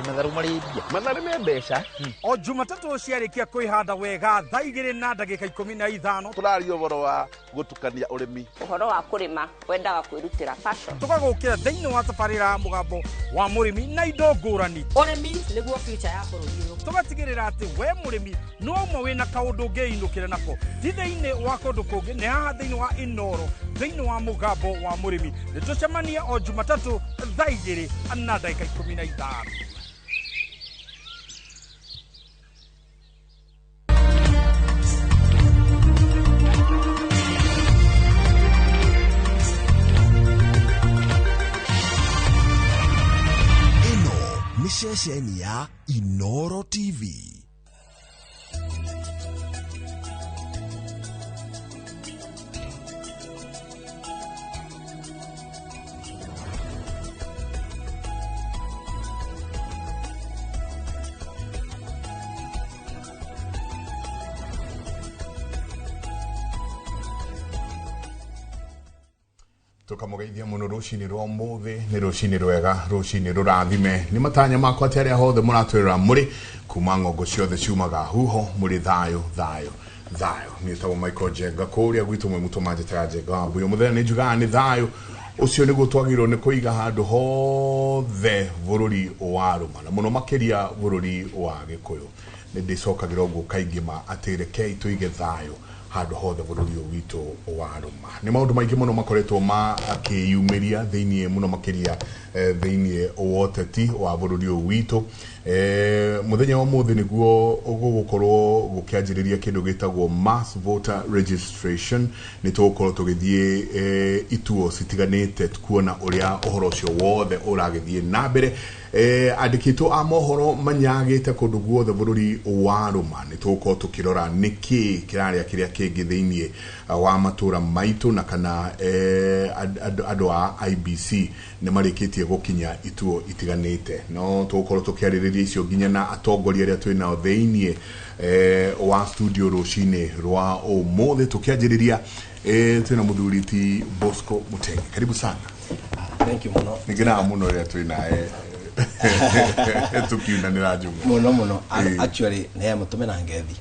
Matharũ marĩ mbia. Matharũ me mbeca. O Jumatatũ ciarĩkia kwĩhanda wega thaa 2:15 Tũraria ũhoro wa gũtukania ũrĩmi. Ũhoro wa kũrĩma wendaga kwĩrutĩra passion. Tũgagũkĩra thĩinĩ wa tabarĩra ya mũgambo wa mũrĩmi na indo ngũrani. Ũrĩmi nĩguo future ya bũrũri ũyũ. Tũgatigĩrĩra atĩ we mũrĩmi no ũmwe wĩna kaũndũ ũngĩinũkĩra nako, ti thĩinĩ wa kũndũ kũngĩ, nĩ haha thĩinĩ wa Inooro, thĩinĩ wa mũgambo wa mũrĩmi. Nĩ tũcemanie o Jumatatũ thaa 2:15. Ĩno nĩ ceceni ya Inooro TV. Tukamugeithia muno rucini rwa umuthi, ni rucini rwega, rucini rurathime. Ni matanya makwa ati aria hothe muratwirora muri kuma ng'ongo ciothe ciumaga huho, muri thayo thayo thayo. Ni tagwo Michael Njenga kuria gwitu mwe mutu manjitaga Njenga wa Mbuyu. Muthenya ni njugaga ni thayo ucio niguo twagĩrĩirwo nĩ kũiga handũ hothe bũrũri wa rũma, na mũno makĩria bũrũri wa Gĩkũyũ. Nĩ ndĩcokagĩra ũguo kaingĩ ma atĩ rekei tũige thayũ handũ hothe bũrũri ũyũ witũ wa rũma. Nĩ maũndũ maingĩ mũno makoretwo makĩyumĩria thĩiniĩ mũno makĩria thĩiniĩ wa ũteti wa bũrũri ũyũ witũ. Mũthenya wa ũmũthĩ nĩguo gũgũkorwo gũkĩanjĩrĩria kĩndũ gĩtagwo mass voter registration. Nĩ tũgũkorwo tũgĩthiĩ ituo citiganĩte kuona ũrĩa ũhoro ũcio wothe ũragĩthiĩ na mbere. Andĩkĩtwo a mohoro manyagĩte kũndũ guothe bũrũri wa rũma. Nĩ tũgũkorwo tũkĩrora nĩkĩ kĩrarĩa kĩrĩa kĩngĩ thĩiniĩ wa matũra maitũ, na kana andũ a IBC nĩ marĩkĩtie gũkinya ituo itiganĩte. No tũgũkorwo tũkĩarĩrĩria icio nginya na atongoria arĩa twĩ nao thĩiniĩ wa studio rũcinĩ rwa ũmũthĩ. Tũkĩanjĩrĩria twĩna mũthuri ti Bosco Mutenge. Karibu sana. Thank you mũno. Nĩngenaga mũno rĩrĩa twĩ nawe tukiunanĩra njũng'wa. Mũno mũno. Actually nĩ mũtũme na ngethi.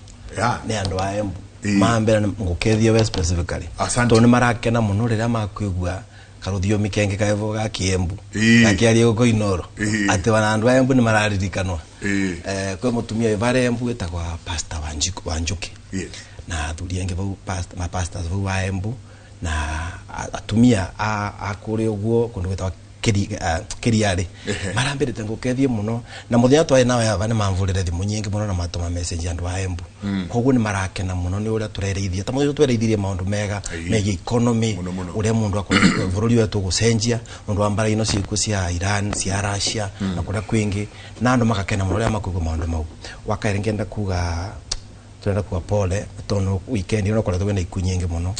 Nĩ andũ a Embu. Mambere ngũkethia we specifically. Asante. Tondũ nĩ marakena mũno rĩrĩa makwĩgua karuthiomi kenge kaevo ga Kiembu. Gakiaria gũkũ Inooro. Atĩ wana andũ a Embu nĩ mararirikanwa. Kwĩ mũtumia wĩ varĩa Embu wĩtagwa Pastor Wanjuki. Na athuri angĩ vau ma pastors vau wa Embu, na atumia a kũrĩa ũguo kũndũ gwĩtagwa Kiriarĩ. Marambĩrĩte ngũkethie mũno, na mũthenya twarĩ nawe aba nĩ mamvũrĩre thimũ nyingĩ mũno na matũma message andũ a Embu. Koguo nĩ marakena mũno nĩ ũrĩa tũrereithia. Ta mũthenya twereithirie maũndũ mega megiĩ economy, ũrĩa mũndũ akorwo bũrũri wetu ũgũcenjia, ũndũ wa mbara ino ciĩkuo cia Iran, cia Russia, na kũrĩa kwĩngĩ, na andũ magakena mũno rĩrĩa makuigua maũndũ mau. Wa kerĩ ngĩenda kuga turenda kuga pole tondũ weekend ĩno koretwo kwĩna ikuũ nyingĩ mũno.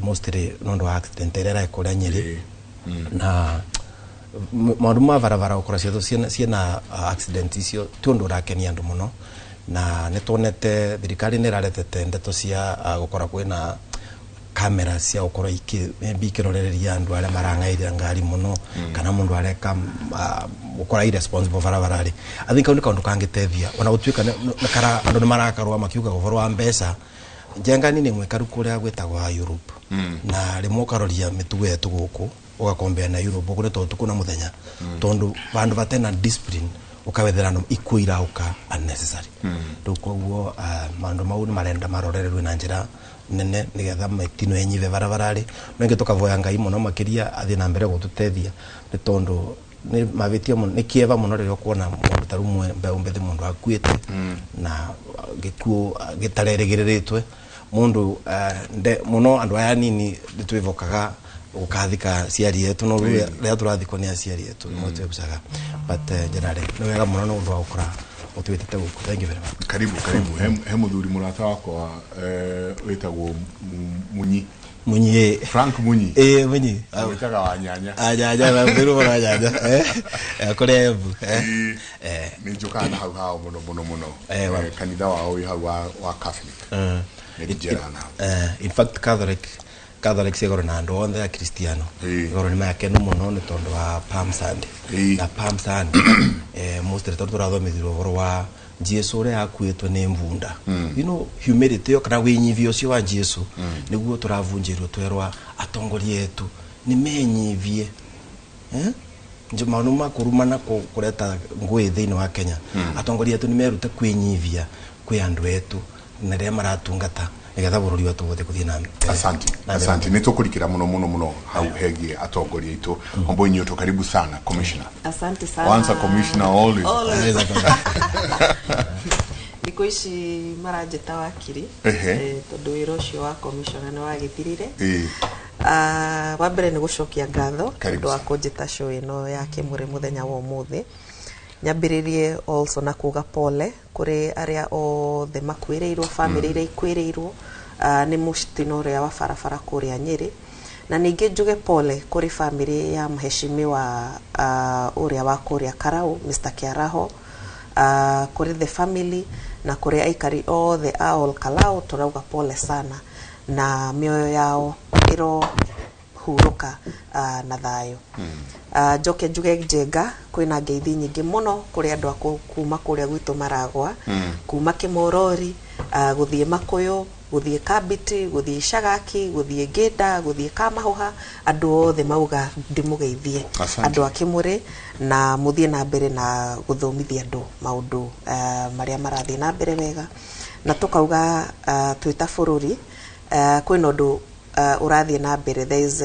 Mostly nĩ ũndũ wa accident ĩrĩa ĩreka kũrĩa Nyĩrĩ. Na maũndũ ma barabara gũkorwo cietũ ciĩna accident icio ti ũndũ ũrakenia andũ mũno, na nĩ tuonete thirikari nĩ ĩraretete ndeto cia gũkorwo kwĩna kamera cia gũkorwo maybe ikĩrorereria andũ arĩa marang'airĩra ngari mũno, kana mũndũ areka gũkorwo irresponsible barabara-rĩ. I think kau nĩ kaũndũ kangĩteithia, ona gũtuĩka andũ nĩ marakarũa makiuga ũhoro wa mbeca. Njenga nĩ mwĩkaru kũrĩa gwĩtagwa Europe, na rĩmwe ũkaroria mĩtugo yetu gũkũ ũgakombea na Europe gũkũ nĩ ta ũtukũ na mũthenya, tondũ vandũ vatena discipline ũkawethera andũ ikuũ irauka unnecessary. Rĩu koguo maũndũ mau nĩ marenda marorererwe na njĩra nene nĩgetha mĩtino ĩnyive barabara-rĩ. No ingĩ tũkavoya Ngai mũno makĩria athiĩ na mbere gũtũteithia, nĩ tondũ nĩ mavĩtia mũno, nĩ kĩeva mũno rĩrĩa ũkuona mũndũ ta rĩu mbeũ mbĩthĩ mũndũ akuĩte na gĩkuũ gĩtarerĩgĩrĩrĩtwe. Mũndũ mũno andũ aya anini nĩ twĩvokaga gũkathika aciari etũ, no rĩu rĩrĩa tũrathikwo nĩ aciari etũ nĩmo twĩgucaga. But generally nĩ wega mũno nĩ ũndũ wa gũkora ũtwĩtĩte gũkũ. Thank you very much. Karibu, karibu. He mũthuri mũrata wakwa wĩtagwo Munyi. Munyi. Frank Munyi. Munyi. Wĩtaga wa Nyanya. Anyanya, wa Mbiru wa Nyanya. Kũrĩa Embu. Nĩ njũkaga na hau hao mũno, mũno, mũno. Kanitha wao wĩ hau wa Catholic. Nĩ njeraga na hau. In fact, Catholic Catholics igoro na andu onthe a Kristiano igoro ni makenu muno ni tondu wa Palm Sunday. Na Palm Sunday mostly tondu turathomithirwo uhoro wa Jesu uria akuitwo ni mvunda. You know, humility yo kana winyivio ucio wa Jesu niguo turavunjirwo twerwa atongoria etu ni menyivie. Maundu ma kurumana kureta ngui thiini wa Kenya. Atongoria etu ni merute kwinyivia kwi andu etu na riria maratungata nigetha bururi wetu wothe kuthie na mbere. Asante. Asante. Nitukurikira muno muno muno hau hegie atongoria itu. Ombo nyoto karibu sana commissioner. Asante sana. Once a commissioner always. Always. Thikũ ici maranjĩta wakiri tondu wĩra ũcio wa commissioner nĩ wagĩthirire. Wa mbere nĩ gũcokia ngatho tondũ wa kũnjĩta show ĩno ya Kĩmũrĩ mũthenya wa ũmũthĩ. Nyambĩrĩrie also na kuga pole kũrĩ arĩa othe makuĩrĩirwo, family iria ikuĩrĩirwo nĩ mũtino ũrĩa wa barabara kũrĩa Nyĩrĩ. Na ningĩ njuge pole kũrĩ family ya mheshimiwa ũrĩa wa kũrĩa Karau, Mr. Kiaraho, kũrĩ the family na kũrĩ aikari othe a Ol Kalou, tũrauga pole sana na mĩoyo yao ĩro huruka na thayũ. Njoke njuge njenga kwĩna ngeithi nyingĩ mũno kũrĩ andũ a kuma kũrĩa gwitũ Maragwa, kuma Kĩmorori, gũthiĩ Makũyũ, gũthiĩ Kambiti, gũthiĩ Icagaki, gũthiĩ Ngĩnda, gũthiĩ Kamahuha, andũ othe mauga ndĩmũgeithie andũ a Kĩmũrĩ na mũthiĩ na mbere na gũthomithia andũ maũndũ marĩa marathiĩ na mbere wega. Na tũkauga twĩ ta bũrũri kwĩna ũndũ ũrathiĩ na mbere. There is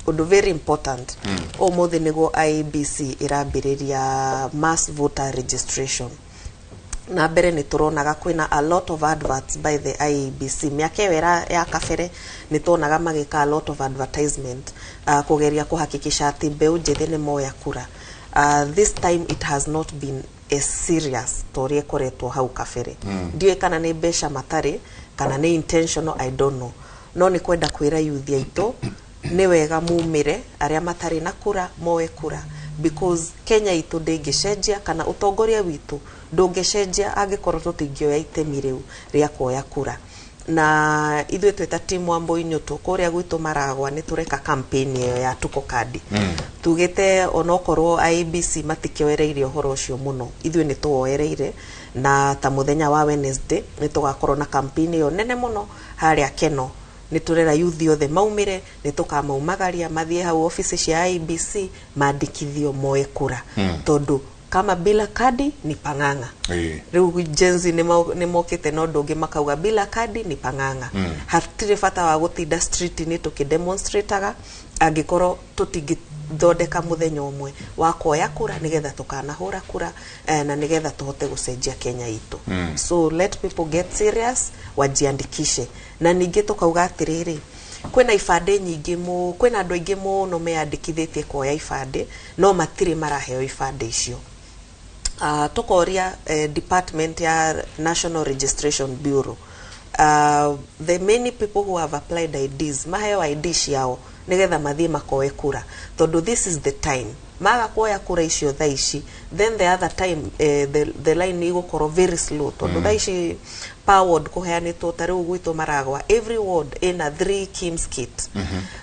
ũndũ very important. Ũmũthĩ nĩguo IEBC ĩrambĩrĩria mass voter registration. Na mbere nĩ tũronaga kwĩna a lot of adverts by the IEBC. Mĩaka ĩyo ya kabere nĩ tuonaga magĩka a lot of advertisement kũgeria kũhakikisha atĩ mbeũ njĩthĩ nĩ moya kura. This time it has not been as serious ta ũrĩa ĩkoretwo hau kabere. Ndiũĩ kana nĩ mbeca matarĩ kana nĩ intentional, I don't know. No nĩ kwenda kwĩra youth aitũ nĩ wega mumĩre, arĩa matarĩ na kura moe kura, because Kenya itũ ndĩngĩcenjia kana ũtongoria witũ ndũngĩcenjia angĩkorwo tũtingĩoya itemi rĩu rĩa kuoya kura. Na ithuĩ twĩ ta team wa Mboinyũtũ kũrĩa gwitũ Maragwa nĩ tũreka campaign ĩyo ya Tuko Kadi. Tugĩte onokorwo IEBC matikĩoereire ũhoro ũcio mũno, ithuĩ nĩ tũwoereire, na ta mũthenya wa Wednesday nĩ tũgakorwo na campaign ĩyo nene mũno harĩa Keno. Nĩ tũrera youth othe maumĩre, nĩ tũkamaumagaria mathiĩ hau office cia IEBC mandĩkithio moe kura. Tondũ kama bila kadi ni pang'ang'a. Rĩu Gen Z nĩ mokĩte na ũndũ ũngĩ makauga bila kadi ni pang'ang'a. Hatirĩ bata wa gũtinda street-inĩ tũkĩdemonstrataga angĩkorwo tũtingĩthondeka mũthenya ũmwe wa kuoya kura nĩgetha tũkanahũra kura na nĩgetha tũhote gũcenjia Kenya itũ. So let people get serious, wajiandikishe. Na ningĩ tũkauga atĩrĩrĩ, kwĩna ibandĩ nyingĩ kwĩna andũ aingĩ mũno meyandĩkithĩtie kuoya ibandĩ no matirĩ maraheo ibandĩ icio. Tukoria department ya National Registration Bureau, the many people who have applied IDs maheo ID ciao nigetha mathiĩ makoe kura, tondu this is the time maga kuoya kura icio thaa ici, then the other time the line igũkorwo very slow, tondu thaa ici per ward kũheanĩtwo ta rĩu gwitũ Maragwa every ward ina 3 KIMS kit.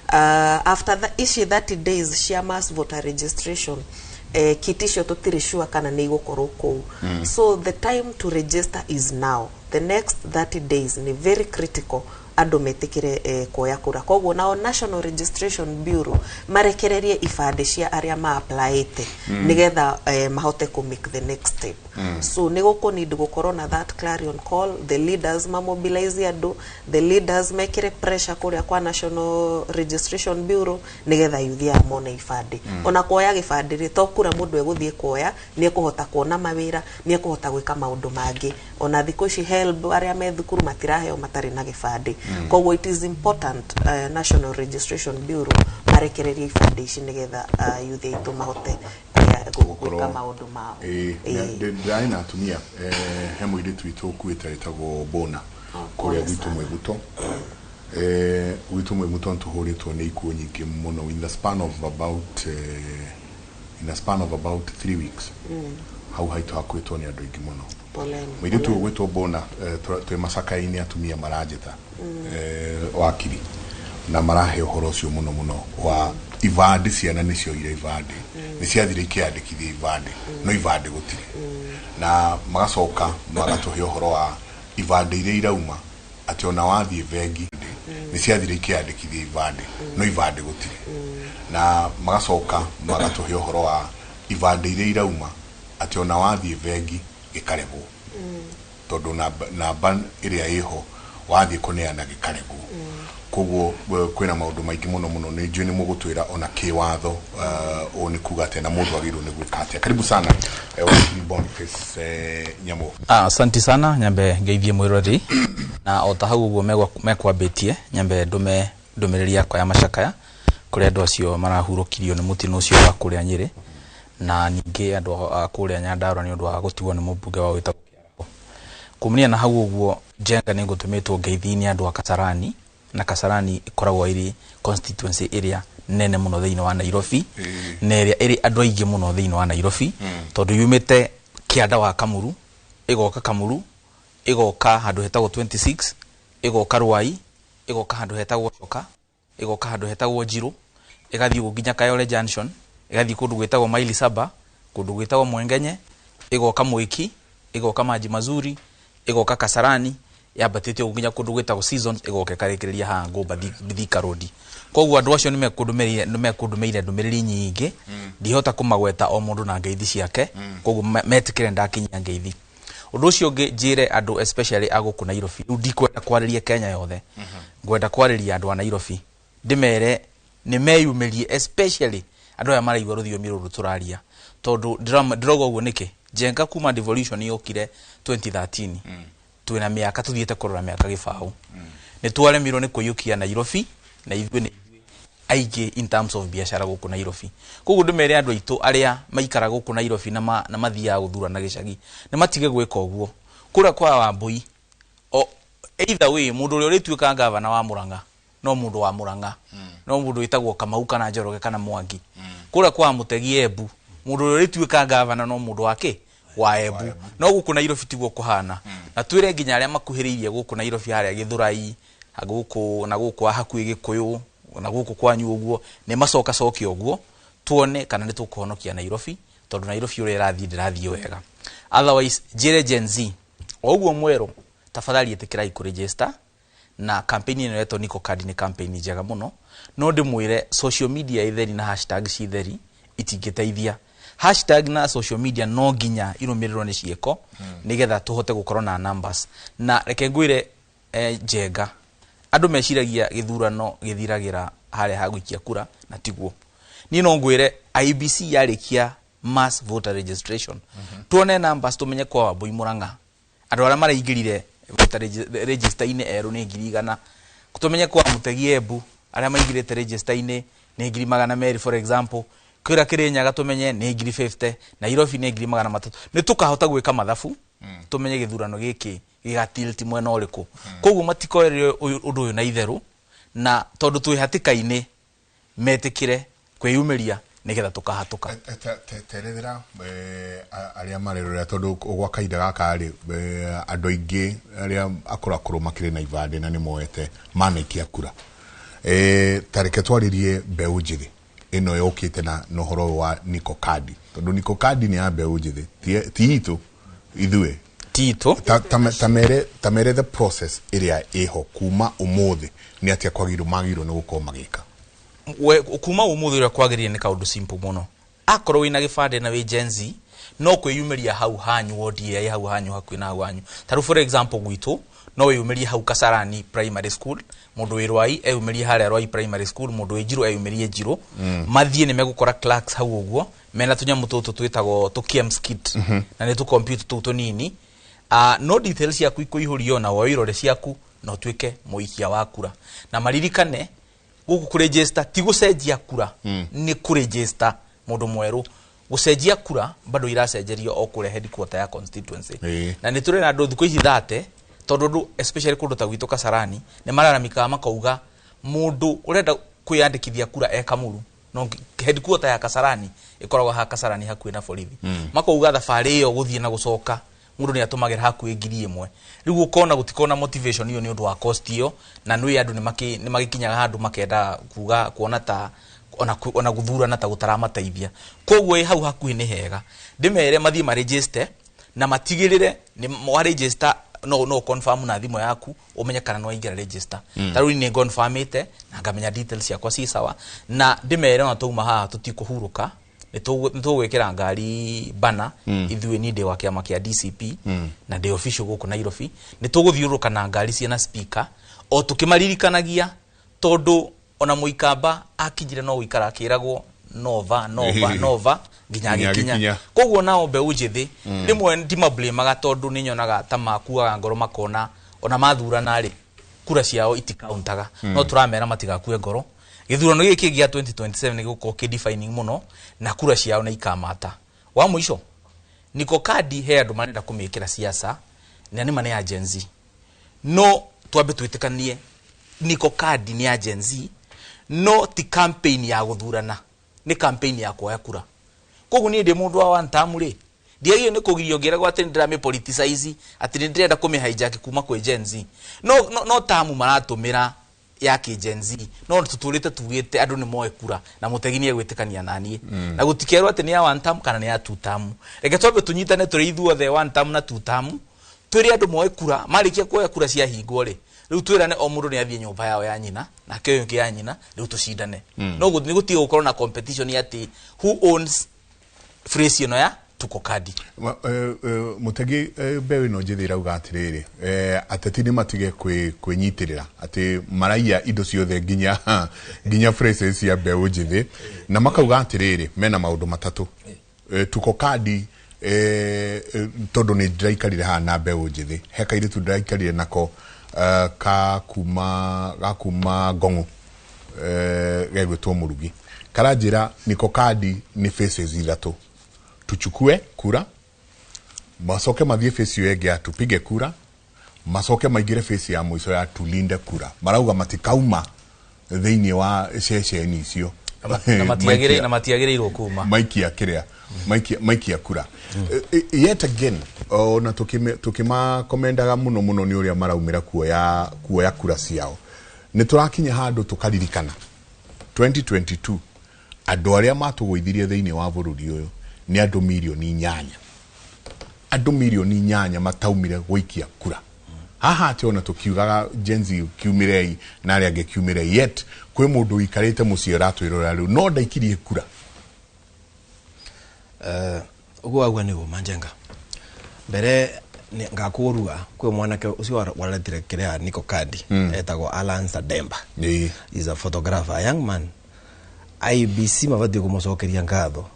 After ici 30 days cia mass voter registration, kit icio tũtirĩ sure kana nĩ igũkorwo kũu. So the time to register is now. The next 30 days ni very critical andũ metĩkĩre kuoya kura. Koguo nao National Registration Bureau marekererie ibandĩ cia arĩa ma-applyĩte nĩgetha mahote ku make the next step. So nĩ gũkũ need gũkorwo na that clarion call, the leaders mamobilize andũ, the leaders mekĩre pressure kũrĩa kwa National Registration Bureau nĩgetha youth aya mone ibandĩ. Ona kuoya gĩbandĩ rĩ, to kura mũndũ egũthiĩ kuoya, nĩ ekũhota kuona mawĩra, nĩ ekũhota gwĩka maũndũ mangĩ. Ona thikũ ici HELB arĩa me thukuru matiraheo matarĩ na gĩbandĩ. Koguo it is important National Registration Bureau marekererie ibandĩ ici nĩgetha youth aitũ mahote gwĩka maũndũ mao. Ndĩrarĩ na atumia, he mũirĩtu witũ ũkuĩte wĩtagwo Bona kũrĩa gwitũ Mwĩguto. Gwitũ Mwĩguto nĩtũhũrĩtwo nĩ ikuũ nyingĩ mũno in the span of about 3 weeks. Hau haitũ hakuĩtwo nĩ andũ aingĩ mũno. Mũirĩtu ũgwĩtwo Bona twĩ macakainĩ atumia maranjĩta wakiri Na marahe ũhoro ũcio mũno mũno wa ibandĩ, ciana nĩcio ire ibandĩ, nĩ ciathire ikĩandĩkithia ibandĩ, no ibandĩ gũtirĩ. Na magacoka magatũhe ũhoro wa ibandĩ iria irauma, atĩ ona wathiĩ bengi nĩ ciathire ikĩandĩkithia ibandĩ, no ibandĩ gũtirĩ. Na magacoka magatũhe ũhoro wa ibandĩ iria irauma, atĩ ona wathiĩ bengi gĩkaregwo, tondũ namba ĩrĩa ĩho wathiĩ kũneana gĩkaregwo. Koguo kwĩna maũndũ maingĩ mũno mũno, nĩ njũĩ nĩ mũgũtwĩra ona kĩwatho ũũ nĩ kuga atĩa na mũndũ agĩrĩirwo nĩ gwĩka atĩa. Karibu sana wakili Boniface Nyamu. Asante sana, nyambe ngeithie mwiroreri na o ta hau ũguo mekwambĩtie, nyambe ndume ndũmĩrĩri yakwa ya macakaya kũrĩ andũ acio marahurũkirio nĩ mũtino ũcio wa kũrĩa Nyĩrĩ, na ningĩ andũ a kũrĩa Nyandarua nĩ ũndũ wa gũtigwo nĩ mũmbunge wao wĩtagwo Kĩaraho. Kumania na hau ũguo, Njenga nĩ ngũtũmĩtwo ngeithi-inĩ andũ a Kasarani, na Kasarani ĩkoragwo ĩrĩ constituency ĩrĩa nene mũno thĩinĩ wa Nairobi, na ĩrĩa ĩrĩ andũ aingĩ mũno thĩinĩ wa Nairobi, tondũ yumĩte kĩanda wa Kamuru, ĩgoka Kamuru, ĩgoka handũ hetagwo 26, ĩgoka Ruai, ĩgoka handũ hetagwo Coka, ĩgoka handũ hetagwo Njirũ, ĩgathiĩ ũguo nginya Kayole Junction, ĩgathiĩ kũndũ gwĩtagwo Maili Saba, kũndũ gwĩtagwo Mwengenye, ĩgoka Mwiki, ĩgoka Maji Mazuri, ĩgoka Kasarani, yambatĩte ũguo nginya kũndũ gwĩtagwo Seasons, ĩgoka ĩkarĩkĩrĩria haha Ngũmba Thika Road. Koguo andũ acio nĩmekũndũmĩire ndũmĩrĩri nyingĩ, ndihota kũmagweta o mũndũ na ngeithi ciake, koguo metĩkĩre ndakinyia ngeithi. Ũndũ ũcio ũngĩ njĩre andũ especially a gũkũ Nairobi, rĩu ndikwenda kwarĩria Kenya yothe, ngwenda kwarĩria andũ a Nairobi, ndĩmere nĩ meyumĩrie especially andũ aya maraigua rũthiomi rũrũ tũraria, tondũ ndĩrauga ũguo nĩkĩ? Njenga kuma devolution yokire 2013, twĩna mĩaka tũthiĩte kũrora mĩaka gĩbaũ, nĩ twaremirwo nĩ kũiyũkia Nairobi, na ithuĩ nĩ aingĩ in terms of biacara gũkũ Nairobi. Koguo ndĩmere andũ aitũ arĩa maikara gũkũ Nairobi na mathiaga gũthurana gĩcagi, nĩ matige gwĩka ũguo. Kũrĩa kwa Wambui, o either way mũndũ ũrĩa ũrĩtuĩka gavana wa Murang'a no mũndũ wa Murang'a, no mũndũ wĩtagwo Kamau kana Njoroge kana Mwangi. Kũrĩa kwa Mũtegi Embu, mũndũ ũrĩa ũrĩtuĩka gavana no mũndũ wa kĩ? Wa Embu. No gũkũ Nairobi tiguo kũhana. Na twĩre nginya arĩa makuhĩrĩirie gũkũ Nairobi harĩa Gĩthũrai, gũkũ na gũkũ hakuhĩ Gĩkũyũ, na gũkũ kwanyu ũguo, nĩ macoka coke ũguo, tuone kana nĩ tũkũhonokia Nairobi, tondũ Nairobi ũrĩa ĩrathiĩ ndĩrathiĩ wega. Otherwise njĩre Gen Z, o ũguo mwerũ, tafadhali ĩtĩkĩrai kũregister, na campaign ĩno yetwo Niko Card nĩ campaign njega mũno, no ndĩmwĩre social media itheri na hashtag citheri itingĩteithia. Hashtag na social media no nginya irũmĩrĩrwo nĩ ciĩko, nĩgetha tũhote gũkorwo na numbers. Na reke ngwĩre Njenga, andũ meciragia gĩthurano gĩthiragĩra harĩa ha gũikia kura, na tiguo. Niĩ no ngwĩre IEBC yarĩkia mass voter registration, tuone numbers tũmenye kwa Wambui Murang'a andũ arĩa maraingĩrire voter register-inĩ erũ nĩ 100,000, tũmenye kwa Mũtegi Embu arĩa maingĩrĩte register-inĩ nĩ 200,000 for example, kwĩra Kĩrĩnyaga tũmenye nĩ 50,000, Nairobi nĩ 300,000. Nĩ tũkahota gwĩka mathabu tũmenye gĩthurano gĩkĩ gĩgatilti mwena ũrĩkũ. Koguo matikoere ũndũ ũyũ na itherũ, na tondũ twĩ hatĩka-inĩ metĩkĩre kwĩyumĩria nĩgetha tũkahatũka. Terethera arĩa marerorera, tondũ gwa kahinda gaka rĩ, andũ aingĩ arĩa akũrũ makĩrĩ na ibandĩ na nĩ moete manaikia kura. Ta reke twarĩrie mbeũ njĩthĩ ĩno yũkĩte na ũhoro ũyũ wa Niko Card, tondũ Niko Card nĩ ya mbeũ njĩthĩ, ti itũ ithuĩ, ti itũ. Ta mere the process ĩrĩa ĩho kuma ũmũthĩ nĩ atĩa kwagĩrĩirwo magĩrĩirwo nĩ gũkorwo magĩka. Kuma ũmũthĩ ũrĩa kwagĩrĩire nĩ kaũndũ simple mũno. Akorwo wĩna gĩbandĩ na wĩ Gen Z, no kwĩyumĩria hau hanyu wodi ĩrĩa ĩ hau hanyu hakuhĩ na hau hanyu. Ta rĩu for example gwitũ no wĩyumĩrie hau Kasarani Primary School, mũndũ wĩ Rwai eyumĩrie harĩa Rwai Primary School, mũndũ wĩ Njirũ eyumĩrie Njirũ. Mathiĩ nĩ megũkora clerks hau ũguo mena tũnyamũ tũtũ twĩtagwo tũ KIEMS kit, na nĩ tũ computer tũu tũnini. No details ciaku ikũihũrio na woe irore ciaku na ũtuĩke mũikia wa kura. Na maririkane gũkũ kũregister ti gũcenjia kura, nĩ kũregister mũndũ mwerũ. Gũcenjia kura bado iracenjerio o kũrĩa headquarter ya constituency. Na nĩ tũrĩ na andũ thikũ ici thate, tondũ andũ especially kũndũ ta gwitũ Kasarani nĩ mararamikaga makauga mũndũ ũrenda kwĩyandĩkithia kura e Kamuru, no headquarter ya Kasarani ĩkoragwo ha Kasarani hakuhĩ na borithi. Makauga thabarĩ ĩyo gũthiĩ na gũcoka Mundu ni atumagira hakuhi 1,000. Riu ukona gutikona motivation iyo ni undu wa cost iyo, na nwi andu ni magikinyaga handu makenda kuga kuona ta ona guthurana ta gutaramateithia. Koguo hau hakuhi ni hega ndimere mathie ma register na matigirire ni mwa register no confirm na thimu yaku umenye kana no ingira register. Ta riu ni confirmite na ngamenya details yakwa ci sawa, na ndimere ona tuma haha tutikuhuruka ni tugwikira ngari bana. Ithuĩ ni ndĩ wa kĩama kĩa DCP na ndĩ official gũkũ Nairobi, nĩ tũgũthiũrũrũka na ngari ciĩna speaker o tũkĩmaririkanagia, tondũ ona mũikamba akinyire no gũikara akĩragwo nova nova nova nginya agĩkinya. Koguo nao mbeũ njĩthĩ rĩmwe ndimablamaga, tondũ nĩ nyonaga ta makuaga ngoro makona ona mathurana rĩ kura ciao itikauntaga. No tũramera matigakue ngoro, gĩthurano gĩkĩ gĩa 2027 nĩ gĩgũkorwo kĩ defining mũno na kura ciao nĩ ikamata. Wa mũico niko kadi he andũ marenda kũmĩkĩra siasa na nĩ ma nĩ ya Gen Z, no twambe twĩtĩkanie niko kadi nĩ ya Gen Z, no ti campaign ya gũthurana, nĩ campaign ya kuoya kura. Koguo niĩ ndĩ mũndũ wa one term rĩ, ndiagĩrĩirwo nĩ kũgirio ngĩragwo atĩ nĩndĩramĩ politicize, atĩ nĩndĩrenda kũmĩ hijack kuma kwĩ Gen Z. No tamu maratũmĩra ya kĩ Gen Z, no tutũrĩte tugĩte andũ nĩ moe kura na mũtegi nĩ egwĩtĩkania naniĩ. Na gũtikerwo atĩ nĩ ya one term kana nĩ ya two term. Reke twambe tũnyitane tũrĩ ithuothe one term na two term, twĩre andũ moe kura, marĩkia kuoya kura ciahingwo rĩ, rĩu twĩrane o mũndũ nĩ athiĩ nyũmba yao ya nyina nake ũyũ ũngĩ ya nyina, rĩu tũcindane. No nĩ gũtige gũkorwo na competition atĩ who owns phrase ĩno ya tuko kadi. Mutegi, mbeũ ĩno njĩthĩ ĩrauga atĩrĩrĩ, ateti nĩ matige kwĩnyitĩrĩra atĩ maraiya indo ciothe nginya phrases cia mbeũ njĩthĩ, na makauga atĩrĩrĩ mena maũndũ matatũ. Tuko kadi, tondũ nĩ ndĩraikarire haha na mbeũ njĩthĩ, he kairĩtu ndĩraikarire nako ka kuma Ngong'o, gegwĩtwo Mũrugi, karanjĩra niko kadi nĩ faces ithatũ: tuchukue kura, macoke mathiĩ face ĩyo ĩngĩ ya tupige kura, macoke maingĩre face ya mũico ya tulinde kura. Marauga matikauma thĩinĩ wa ceceni icio na matiagĩrĩirwo kuma maikia kĩrĩa maikia kura. Yet again ona tukimakomendaga mũno mũno nĩ ũrĩa maraumĩra kuoya kura ciao, nĩ tũrakinya handũ tũkaririkana 2022 andũ arĩa matũgũithirie thĩinĩ wa bũrũri ũyũ nĩ andũ 8 milioni. Andũ 8 milioni mataumire gũikia kura. Haha atĩ ona tũkiugaga Gen Z kiumĩrei na arĩa angĩ kiumĩrei, yet kwĩ mũndũ ũikarĩte mũciĩ ũratwĩrora rĩu no ndaikirie kura. Ũguo wauga nĩ ũma Njenga. Mbere ngakũrua kwĩ mwanake ũcio waretire kĩrĩa niko kadi, etagwo Alan Sademba. Is a photographer, a young man. IEBC mabatiĩ kũmũcokeria ngatho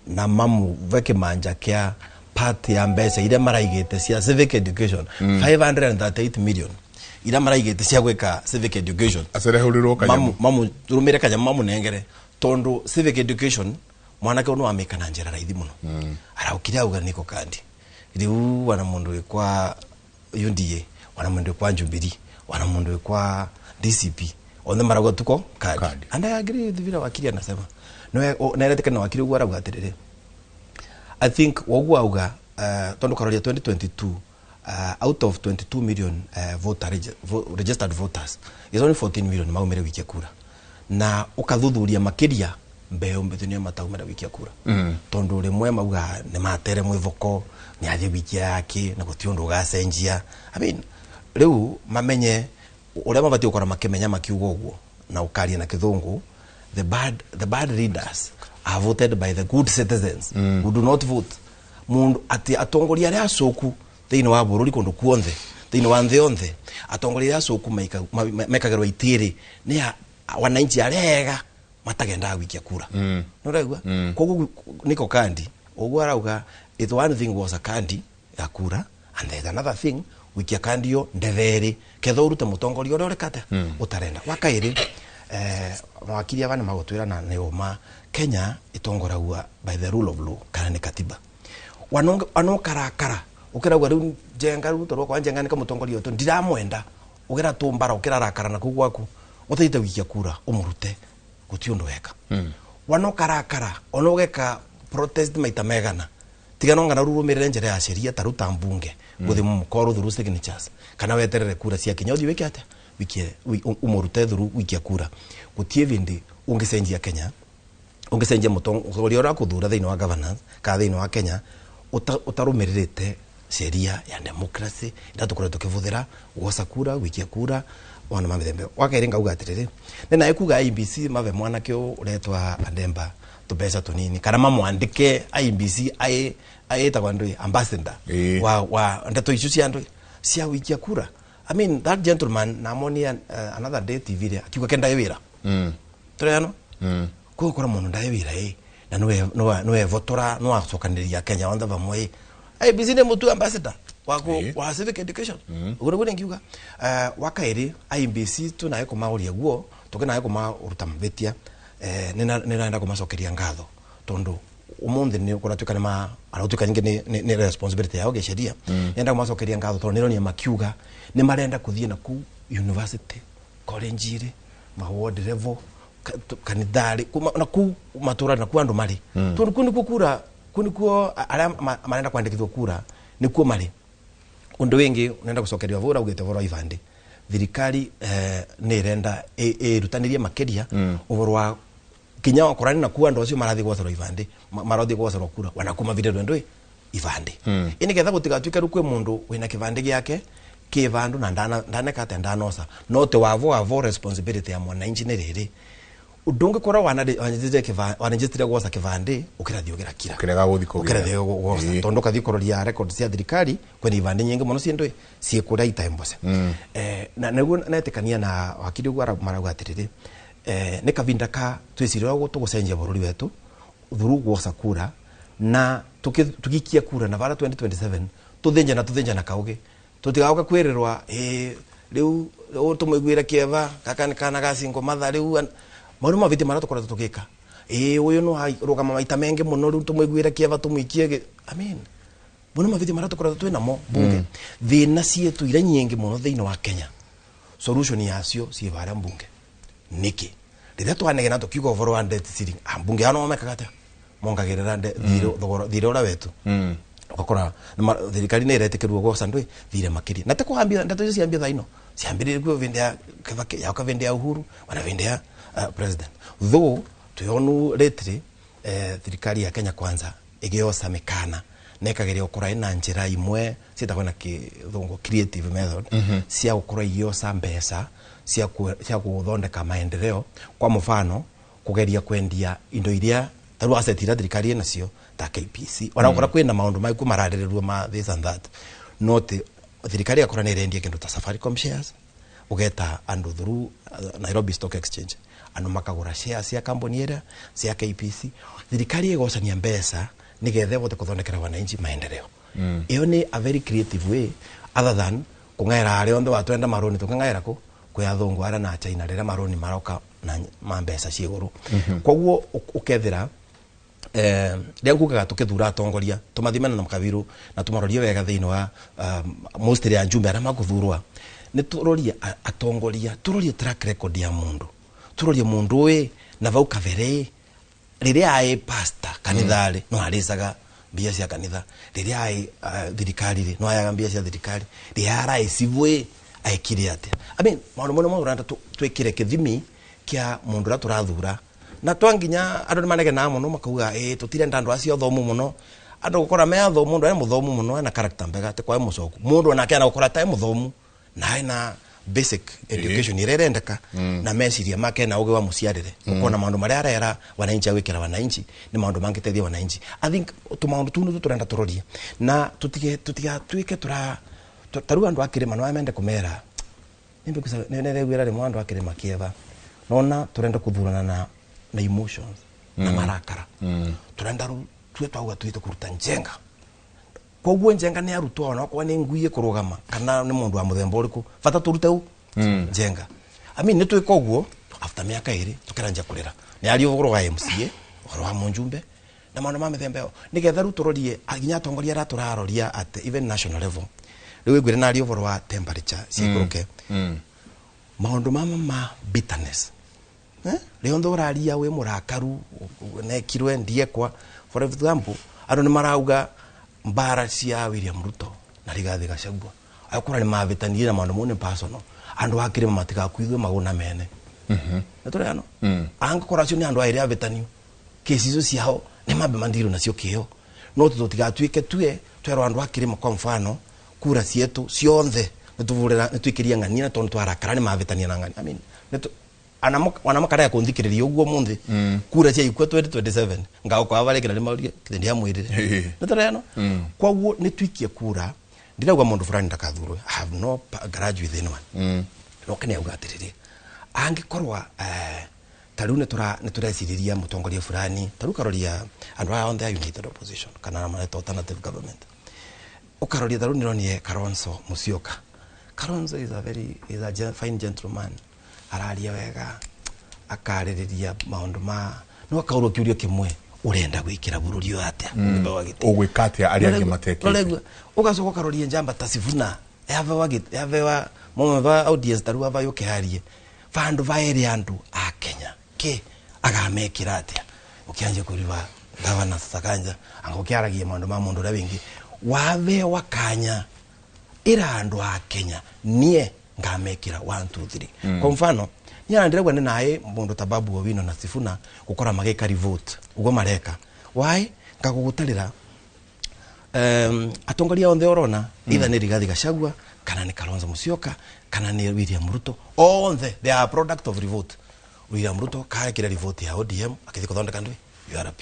na mamuve kĩmanja kĩa part ya mbeca iria maraigĩte cia civic education, 538 million iria maraigĩte cia gwĩka civic education. Acerehũrĩrwo kanyamũ. Mamũrũmĩre kanyamũ mamũnengere, tondũ civic education mwanake ũyũ nĩwamĩka na njĩra raithi mũno. Araukire auga niko kandi, riu wana mundu wikwa UDA, wana mundu wikwa Jubilee, wana mundu wikwa DCP, othe marauga tuko kadi. And I agree with vile wakili anasema. No naeretekana na wakili uguo arauga atiriri, I think woguo auga, tondu karoria 2022, out of 22 million registered voters is only 14 million maumire wikia kura, na ukathuthuria makiria mbeu mbithi nio mataumire wikia kura, tondu rimwe mauga ni matere mwivoko ni athie wikia yake na guti undu ugacenjia. I mean, riu mamenye uria mabatie gukora makimenya makiuga uguo na ukaria na kithungu, the bad leaders are voted by the good citizens who do not vote. Mundu ati atongoria aria acoku thiini wa bururi kundu kuonthe thiini wa nthi yonthe, atongoria aria acoku mekagirwo itiri ni wananchi aria ega matagendaga gwikia kura. Nuraigua? Koguo niko kandi uguo arauga, it one thing was a kandi ya kura and there's another thing wikia kandi yo ndetheri ketha urute mutongoria uria urikate utarenda. Wa kairi, mawakiri aba nĩ na nĩ ũma Kenya itongoragua by the rule of law kana nĩ katiba. Wanokarakara ukirauga riu Njenga, riu torwo kwa Njenga nĩ kamũtongoria ũyũ ndiramwenda, ugira tumbara ukirarakara na kuu gwaku uthiite wikia kura umurute, guti undu weka. Wanokarakara ona ugeka protest maita megana Tiga no ngana rurumirire njira ya sheria ta ruta mbunge guthi mukoro through signatures kana weterere kura cia kinya uthi wike atia wikie umurute through wikia kura gutie vindi ungicenjia Kenya ungicenjia mutongoria uria kuthura thiini wa governance ka thiini wa Kenya utarumiririte sheria ya democracy ira tukoretwo tukivuthira guoca kura gwikia kura wana mamithembe wakairi ngauga atiriri nina ikuga IEBC mave mwanake uretwa Ademba tubeca tunini kana mamwandike IEBC aitagwa ndui ambassador wa ndeto icio cia ndui cia wikia kura. I mean that gentleman namonia another day TV ria akiuga kenda wira tureno kugukora mundu ndae wira na niwe votora no acokaniria Kenya onthe vamwe IEBC ni mutu ambassador wako wa civic education uguo niguo ngiuga wakairi IEBC tunaye kumauria guo tukinaye kumaruta mavitia ninaenda kumacokeria ngatho tondu umuthi ni kuratuika ni ma aratuika nyingi ni responsibility yao gesheria nenda kumacokeria ngatho tondu nironia makiuga ni marenda kuthie na ku university college iri ma ward level kanithari na ku matura na ku andu mari tondu ku nikuo kura ku nikuo aria marenda kwandikithwo kura nikuo mari undu wingi unenda gucokeria vura ugite vura ivandi thirikari ni irenda irutanirie makiria uvoro wa kinya wakorani na kuwa andu acio marathi gwacorwo ivandi marathi gwacorwo kura wanakuma vile rwendo ivandi ini ketha gutigatuike riu kwi mundu wina kivandi giake ki vandu na ndaneka ate ndanoca no te wavo responsibility ya mwananchi ni riri ndungikora wananjitire gwoca kivandi ukirathi ugirakira ukirega guthi ukirathi gwoca tondu ukathi kuroria record cia thirikari kwina ivandi nyingi muno ciendwe ciikuria itaimbose na niguo netikania na wakiri uguo marauga atiriri ni kavinda ka twicirira uguo tugucenjia bururi wetu thuru gwoca kura na tugikia kura na vara 2027 tuthinjana kaugi tutigauka kwirirwa riu tumuiguire kieva kaka kana gacingo matha riu maundu maviti maria tukoretwo tugika uyu no rugama maita mengi muno riu tumuiguire kieva tumuikie. I mean muno maviti maria tukoretwo twinamo bunge thina cietu ira nyingi muno thiini wa Kenya solution yacio ci varia mbunge niki riria twanegena tukiuga uvoro wa debt ceiling ambunge ano mekaga atia mongagirira thire uria wetu ugakora thirikari ni iretikirwo gwoca ndui thire makiria na tikuhambia ndeto icio ciambia thaino ciambiririe kuo vindi ya Kibaki yauka vindi ya Uhuru wana vindi ya president though tuyonu lately thirikari ya Kenya Kwanza igioca mikana nekageria gukora ina njira imwe cietagwo na kithungu creative method cia gukora igioca mbeca cia guthondeka maendeleo kwa mfano kugeria kwendia indo iria taru asset iria thirikari nacio ta KPC ona gukora kwina maundu maiku mararĩrĩrwo ma this and that not thirikari yakora nĩ irendia kindu ta Safaricom shares ugeta andu through Nairobi Stock Exchange andu makagura shares cia kambuni ira cia KPC thirikari igocania mbeca nigetha ivote kuthondekera wananchi maendeleo. Iyo ni a very creative way other than kung'aira aria onthe watwenda maroni tukang'aira ku kwi athungu aria na China riria maroni maroka na ma mbeca ci iguru. Koguo ukethira rĩrĩa ngugaga tukithura atongoria tumathimane na makabiru na tumarorie wega thiini wa mostly ya njumbe aria makuthurwa ni turorie atongoria turorie track record ya mundu turorie mundu wi na vau kabere riria ai pastor kanithari no aricaga mbia cia kanitha riria ai thirikari ri no ayaga mbia cia thirikari riria arai civwe aikire atia. I mean maundu muno mauranda twikire kithimi kia mundu uria turathura na twanginya andu nimanegena muno makauga tutirenda andu acio athomu muno andu gukora me athomu mundu ari muthomu muno ena character mbega ti kwae mucoku mundu onake ana gukora tai muthomu na ena basic education ira irendeka na meciria make na ugi wa muciarire ukona maundu maria arera wananchi agwikira wananchi ni maundu mangiteithia wananchi. I think tumaundu tu nitu turenda turorie na tutige tutigatuike tura taru andu akirima no amende kumera nimbe rimwe andu akirima kieva nona turenda kuthurana na emotions na marakara turenda tue twauga tuite kuruta njenga koguo njenga ni arutwo ona kwa ni ngui kurugama kana ni mundu wa muthemba uriku bata turute u njenga. I mean ni twika uguo after miaka iri tukiranja kurira ni ari ugoro wa MCA ugoro wa munjumbe na maundu ma mithemba yo nigetha riu turorie nginya atongoria aria turaroria at even national level riu ngwire na ari ugoro wa temperature ciikuruke maundu mama ma bitterness rĩo ndũraria wĩ mũrakaru nekirwe ndiekwa for example andu nĩ marauga Mbara cia William Ruto na Rigathi Gachagua akura ni mavitanie na maundu mone personal andu akire matigakuithwe maguna mene. Na turi ano angakora acio ni andu aire avitanio kesi icio ciao ni mambe mandiro nacio kio no tutigatuike tue twerwo andu akire kwa mfano kura cietu cionthe nituvurira nitwikiria ng'ania na tondu twarakara ni mavitania na ng'ania. I mean wanamakara kunthikiriria uguo munthi kura cia ikua 2027 ngao kwa varekera ni maurie ndia mwirire nitoreno kwaguo nitwikie kura ndirauga mundu fulani ndakathurwe. I have no grudge with anyone. No kene auga atiriri angikorwa tariu nitureciriria mutongoria fulani tariu karoria andu aya on the united opposition kana mareta alternative government ukaroria tariu nironie Kalonzo Musyoka. Kalonzo is a very is a fine gentleman, araria wega akaririria maundu ma no akaurwo kiurio kimwe urenda gwikira bururi uyu atia ungibewa giti ugwika atia aria angi matekite ugacoka ukaroria njamba ta Sifuna yabewa giti yabewa mama ba audience taru aba yukiharie vandu vaere andu a Kenya ke agamekira atia ukianja kuriwa gavana Sakanja angokiaragia maundu ma mundu uria wingi wabewa kanya ira andu a Kenya nie ngamekira 1 2 3. Kwa mfano nyana ndiragwa ni nae mundu ta Babu Owino na Sifuna gukora magika revote ugo mareka why ngagugutarira atongoria onthe orona either ni Rigathi Gachagua kana ni Kalonzo Musyoka kana ni William Ruto, onthe they are product of revote. William Ruto kaekira revote ya ODM akithi kuthondeka ndui URP.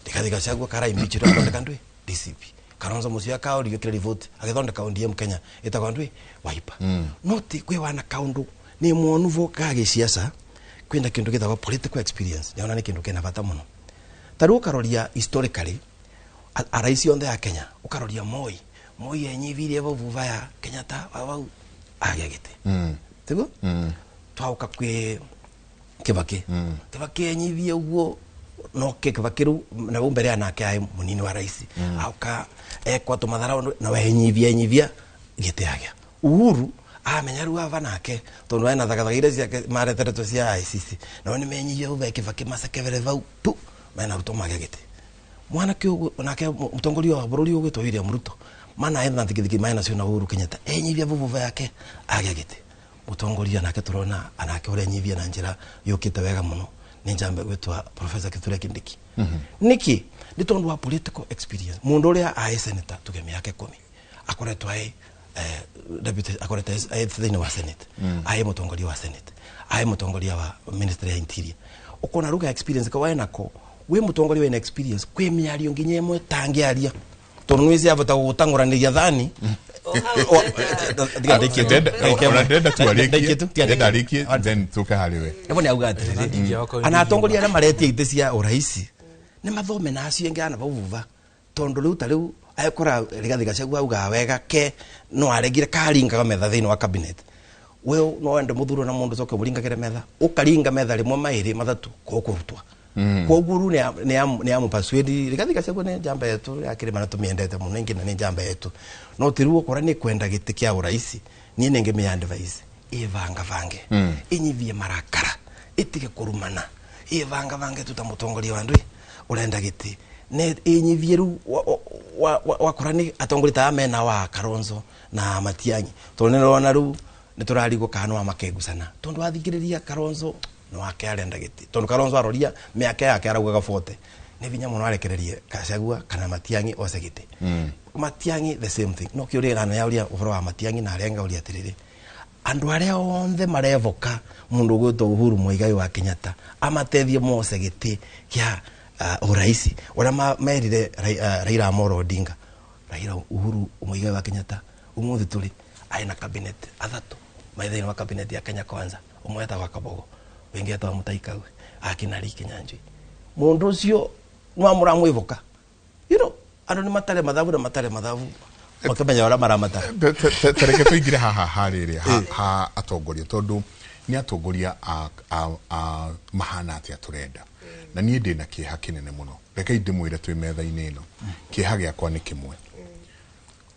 Rigathi Gachagua kara impeach athondeka ndui DCP. Kalonzo Musyoka oriokire revote agithondeka ODM Kenya itagwa ndui Wiper. Noti kwi wana kaundu ni mwonu vo ka giciaca kwina kindu githagwa political experience niona ni kindu kina bata muno taru ukaroria historically araisi onthe ya Kenya ukaroria Moi enyivirie vau vuva ya Kenyatta wau agia giti tiguo twauka kwi Kibaki. Kibaki enyivie uguo no Kibaki riu na vau mbere anake ai munini wa raisi auka ekwa tumatharau na we enyivia giti agia Uhuru amenya riu ava nake tondu ena thagathaga iria ciake mareteretwo cia ICC nao ni menyihia uve Kibaki macekevere vau tu mena Ruto magia giti mwanake uguo nake mutongoria wa bururi ugwitwo William Ruto mana ena thikithiki maena cio na Uhuru Kenyatta enyivia vuvuva yake agia giti mutongoria nake turona anake uria enyivia na njira yukite wega muno ni njambe gwitwa Professor Kithure Kindiki. Niki ni tondu wa political experience mundu uria ai senator tuge miaka 10 akoretwo ai deputy akorete ai thini wa senate ai mutongoria wa senate ai mutongoria wa ministry ya interior ukona ruga experience ka waenako we mutongoria wena experience kwi miario nginya imwe tangiaria tondu nwisi avota gutanguraniria thani ni auga atiriri ana atongoria aria maretia ite cia uraisi ni mathome na acio engi ana vau vuva tondu riu ta riu agikora Rigathi Gachagua augaga wega ke no aregire karingaga metha thiini wa cabinet we no wende muthuro na mundu coke muringagire metha ukaringa metha rimwe mairi mathatu kukurutwa koguo ru ni amupaswedi Rigathi Gachagua ni njamba yetu ya kirima na tumiendete muno ingi na ni njamba yetu no ti riu ukora ni kwenda giti kia uraisi nie ningi mi advice ivanga vange inyivie marakara itige kurumana ivanga vange tutamutongoria wa ndui urenda giti ne inyivie riu wakora ni atongoria ta mena wa Kalonzo na Matiang'i tondu nirona riu niturarigwo kana no makegucana tondu athikiriria Kalonzo no ake arenda giti tondu Kalonzo aroria miaka yake araugaga 40 ni vinya muno arekererie Gachagua kana Matiang'i oce giti. Matiang'i the same thing no kiuria gana yauria uhoro wa Matiang'i na aria ngauria atiriri andu aria onthe marevoka mundu ugwitwo Uhuru Muigai wa Kenyatta amatethie mose giti kia uraisi uria merire Raila Amolo Odinga. Raila Uhuru Muigai wa Kenyatta umuthi turi ai na cabinet athatu maithaini wa cabinet ya Kenya Kwanza umwe etagwa Kabogo wingi etagwa Mutahi Kagwe akinari Kinyanjui mundu ucio no muramwivoka you know andu ni matare mathabu na matare mathabu makimenya uria maramatara. Tareke tuingire haha harĩrĩa ha atongoria tondu ni atongoria a mahana atia turenda na niĩ ndĩna kĩeha kĩnene mũno reke ndĩmwĩre twĩ metha-inĩ ĩno kĩeha gĩakwa nĩ kĩmwe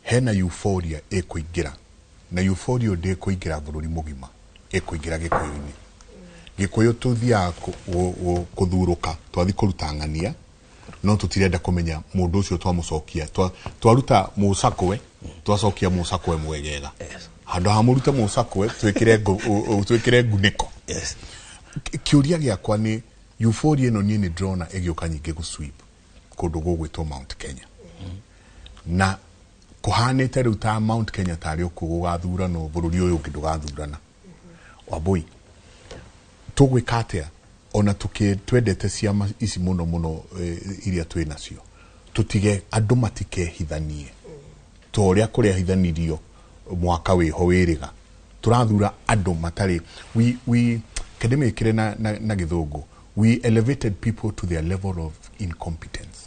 hena euphoria ĩkũingĩra na euphoria ndĩkũingĩra bũrũri mũgima ĩkũingĩra Gĩkũyũ-inĩ. Gĩkũyũ tũthiaga kũthurũka twathi kũruta ng'ania No tũtirenda kũmenya mũndũ ũcio twamũcokia, twaruta mũcakwe, twacokia mũcakwe mwegega. Handũ ha mũrute mũcakwe twĩkĩre ngunĩko. Kĩũria gĩakwa nĩ euphoria ĩno niĩ nĩ ndĩrona ĩgĩũka nyingĩ gũ sweep kũndũ gũgwĩtwo Mount Kenya. Na kũhanĩte rĩu ta Mount Kenya tarĩ okuo gũgathuranwo, bũrũri ũyũ ũngĩ ndũgathurana. Wambui, tũgwĩka atĩa ona twendete ciama ici mũno mũno iria twĩ nacio, tũtige andũ matikehithanie ta ũrĩa kũrĩa hithanirio mwaka wĩho wĩrĩga. Tũrathura andũ matarĩ we kĩndĩmĩkĩre na gĩthũngũ, we elevated people to their level of incompetence.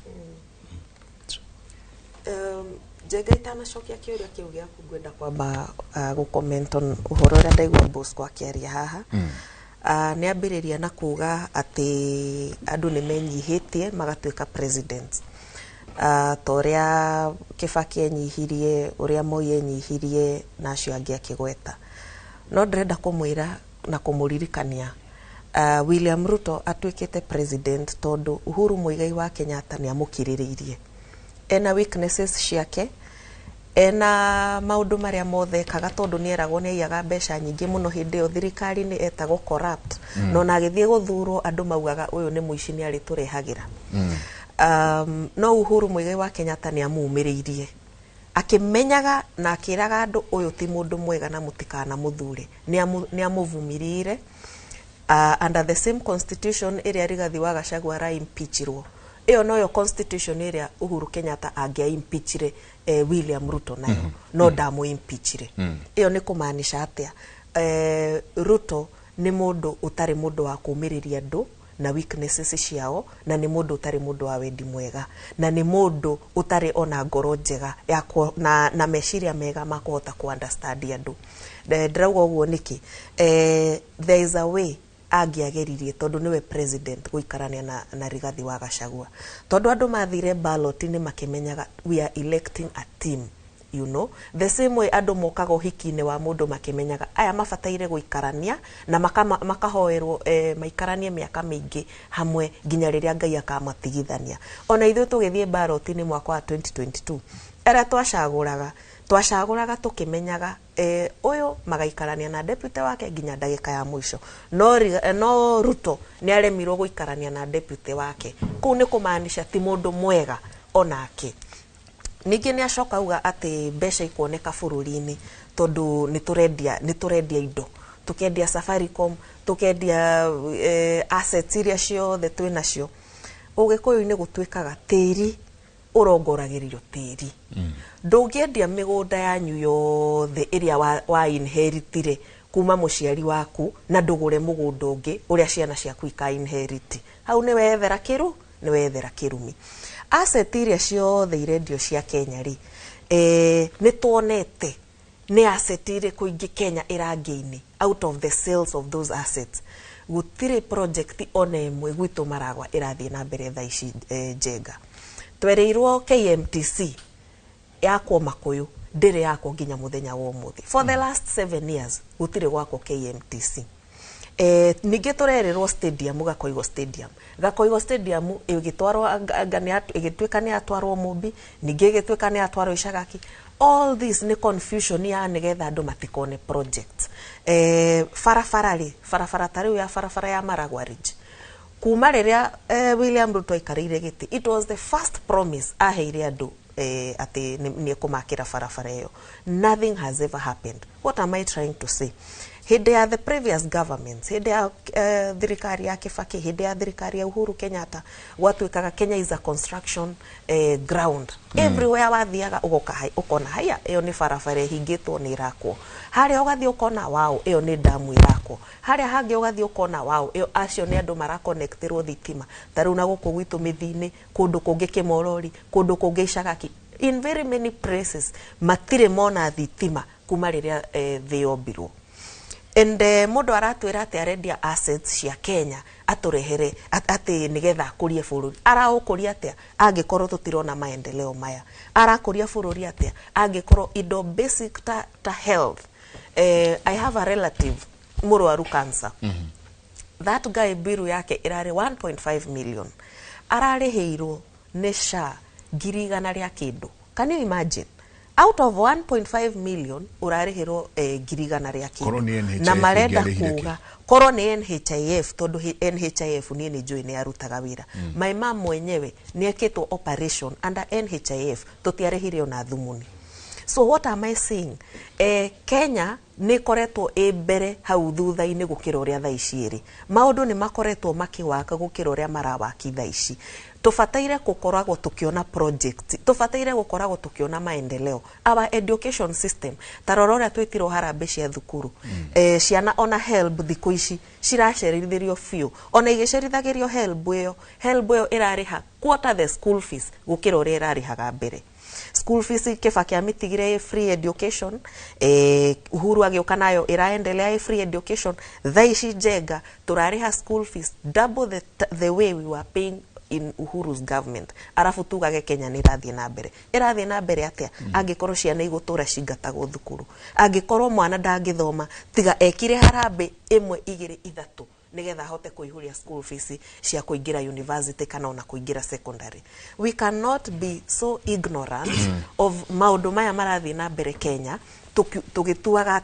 Njenga itanacokia kĩũria kĩu gĩaku, ngwenda kwamba gũ-comment on ũhoro ũrĩa ndaigua Bosco akĩaria haha. Nĩ ambĩrĩria na kuga atĩ andũ nĩ menyihĩtie magatuĩka president, ta ũrĩa Kibaki enyihirie, ũrĩa Moi enyihirie na acio angĩ akĩgweta. No ndĩrenda kũmwĩra na kũmũririkania, William Ruto atuĩkĩte president tondũ Uhuru Muigai wa Kenyatta nĩ amũkirĩrĩirie. Ena weaknesses ciake, ena maũndũ marĩa mothe ekaga, tondũ nĩ eragwo nĩ aiyaga mbeca nyingĩ mũno hĩndĩ ĩyo thirikari-inĩ, etagwo corrupt. No na agĩthiĩ gũthurwo andũ maugaga ũyũ nĩ mũici, nĩ arĩtũrehagĩra. No Uhuru Muigai wa Kenyatta nĩ amumĩrĩirie akĩmenyaga na akĩraga andũ ũyũ ti mũndũ mwega na mũtikanamũthure. Nĩ amũvumirire. Under the same constitution ĩrĩa Rigathi wa Gachagua ara-impeachirwo, ĩyo noyo constitution ĩrĩa Uhuru Kenyatta angĩa-impeachire William Ruto nayo, no ndamũ-impeachire. Ĩyo nĩ kũmaanisha atĩa? Ruto nĩ mũndũ ũtarĩ mũndũ wa kũmĩrĩria andũ na weaknesses ciao, na nĩ mũndũ ũtarĩ mũndũ wa wendi mwega, na nĩ mũndũ ũtarĩ ona ngoro njega ya na meciria mega ma kũhota ku understand andũ. Ndĩrauga ũguo nĩkĩ? There is a way angĩageririe, tondũ nĩwe president, gũikarania na Rigathi wa Gachagua, tondũ andũ mathire ballot-inĩ makĩmenyaga we are electing a team. The same way andũ mokaga ũhiki-inĩ wa mũndũ makĩmenyaga aya mabataire gũikarania na makahoerwo maikaranie mĩaka mĩingĩ hamwe nginya rĩrĩa Ngai akamatigithania. Ona ithuĩ tũgĩthiĩ ballot-inĩ mwaka wa 2022, arĩa twacagũraga tũkĩmenyaga ũyũ magaikarania na deputy wake nginya ndagĩka ya mũico. No Ruto nĩ aremirwo gũikarania na deputy wake. Kũu nĩ kũmaanisha ti mũndũ mwega onake. Ningĩ nĩ acoka auga atĩ mbeca ikuoneka bũrũri-inĩ tondũ nĩ tũrendia indo, tukendia Safaricom, tukendia assets iria ciothe twĩ nacio. Ũgĩkũyũ-inĩ gũtuĩkaga tĩri ũrongoragĩrio tĩri. Ndũngĩendia mĩgũnda yanyu yothe ĩrĩa wa inheritire kuma mũciari waku na ndũgũre mũgũnda ũngĩ ũrĩa ciana ciaku ika inherit. Hau nĩ wethera kĩru, nĩ wethera kĩrumi. Asset iria ciothe irendio cia Kenya rĩ, nĩ tuonete nĩ asset irĩkũ ingĩ Kenya ĩrangĩini out of the sales of those assets. Gũtirĩ project ona ĩmwe gwitũ Maragwa ĩrathiĩ na mbere thaa ici. Njenga, twereirwo KMTC yakwo Makuyu, ndĩrĩ yakwo nginya mũthenya wa ũmũthĩ. For the last 7 years gũtirĩ gwakwo KMTC. Ningĩ tũrerĩrwo stadium, Gakoigo Stadium. Gakoigo Stadium ĩgĩtwarwo, ĩgĩtuĩka nĩ yatwarwo Mũmbi, ningĩ ĩgĩtuĩka nĩ yatwarwo Icagaki. All this nĩ confusion ya nĩgetha andũ matikone project. Barabara rĩ, barabara ta rĩu ya barabara ya Maragwa Ridge, kuma rĩrĩa William Ruto aikarĩire gĩtĩ, it was the first promise aheire andũ atĩ nĩ ekũmakĩra barabara ĩyo. Nothing has ever happened. What am I trying to say? Hĩndĩ ya the previous governments, hĩndĩ ya thirikari ya Kibaki, hĩndĩ ya thirikari ya Uhuru Kenyatta, gwatuĩkaga Kenya is a construction ground. Everywhere wathiaga ũgoka ũkona haya, ĩyo nĩ barabara ĩhingĩtwo nĩ ĩrakwo. Harĩa ũgathiĩ ũkona wow, ĩyo nĩ damu ĩrakwo. Harĩa hangĩ ũgathiĩ ũkona wow, ĩyo acio nĩ andũ marakonekterwo thitima. Ta rĩu na gũkũ gwitũ mĩthi-inĩ, kũndũ kũngĩ Kĩmorori, kũndũ kũngĩ Icagaki, in very many places matirĩ mona thitima kuma rĩrĩa thĩ yombirwo. And mũndũ aratwĩra atĩ arendia assets cia Kenya atũrehere atĩ nĩgetha akũrie bũrũri. Araũkũria atĩa angĩkorwo tũtirona maendeleo maya? Arakũria bũrũri atĩa angĩkorwo indo basic ta health? I have a relative mũrwaru cancer. That guy, biru yake ĩrarĩ 1.5 million, ararĩhĩirwo nĩ SHA 100,000 rĩa kĩndũ. Can you imagine? Out of 1.5 million ũrarĩhĩrwo 100,000 rĩa kĩndũ. Na marenda kuga korwo nĩ NHIF, tondũ NHIF niĩ nĩ njũĩ nĩ yarutaga wĩra. My mom mwenyewe nĩ ekĩtwo operation under NHIF, tũtiarĩhire ona thumuni. So what am I saying? Kenya nĩ ĩkoretwo ĩ mbere hau thutha-inĩ gũkĩra ũrĩa thaa ici ĩrĩ. Maũndũ nĩ makoretwo makĩwaka gũkĩra ũrĩa marawaki thaa ici. Tũbataire gũkoragwo tũkĩona project, tũbataire gũkoragwo tũkĩona maendeleo. Our education system, ta rora ũrĩa twĩtirwo harambee cia thukuru. Ciana ona HELB thikũ ici ciracerithĩrio biũ. Ona igĩcerithagĩrio HELB ĩyo ĩrarĩha quarter the school fees gũkĩra ũrĩa ĩrarĩhaga mbere. School fees Kibaki amitigire free education, Uhuru agĩũka nayo ĩraendelea free education. Thaa ici Njenga tũrarĩha school fees double the way we were paying in Uhuru's government. Arafu tugage Kenya nĩ ĩrathiĩ na mbere. Ĩrathiĩ na mbere atĩa? Angĩkorwo ciana igũtũra cingatagwo thukuru, angĩkorwo mwana ndangĩthoma tiga ekire harambee 1 2 3 nigetha ahote kuihuria school fees cia kuingira university kana ona kuingira secondary. We cannot be so ignorant of maundu maya marathi na mbere Kenya tugituaga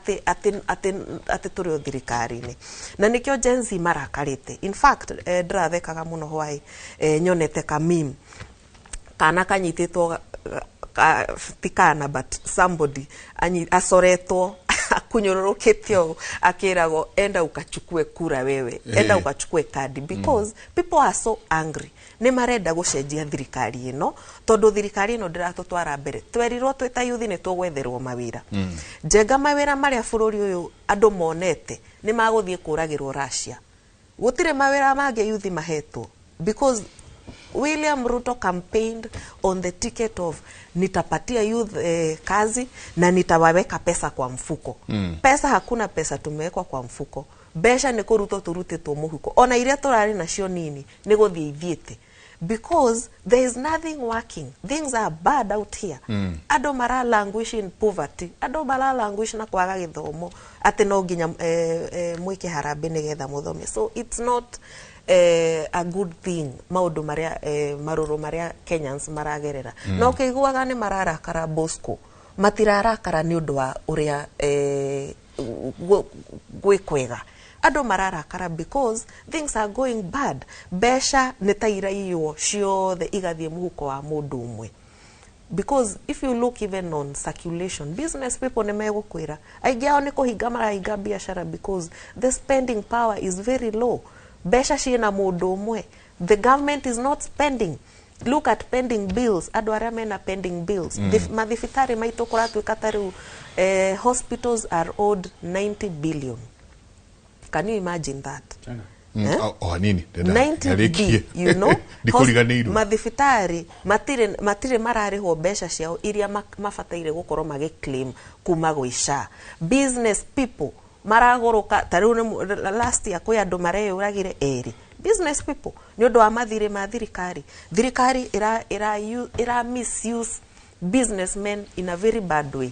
ati turi o thirikari-inĩ. Na nikio Gen Z marakarite. In fact, ndirathekaga muno hwai nyonete ka meme kana kanyititwo ti kana but somebody acoretwo akunyururukitio akiragwo enda ukachukue kura wewe, enda ukachukue kadi, because people are so angry. Ni marenda gucenjia thirikari ino tondu thirikari ino ndiratutwara mbere. Twerirwo twĩ ta youth ni tugwetherwo mawira. Njenga mawira maria bururi uyu andu monete ni maguthie kuragirwo Russia. Gutire mawira mangi youth mahetwo because William Ruto campaigned on the ticket of nitapatia youth kazi na nitawaweka pesa kwa mfuko. Pesa hakuna, pesa tumewekwa kwa mfuko. Mbeca ni kurutwo turutitwo muhuko. Ona iria turari nacio nini ni guthie ithiete. Because there is nothing working. Things are bad out here. Andũ mara languish in poverty. Andũ mara languish na kwaga githomo. Ati no nginya mwike harambee nigetha muthome. So it's not a good thing maundu maria maruru maria Kenyans maragerera. Na ukiguaga ni mararakara Bosco, matirarakara ni undu wa uria gwikwega. Andu mararakara because things are going bad. Mbeca ni ta iraiywo ciothe igathie muhuko wa mundu umwe. Because if you look even on circulation, business people ni megukwira aingi ao ni kuhinga marahinga biashara because the spending power is very low. Mbeca ciina mundu umwe. The government is not spending. Look at pending bills. Andu aria mena pending bills. Mathibitari maitu kuratuika ta riu, hospitals are owed 90 billion. Can you imagine that? Oh, nini? 90 B, you know? Mathibitari matire mararihwo mbeca ciao iria mabataire gukorwo magiclaim kuma gwĩ SHA. Business people maragũrũka ta rĩu last year kwĩ andũ mareyũragire erĩ. Business people nĩ ũndũ wa mathirĩ ma thirikari. Thirikari ira misuse businessmen in a very bad way.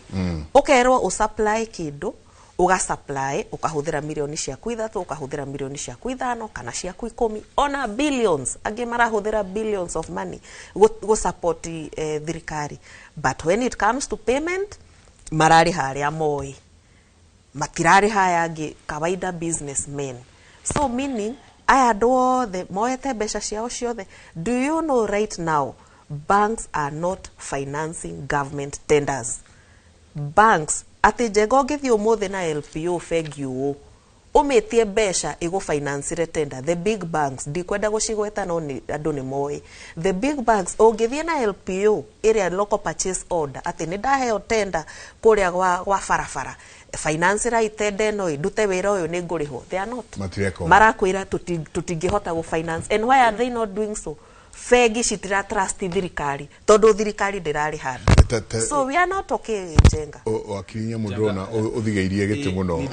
Ũkerwo ũsupply kĩndũ, ũgasupply, ũkahũthĩra mirioni ciaku 3, ũkahũthĩra mirioni ciaku 5 kana ciaku 10, ona billions. Angĩ marahũthĩra billions of money gũ support thirikari. But when it comes to payment, mararĩha arĩa moĩ, matirarĩha aya angĩ kawaida businessmen. So meaning aya andũ othe moete mbeca ciao ciothe. Do you know right now banks are not financing government tenders? Banks ati Njenga ũngĩthiĩ ũmũthĩ na LPO bengi ũũ ũmĩtie mbeca ĩgũfinancire tender. The big banks, ndikwenda gũcigweta no andũ nĩ moĩ. The big banks ũngĩthiĩ na LPO ĩrĩa local purchase order atĩ nĩ ndaheo tender kũrĩa gwa barabara, financira tender ĩno ndute wĩra ũyũ nĩ ngũrĩhwo. They are not. Marakwĩra tũtingĩhota gũ finance. And why are they not doing so? Bengi citira trust thirikari tondu thirikari ndirarĩha andũ. So we are not okay, Njenga. Wakiri Nyamũ ũthigeirie gĩtĩ mũno.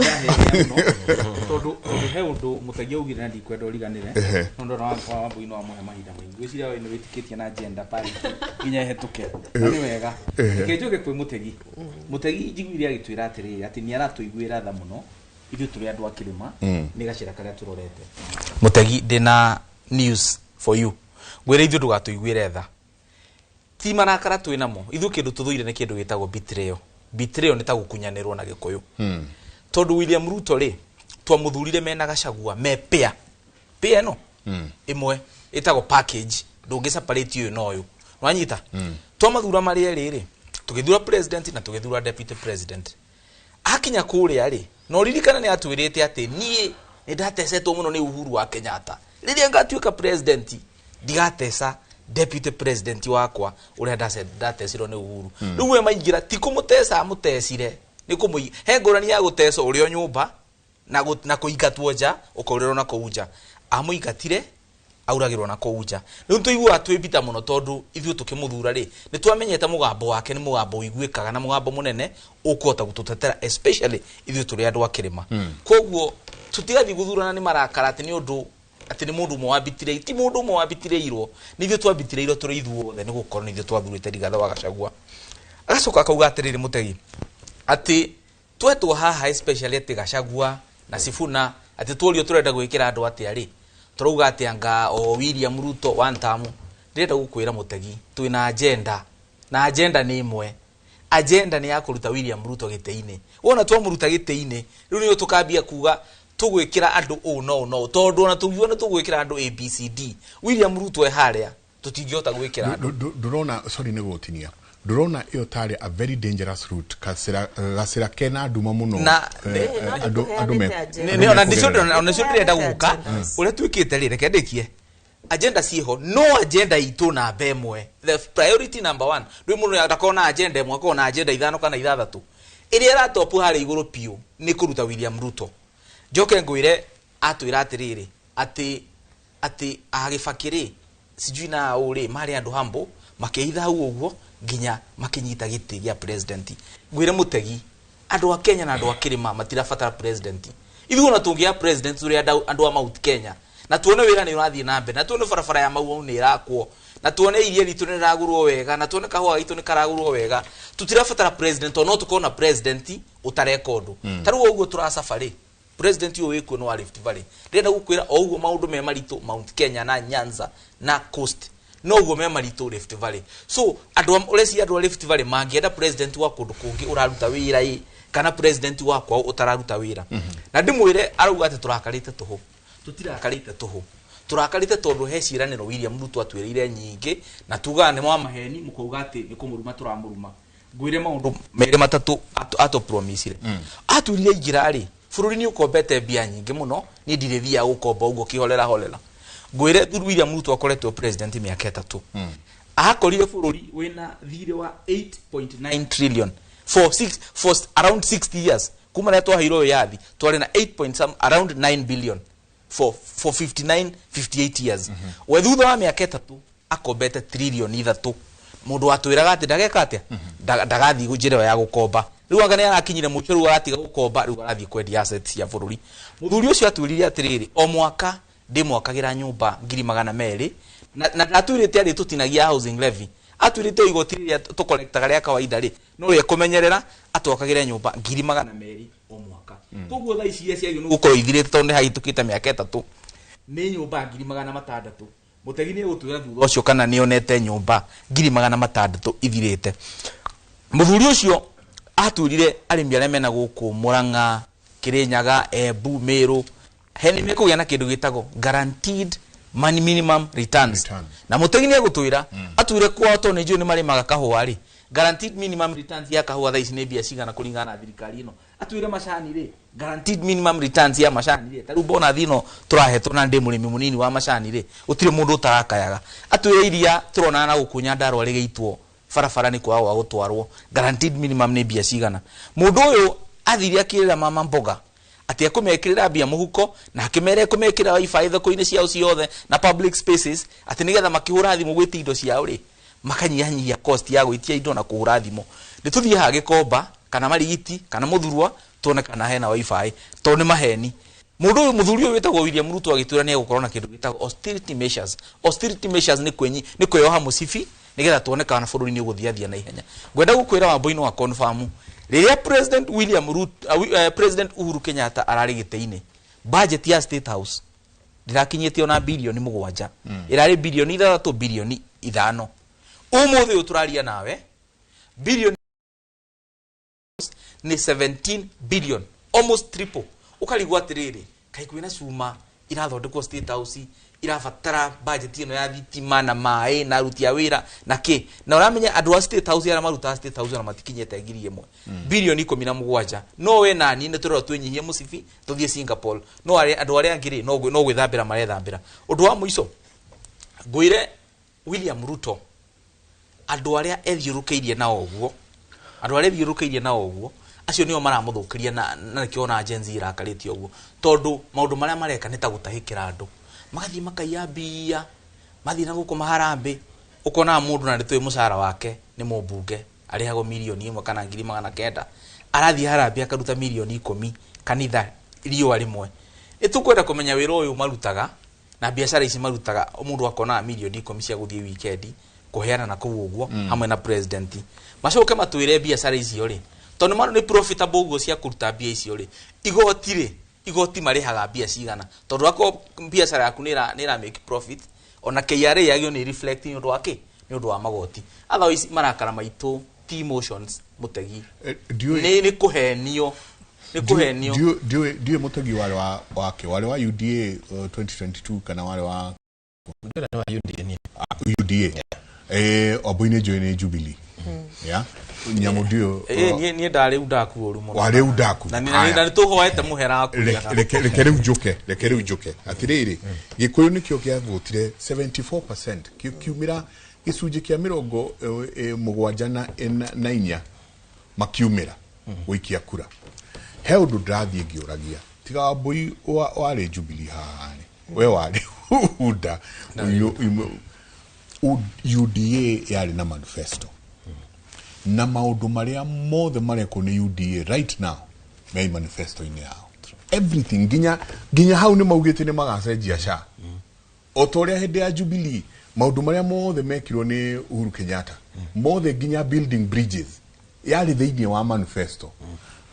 Tondu he ũndũ Mũtegi augire na ndikwenda ũriganĩre. No ndona Wambui no amũhe mahinda maingĩ. Ngwĩciria we nĩ wĩtĩkĩtie na gender parity nginya ĩhetũke. Na nĩ wega. Reke njoke kwĩ Mũtegi. Mũtegi njiguire agĩtwĩra atĩrĩrĩ atĩ nĩ aratũiguĩra tha mũno ithuĩ tũrĩ andũ a kĩrĩma nĩ gacĩra karĩa tũrorete. Mũtegi, ndĩna news for you. Ngwĩre ithuĩ ndũgatũiguĩre tha. Ti marakara twĩ namo, ithuĩ kĩndũ tũthũire nĩ kĩndũ gĩtagwo betrayal. Betrayal nĩ ta gũkunyanĩrwo na Gĩkũyũ. Tondũ William Ruto rĩ, twamuthurire mena Gachagua me pair. Pair ĩno ĩmwe ĩtagwo package, ndũngĩ separate ũyũ na ũyũ. Wanyita? Twamathura marĩ erĩ rĩ, tũgĩthura president na tũgĩthura deputy president. Akinya kũrĩa rĩ, na ũririkane nĩ atwĩrĩte atĩ niĩ nĩ ndatecetwo mũno nĩ Uhuru wa Kenyatta. Rĩrĩa ngatuĩka president, ndigateca deputy president wakwa ũrĩa ndatecirwo nĩ Uhuru. Rĩu we maingĩra ti kũmũteca amũtecire, nĩ kũmũ he ngũrani ya gũtecwo ũrĩ o nyũmba na kũingatwo nja ũkaurĩrwo na kũu nja. Amũingatire auragĩrwo na kũu nja. Rĩu tũiguaga twĩ mũno tondũ ithuĩ tũkĩmũthura rĩ, nĩ twamenyete mũgambo wake nĩ mũgambo ũiguĩkaga na mũgambo mũnene ũkũhota gũtũtetera especially ithuĩ tũrĩ andũ a kĩrĩma. Koguo tũtigathiĩ gũthurana nĩ marakara atĩ nĩ ũndũ atĩ nĩ mũndũ ũmwe wambitire, ti mũndũ ũmwe wambitireirwo, nĩ ithuĩ twambitireirwo tũrĩ ithuothe nĩ gũkorwo nĩ ithuĩ twathurĩte Rigathĩ wa Gachagua. Agacoka akauga atĩrĩrĩ Mũtegi, atĩ twetwo haha especially atĩ Gachagua na Sifuna atĩ tuorio tũrenda gwĩkĩra andũ atĩa rĩ, tũrauga atĩ anga o William Ruto one term. Ndĩrenda gũkwĩra Mũtegi, twĩna agenda na agenda nĩ ĩmwe. Agenda nĩ ya kũruta William Ruto gĩtĩ-inĩ. Wona twamũruta gĩtĩ-inĩ, rĩu nĩyo tũkambia kuga tũgwĩkĩra andũ ũũ no ũũ no ũũ, tondũ ona tũngiuga nĩ tũgwĩkĩra andũ ABCD, William Ruto e harĩa tũtingĩhota gwĩkĩra andũ. Ndũrona, sorry nĩ gũtinia, ndũrona ĩyo tarĩ a very dangerous route, gacĩra kena nduma mũno. Na andũ ona nĩcio ndĩrenda gũka ũrĩa twĩkĩte rĩ, reke ndĩkie. Agenda ciĩho, no agenda itũ namba ĩmwe, the priority number one. Rĩu mũndũ ndakorwo na agenda ĩmwe, akorwo na agenda 5 kana 6. Ĩrĩa ĩratopu harĩa igũrũ biũ nĩ kũruta William Ruto. Njoke ngwĩre atwĩra atĩrĩrĩ, atĩ agĩbakĩ rĩ, sijui na ũ rĩ, marĩ andũ humble, makĩhitha hau ũguo nginya makĩnyita gĩtĩ gĩa president. Ngwĩre Mũtegi, andũ a Kenya na andũ a kĩrĩma matirabatara president. Ithuĩ ona tũngĩya president tũrĩ andũ a Mount Kenya, na tuone wĩra nĩ ũrathiĩ na mbere, na tuone barabara ya Mau nĩ ĩrakwo, na tuone iria ritũ nĩ rĩragũrwo wega, na tuone kahũa gaitũ nĩ karagũrwo wega. Tũtirabatara president, no tũkorwo na president ũtareka ũndũ. Ta rĩu ũguo tũracabarĩ, president ũyũ wĩkuo nĩ wa Rift Valley. Ndĩrenda gũkwĩra o ũguo maũndũ me maritũ Mount Kenya na Nyanza na Coast, no ũguo me maritũ Rift Valley. So andũ ũreciria andũ a Rift Valley mangĩenda president wa kũndũ kũngĩ ũraruta wĩra ĩ, kana president wa kwao ũtararuta wĩra. Na ndĩmwĩre arauga atĩ tũrakarĩte tũhũ. Tũtirakarĩte tũhũ. Tũrakarĩte tondũ he ciĩranĩro William Ruto atwĩrĩire nyingĩ, na tugaga nĩ wa maheni, mũkauga atĩ nĩ kũmũruma tũramũruma. Ngwĩre maũndũ merĩ matatũ atũpromisire. Atwĩrire ingĩra rĩ, bũrũri nĩ ũkombete mbia nyingĩ mũno, niĩ ndirĩ thiaga gũkomba ũguo kĩholela holela. Ngwĩre William Ruto akoretwo president mĩaka 3. Akorire bũrũri wĩna thirĩ wa 8.9 trillion for around 60 years. Kuma rĩrĩa twaheirwo wĩyathi, twarĩ na 8 point some, around 9 billion for 59, 58 years. We thutha wa mĩaka 3 akombete trillion 3. Mũndũ atwĩraga atĩ ndageka atĩa? Ndagathiĩ njĩra ya gũkomba. Rĩu anga nĩ arakinyire mũico, rĩu aratiga gũkomba, rĩu arathiĩ kwendia assets cia bũrũri. Mũthuri ũcio atwĩrire atĩrĩrĩ, o mwaka ndĩmwakagĩra nyũmba 200,000, na ndatwĩrĩte arĩ tũtinagia housing levy. Atwĩrĩte igoti rĩrĩa tũkolektaga rĩa kawaida rĩ, no rĩa kũmenyerera, atwakagĩre nyũmba 200,000 o mwaka. Koguo thaa ici iria ciagĩrĩirwo nĩ gũkorwo ithirĩte tondũ nĩ hahĩtũkĩte mĩaka 3, nĩ nyũmba 600,000. Mũtegi nĩ egũtwĩra thutha ũcio kana nĩ onete nyũmba 600,000 ithirĩte. Mũthuri ũcio atwĩrire arĩmi arĩa mena gũkũ Murang'a, Kirinyaga, Embu, Meru, he nĩ mekũgĩa na kĩndũ gĩtagwo guaranteed money minimum returns. Na Mũtegi nĩ egũtwĩra, atwĩre kwao tondũ nĩ njũĩ nĩ marĩmaga kahũa rĩ, guaranteed minimum returns ya kahũa thaa ici nĩ mbia cigana kũringana na thirikari ĩno. Atwĩre macani rĩ, guaranteed minimum returns ya macani rĩ, ta rĩu bonathi ĩno tũrahetwo na ndĩ mũrĩmi mũnini wa macani rĩ, gũtirĩ mũndũ ũtarakayaga. Atwĩre iria tũronana na gũkũ Nyandarũa rĩgĩitwo barabara nĩ kwaga gwa gũtwarwo, guaranteed minimum nĩ mbia cigana. Mũndũ ũyũ athire akĩrĩra mama mboga atĩ ekũmekĩrĩra mbia mũhuko, na akĩmera ekũmekĩrĩra wifi thoko-inĩ ciao ciothe na public spaces, atĩ nĩgetha makĩhũra thimũ gwĩtia indo ciao rĩ, makanyihanyihia cost ya gwĩtia indo na kũhũra thimũ. Nĩ tũthiĩ haha Gĩkomba kana Marigiti kana Mũthurwa tuone kana hena wifi, tondũ nĩ maheni. Mũndũ ũyũ, mũthuri ũyũ wĩtagwo William Ruto agĩtwĩra nĩ egũkorwo na kĩndũ gĩtagwo austerity measures. Austerity measures nĩ kwĩyoha mũcibi nĩgetha tuone kana bũrũri nĩ ũgũthiathia na ihenya. Ngwenda gũkwĩra Wambui-inĩ wa confirm, rĩrĩa President William Ruto, President Uhuru Kenyatta ararĩ gĩtĩ-inĩ, budget ya State House ndĩrakinyĩte ona bilioni 7, ĩrarĩ bilioni 6, bilioni 5. Umuthi uyu turaria nawe billion ni 17 billion, almost triple. Ukarigwo atiriri, kai kwina cuma irathondekwo State House irabatara budget ino ya thitima na maĩ na aruti a wĩra na kĩ, na ũramenya andũ a State House arĩa marutaga State House ona matikinyĩte 1,000 bilioni 17. No we na niĩ nĩ tũrerwo twĩnyihie mũcibi tũthiĩ Singapore, no andũ arĩa angĩ rĩ no gwĩthambĩra marethambĩra. Ũndũ wa mũico ngwĩre William Ruto, andũ arĩa ethiũrũkĩirie nao ũguo, andũ arĩa ethiũrũkĩirie nao ũguo acio nĩo maramũthũkĩria na nĩkĩo ona Gen Z irakarĩte ũguo, tondũ maũndũ marĩa mareka nĩ ta gũtahĩkĩra andũ, magathiĩ makaiya mbia, mathiĩ na gũkũ maharambĩ, ũkona mũndũ na nĩtũĩ mũcara wake nĩ mũmbunge arĩhagwo milioni 1 kana 900,000, arathiĩ harambĩ akaruta milioni 10 kanitha riũa rĩmwe. Nĩtũkwenda kũmenya wĩra ũyũ marutaga na biacara ici marutaga, mũndũ akona milioni 10 cia gũthiĩ wikendi kũheana na kũu ũguo hamwe na president, macoke matwĩre biacara icio rĩ, tondũ nĩ nĩ profitable ũguo cia kũruta mbia icio rĩ, igoti rĩ, igoti marĩhaga mbia cigana, tondũ akorwo biacara yaku nĩ ĩra make profit, ona KRA yagĩrĩirwo nĩ reflect nĩ ũndũ wa kĩ, nĩ ũndũ wa magoti. Otherwise marakara maitũ ti emotions mũtegi, nĩ kũhenio, nĩ kũhenio. Ndiũĩ mũtegi warĩ wake, warĩ wa UDA 2022 kana warĩ wa UDA? Wambui-inĩ njũĩ nĩ Jubilee. Yeah. Nyamu ndio nie ndari udaku uru muno, wari udaku na nĩ tũhoete mũhera waku. Reke rĩu njuke, reke rĩu njuke atirĩrĩ, Gĩkũyũ nĩkĩo kĩavotire 74%, kiumĩra gĩcunjĩ kĩa 74 makiumĩra gũikia kura. He ũndũ ndĩrathiĩ ngĩũragia, tiga Wambui warĩ Jubilee haha rĩ, we warĩ UDA, UDA yarĩ na manifesto na maũndũ marĩa mothe marekwo nĩ UDA right now me manifesto-inĩ yao, everything nginya hau nĩ maugĩte nĩ magacenjia SHA. O ta ũrĩa hĩndĩ ya Jubilee maũndũ marĩa mothe mekirwo nĩ Uhuru Kenyatta mothe nginya building bridges yarĩ thĩinĩ wa manifesto.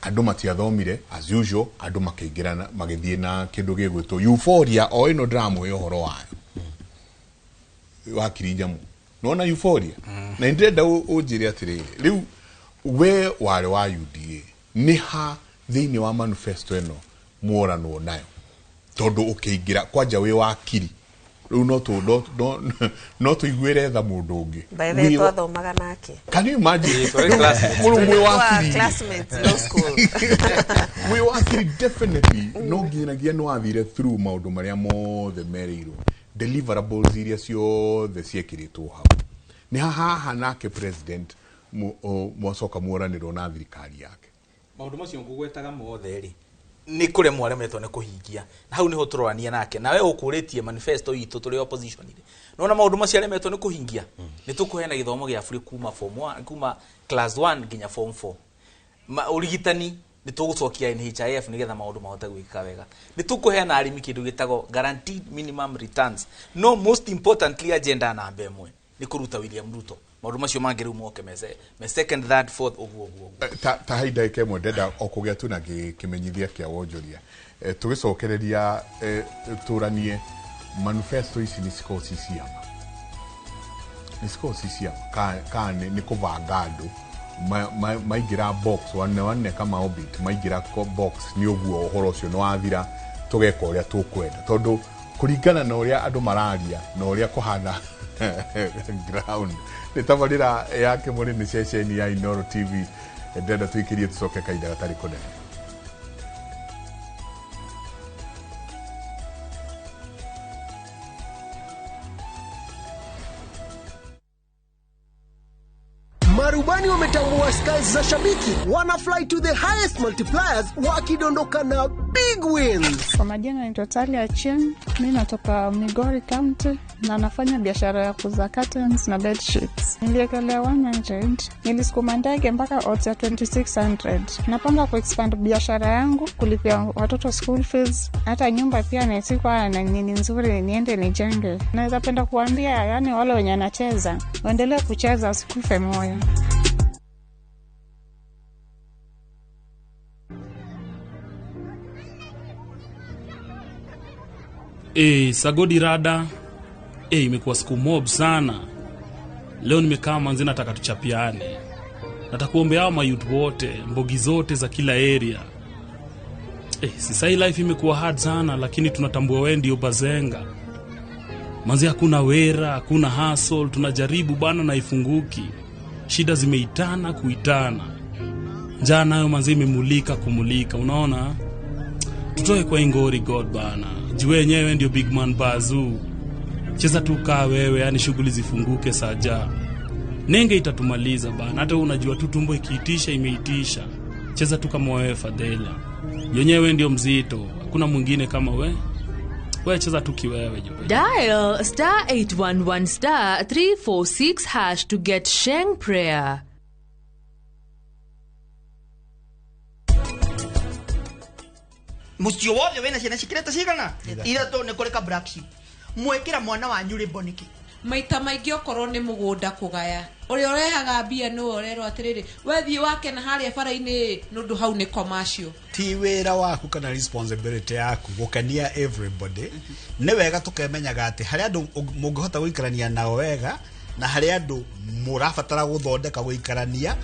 Andũ matiathomire as usual, andũ makĩingĩra magĩthiĩ na kĩndũ gĩgwĩtwo euphoria o ĩno ndĩramũhe ũhoro wayo wa Kirinyamu. Nona euphoria na ndĩrenda ũnjĩre atĩrĩrĩ, rĩu we warĩ wa UDA, nĩ ha thĩinĩ wa manifesto ĩno mworanwo nayo, tondũ ũkĩingĩra kwanja wĩ wakiri rĩu no tũiguĩre tha mũndũ ũngĩ. By the way, twathomaga nake. Can you imagine? Mwĩ wakiri, classmates law school. Mwĩ wakiri definitely no nginyagia nĩ wathire through maũndũ marĩa mothe merĩirwo, deliverables iria ciothe ciĩkĩrĩtwo hau. Nĩ haha nake president mwacoka mworanĩrwo na thirikari yake. Maũndũ macio ngũgwetaga mothe rĩ, nĩ kũremwo aremetwo nĩ kũhingia, na hau nĩho tũrorania nake. Nawe ũkũrĩtie manifesto itũ tũrĩ opposition rĩ, nona maũndũ macio aremetwo nĩ kũhingia, nĩ tũkũheana gĩthomo gĩa bure kuma form 1, kuma class 1 nginya form 4. Ũrigitani nĩ tũgũcokia NHIF nĩgetha maũndũ mahote gwĩkĩka wega. Nĩ tũkũheana arĩmi kĩndũ gĩtagwo guaranteed minimum returns. No most importantly agenda namba 1 nĩ kũruta William Ruto. Maũndũ macio mangĩ rĩu moke me second, third, fourth ũguo ũguo. Ta hai ndagĩka ĩmwe ndenda o kũgĩa tu na kĩmenyithia kĩa wonjoria, tũgĩcokereria tũranie manifesto ici nĩ cikoragwo ci ciama, nĩ cikoragwo ci ciama kana nĩ kũbanga andũ maingĩra box wanne wanne kama orbit maingĩra box nĩ ũguo ũhoro ũcio nĩ wathira, tũgeka ũrĩa tũkwenda, tondũ kũringana na ũrĩa andũ mararia na ũrĩa kũhana ground. Nĩ tabarĩra ya Kĩmũrĩ nĩ ceceni ya Inooro TV, ndĩrenda tũikĩrie tũcoke kahinda gatarĩ kũnene. Marubani wametambua skies za shabiki, wana fly to the highest multipliers wakidondoka na big wins. Kwa majina naitwa Talia Achieng, mimi natoka Migori County na nafanya biashara ya kuuza curtains na bed sheets. Niliekelea 100, nilisukuma ndege mpaka odds ya 2600. Napanga kuexpand biashara yangu, kulipia watoto school fees, hata nyumba pia nisikuwa na nini nzuri niende nijenge. Naweza penda kuambia yani wale wenye wanacheza, waendelee kucheza usikufe moyo. Sagodi rada. Imekuwa siku mob sana. Leo nimekaa manzi, nataka tuchapiane. Nataka kuombea hao mayouth wote, mbogi zote za kila area. Sasa hii life imekuwa hard sana, lakini tunatambua wewe ndio bazenga. Manzi hakuna wera, hakuna hustle, tunajaribu bana na ifunguki. Shida zimeitana kuitana. Njaa nayo manzi imemulika kumulika, unaona? Tutoe kwa ingori God bana. Jiwe yenyewe ndio big man bazoo. Cheza tu kaa wewe, yani shughuli zifunguke saja. Nenge itatumaliza bana. Hata unajua tu tumbo ikiitisha imeitisha. Cheza tu kama wewe Fadhela. Yenyewe ndio mzito, hakuna mwingine kama we. Wewe cheza tu kiwewe jo. Dial *811 *346# to get Sheng prayer. Mucio wothe wena ciana cikirete cigana ithatũ nĩ kũrĩ ka black sheep mwĩkĩra mwana wanyu rĩmbo nĩkĩ maita maingĩ okorwo nĩ mũgũnda kũgaya ũrĩa ũrehaga mbia nĩwe ũrerwo atĩrĩrĩ wethiĩ wake na harĩa bara-inĩ nũndũ hau nĩ commercial. Ti wĩra waku kana responsibility yaku gũkenia everybody. Nĩ wega tũkemenyaga atĩ harĩ andũ mũngĩhota gũikarania nao wega na harĩ andũ mũrabatara gũthondeka gũikarania.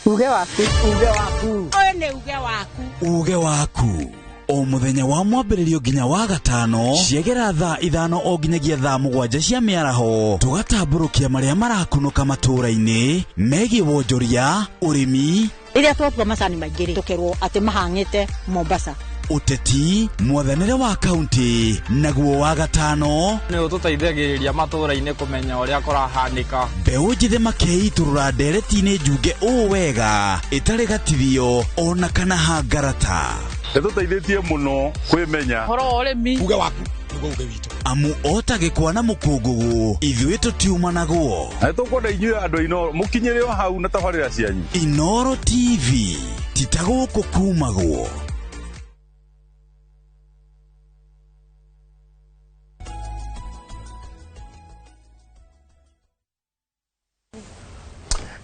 Uge waku, uge waku. Ũyũ nĩ uge waku. Uge waku. O mũthenya wa mwambĩrĩrio nginya wa gatano ciegera thaa 5 o nginyagia thaa 7 cia mĩaraho tũgatambũrũkia marĩa marakunũka matũũra-inĩ megiĩ wonjoria, ũrĩmi. Rĩrĩa twatua macani maingĩ rĩ, tũkerwo atĩ mahang'ĩte Mombasa. Ũteti, mwathanĩre wa kaunti, naguo wa gatano nĩ ũtũteithagĩrĩria matũũra-inĩ kũmenya ũrĩa kũrahanĩka. Mbeũ njĩthĩ makeitũrũra ndereti-inĩ njunge ũũ wega ĩtarĩ gatithio ona kana hangarata. Ĩtũteithĩtie mũno kwĩmenya ũhoro wa ũrĩmi. Uge waku nĩguo uge witũ. Amu ota gĩkwa na mũkũngũgũ ithuĩ tũtiumanagwo. Na nĩtũkwenda inyuĩ andũ a Inooro mũkinyĩre o hau na tabarĩra cianyu. Inooro TV ti ta gũkũ kumagwo.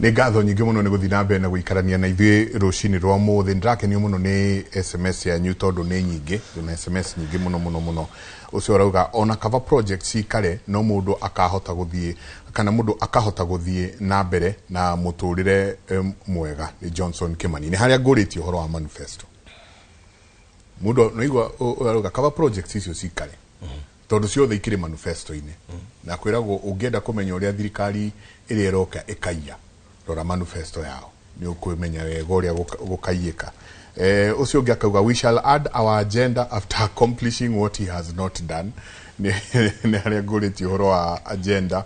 Nĩ ngatho nyingĩ mũno nĩ gũthiĩ na mbere na gũikarania na ithuĩ rũcinĩ rwa ũmũthĩ. Nĩndĩrakenio mũno nĩ SMS yanyu tondũ nĩ nyingĩ, ndĩna SMS nyingĩ mũno mũno mũno. Ũcio ũrauga ona cover project cikare no mũndũ akahota gũthiĩ kana mũndũ akahota gũthiĩ na mbere na mũtũrĩre mwega. Nĩ Johnson Kimani. Nĩ harĩa ngũrĩtie ũhoro wa manifesto. Mũndũ no ũrauga cover project icio cikare tondũ ciothe ikĩrĩ manifesto-inĩ. Na kwĩragwo ũngĩenda kũmenya ũrĩa thirikari ĩrĩa ĩroka ĩkaiya, rora manifesto yao nĩ ũkũmenya wega ũrĩa gũkaiyĩka. Ũcio ũngĩ akauga we shall add our agenda after accomplishing what he has not done. Nĩ harĩa ngũrĩtie ũhoro wa agenda.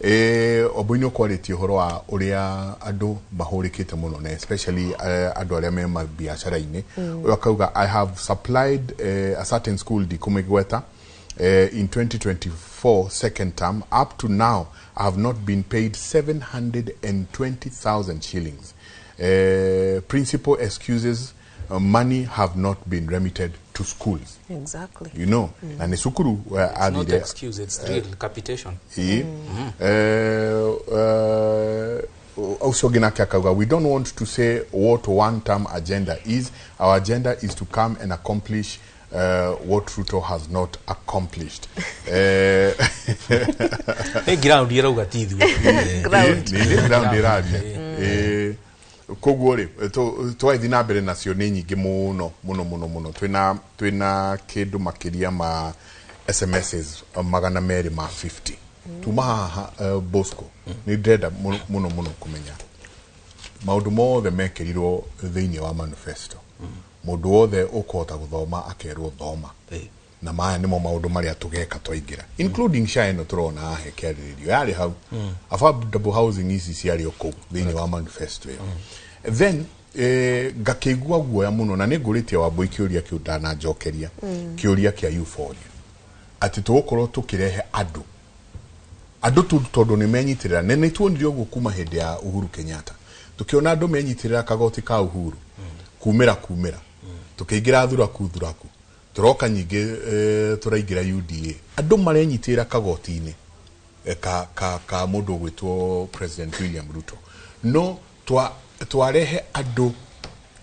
Obũinĩ ũkwarĩtie ũhoro wa ũrĩa andũ mahũrĩkĩte mũno na especially andũ arĩa me mabiacara-inĩ. Ũyũ akauga I have supplied a certain school ndikũmĩgweta in 2024 second term. Up to now I have not been paid 720,000 shillings. Principal excuses, money have not been remitted to schools. Exactly. You know, na ni sukuru it's not excuse, it's real capitation. Also ginake akauga we don't want to say what one term agenda is. Our agenda is to come and accomplish what Ruto has not accomplished. Hey, ground irauga ti ithuĩ. Ground. Nĩ ground iraria. Koguo rĩ twathiĩ na mbere nacio nĩ nyingĩ mũno mũno mũno mũno. Twĩna kĩndũ makĩria ma SMSs 250. Tuma haha Bosco nĩ ndĩrenda mũno mũno kũmenya maũndũ mothe mekĩrirwo thĩinĩ wa manifesto. Mũndũ wothe ũkũhota gũthoma akerwo thoma. Na maya nĩmo maũndũ marĩa tũgeka twaingĩra, including SHA ĩno tũrona haha ĩkĩarĩrĩrio yarĩ hau. Affordable housing ici ciarĩ o kũu thĩinĩ wa manifesto ĩyo. Then ngakĩigua guoya mũno na nĩ ngũrĩtie Wambũi kĩũria kĩu ndananjokeria, kĩũria kĩa euphoria atĩ tũgũkorwo tũkĩrehe andũ tu tondũ nĩ menyitĩrĩra. Na nĩ tuonire ũguo kuma hĩndĩ ya Uhuru Kenyatta, tũkĩona andũ menyitĩrĩra kagoti ka Uhuru kumĩra tũkĩingĩra thuraku tũroka nyingĩ, tũraingĩra UDA andũ marenyitĩrĩra kagoti-inĩ ka mũndũ ũgwĩtwo President William Ruto. No twarehe andũ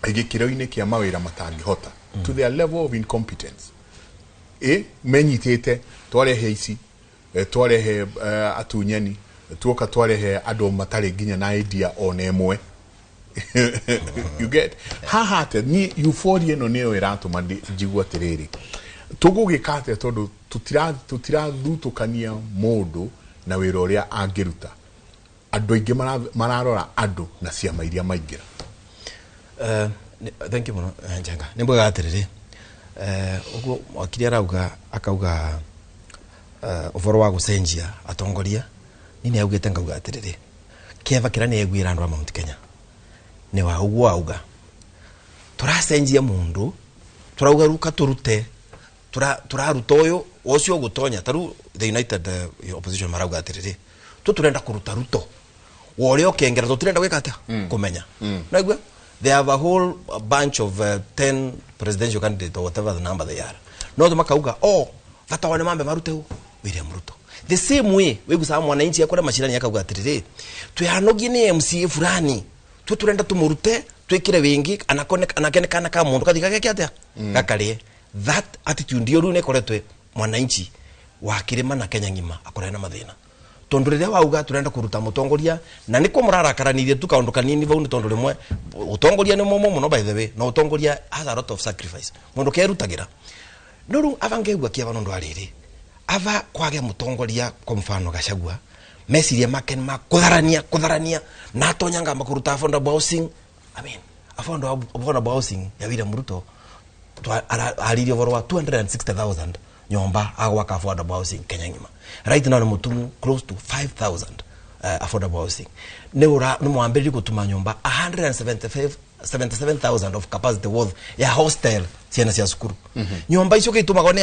Gĩkĩro-inĩ kĩa mawĩra matangĩhota to their level of incompetence. Menyitĩte twarehe ici, twarehe atunyani, tuoka twarehe andũ matarĩ nginya na idea ona ĩmwe. You get haha atĩ ni euphoria ĩno nĩyo ĩratũma njigue atĩrĩrĩ, tũgũgĩka atĩa tondũ tũtirathutũkania mũndũ na wĩra ũrĩa angĩruta. Andũ aingĩ mararora andũ na ciama iria maingĩra. Thank you mũno, Njenga. Nĩ mbwega atĩrĩrĩ, ũguo wakiri arauga akauga ũboro wa gũcenjia atongoria, ni nĩ augĩte ngauga atĩrĩrĩ, kĩeva kĩrĩa nĩ aiguĩra andũ a Mount Kenya nĩ wa ũguo auga tũracenjia mũndũ, tũrauga ruka tũrute, tũraruta ũyũ ũcio ũgũtonya. Ta rĩu the United Opposition marauga atĩrĩrĩ, tũtũrenda kũruta Ruto wa ũrĩa ũkengera, tũtirenda gwĩka atĩa kũmenya. Naigua they have a whole bunch of 10 presidential candidates or whatever the number they are. No makauga oh bata wane mambe marute hu William Ruto. The same way wigusa mwananchi akora mashirani akauga atiriri twihanogie ni MCA fulani tuturenda tumurute twikire wingi anakone anakene kana ka mundu kathika geke atia gakarie. That attitude ndio riu nikoretwe mwananchi wa kirima na Kenya ng'ima akorena na mathina tondu riria wauga turenda kuruta mutongoria na niko murarakaranirie tu kaundu kanini vau ni tondu rimwe utongoria ni mumo muno by the way na utongoria has a lot of sacrifice mundu kerutagira no ru abangeigua kiaba nondu ariri ava kwage mutongoria kwa mfano Gachagua meciria make ma kutharania na atonya ngamba kuruta affordable housing. I mean affordable housing ya William Ruto aririe ũhoro wa 260,000 nyomba agwaka affordable housing Kenya ng'ima. Right now ni mutumu close to 5,000 affordable housing. Ni ura ni mwambiriri gutuma nyomba 177,000 of capacity worth ya hostel ciana cia cukuru. Nyomba icio gitumagwo ni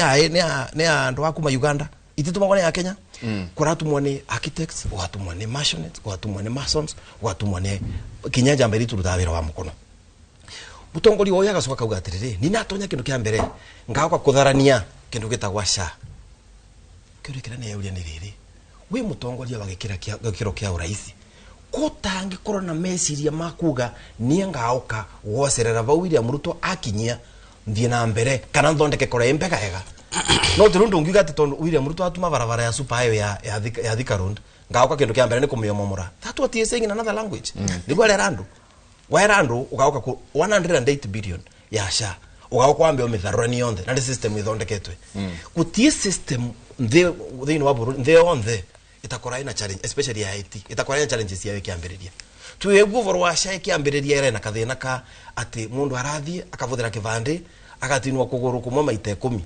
ni andu a kuma Uganda, ititumagwo ni a Kenya. Kuratumwo ni architects, gwatumwo ni masons, gwatumwo ni masons, gwatumwo ni kinya njamba iria turutaga wira wa mukono. Mutongoria uyu agacoka kauga atiriri ni natonya kindu kia mbere ngaoka kutharania kindu gitagwa SHA. Kiuria kiria neyauria ni riri, wi mutongoria wa gikira kia gikiro kia uraisi kutangikorwo na meciria makuga nie ngaoka gwocerera vau William Ruto akinyia nthie na mbere kana nthondeke kora imbega ega. No tiru ndungiuga ati tondu William Ruto atuma barabara ya super highway ya Thika Road ngaoka kindu kia mbere ni kumyomomora. That what he is saying in another language. Niguo arera andu waera andu ugaoka ku 108 billion ya SHA ugaoka wambe umitharurani yonthe na system ithondeketwe. Gutie system thiini wa bururi nthi yonthe itakora ina challenge especially ya IT itakora ina challenges ya kiambiriria tuyeguo uvoro wa SHA kiambiriria ira na kathina ka ati mundu arathie akavuthira kivandi agatinwa kuguru kumwe maita 10.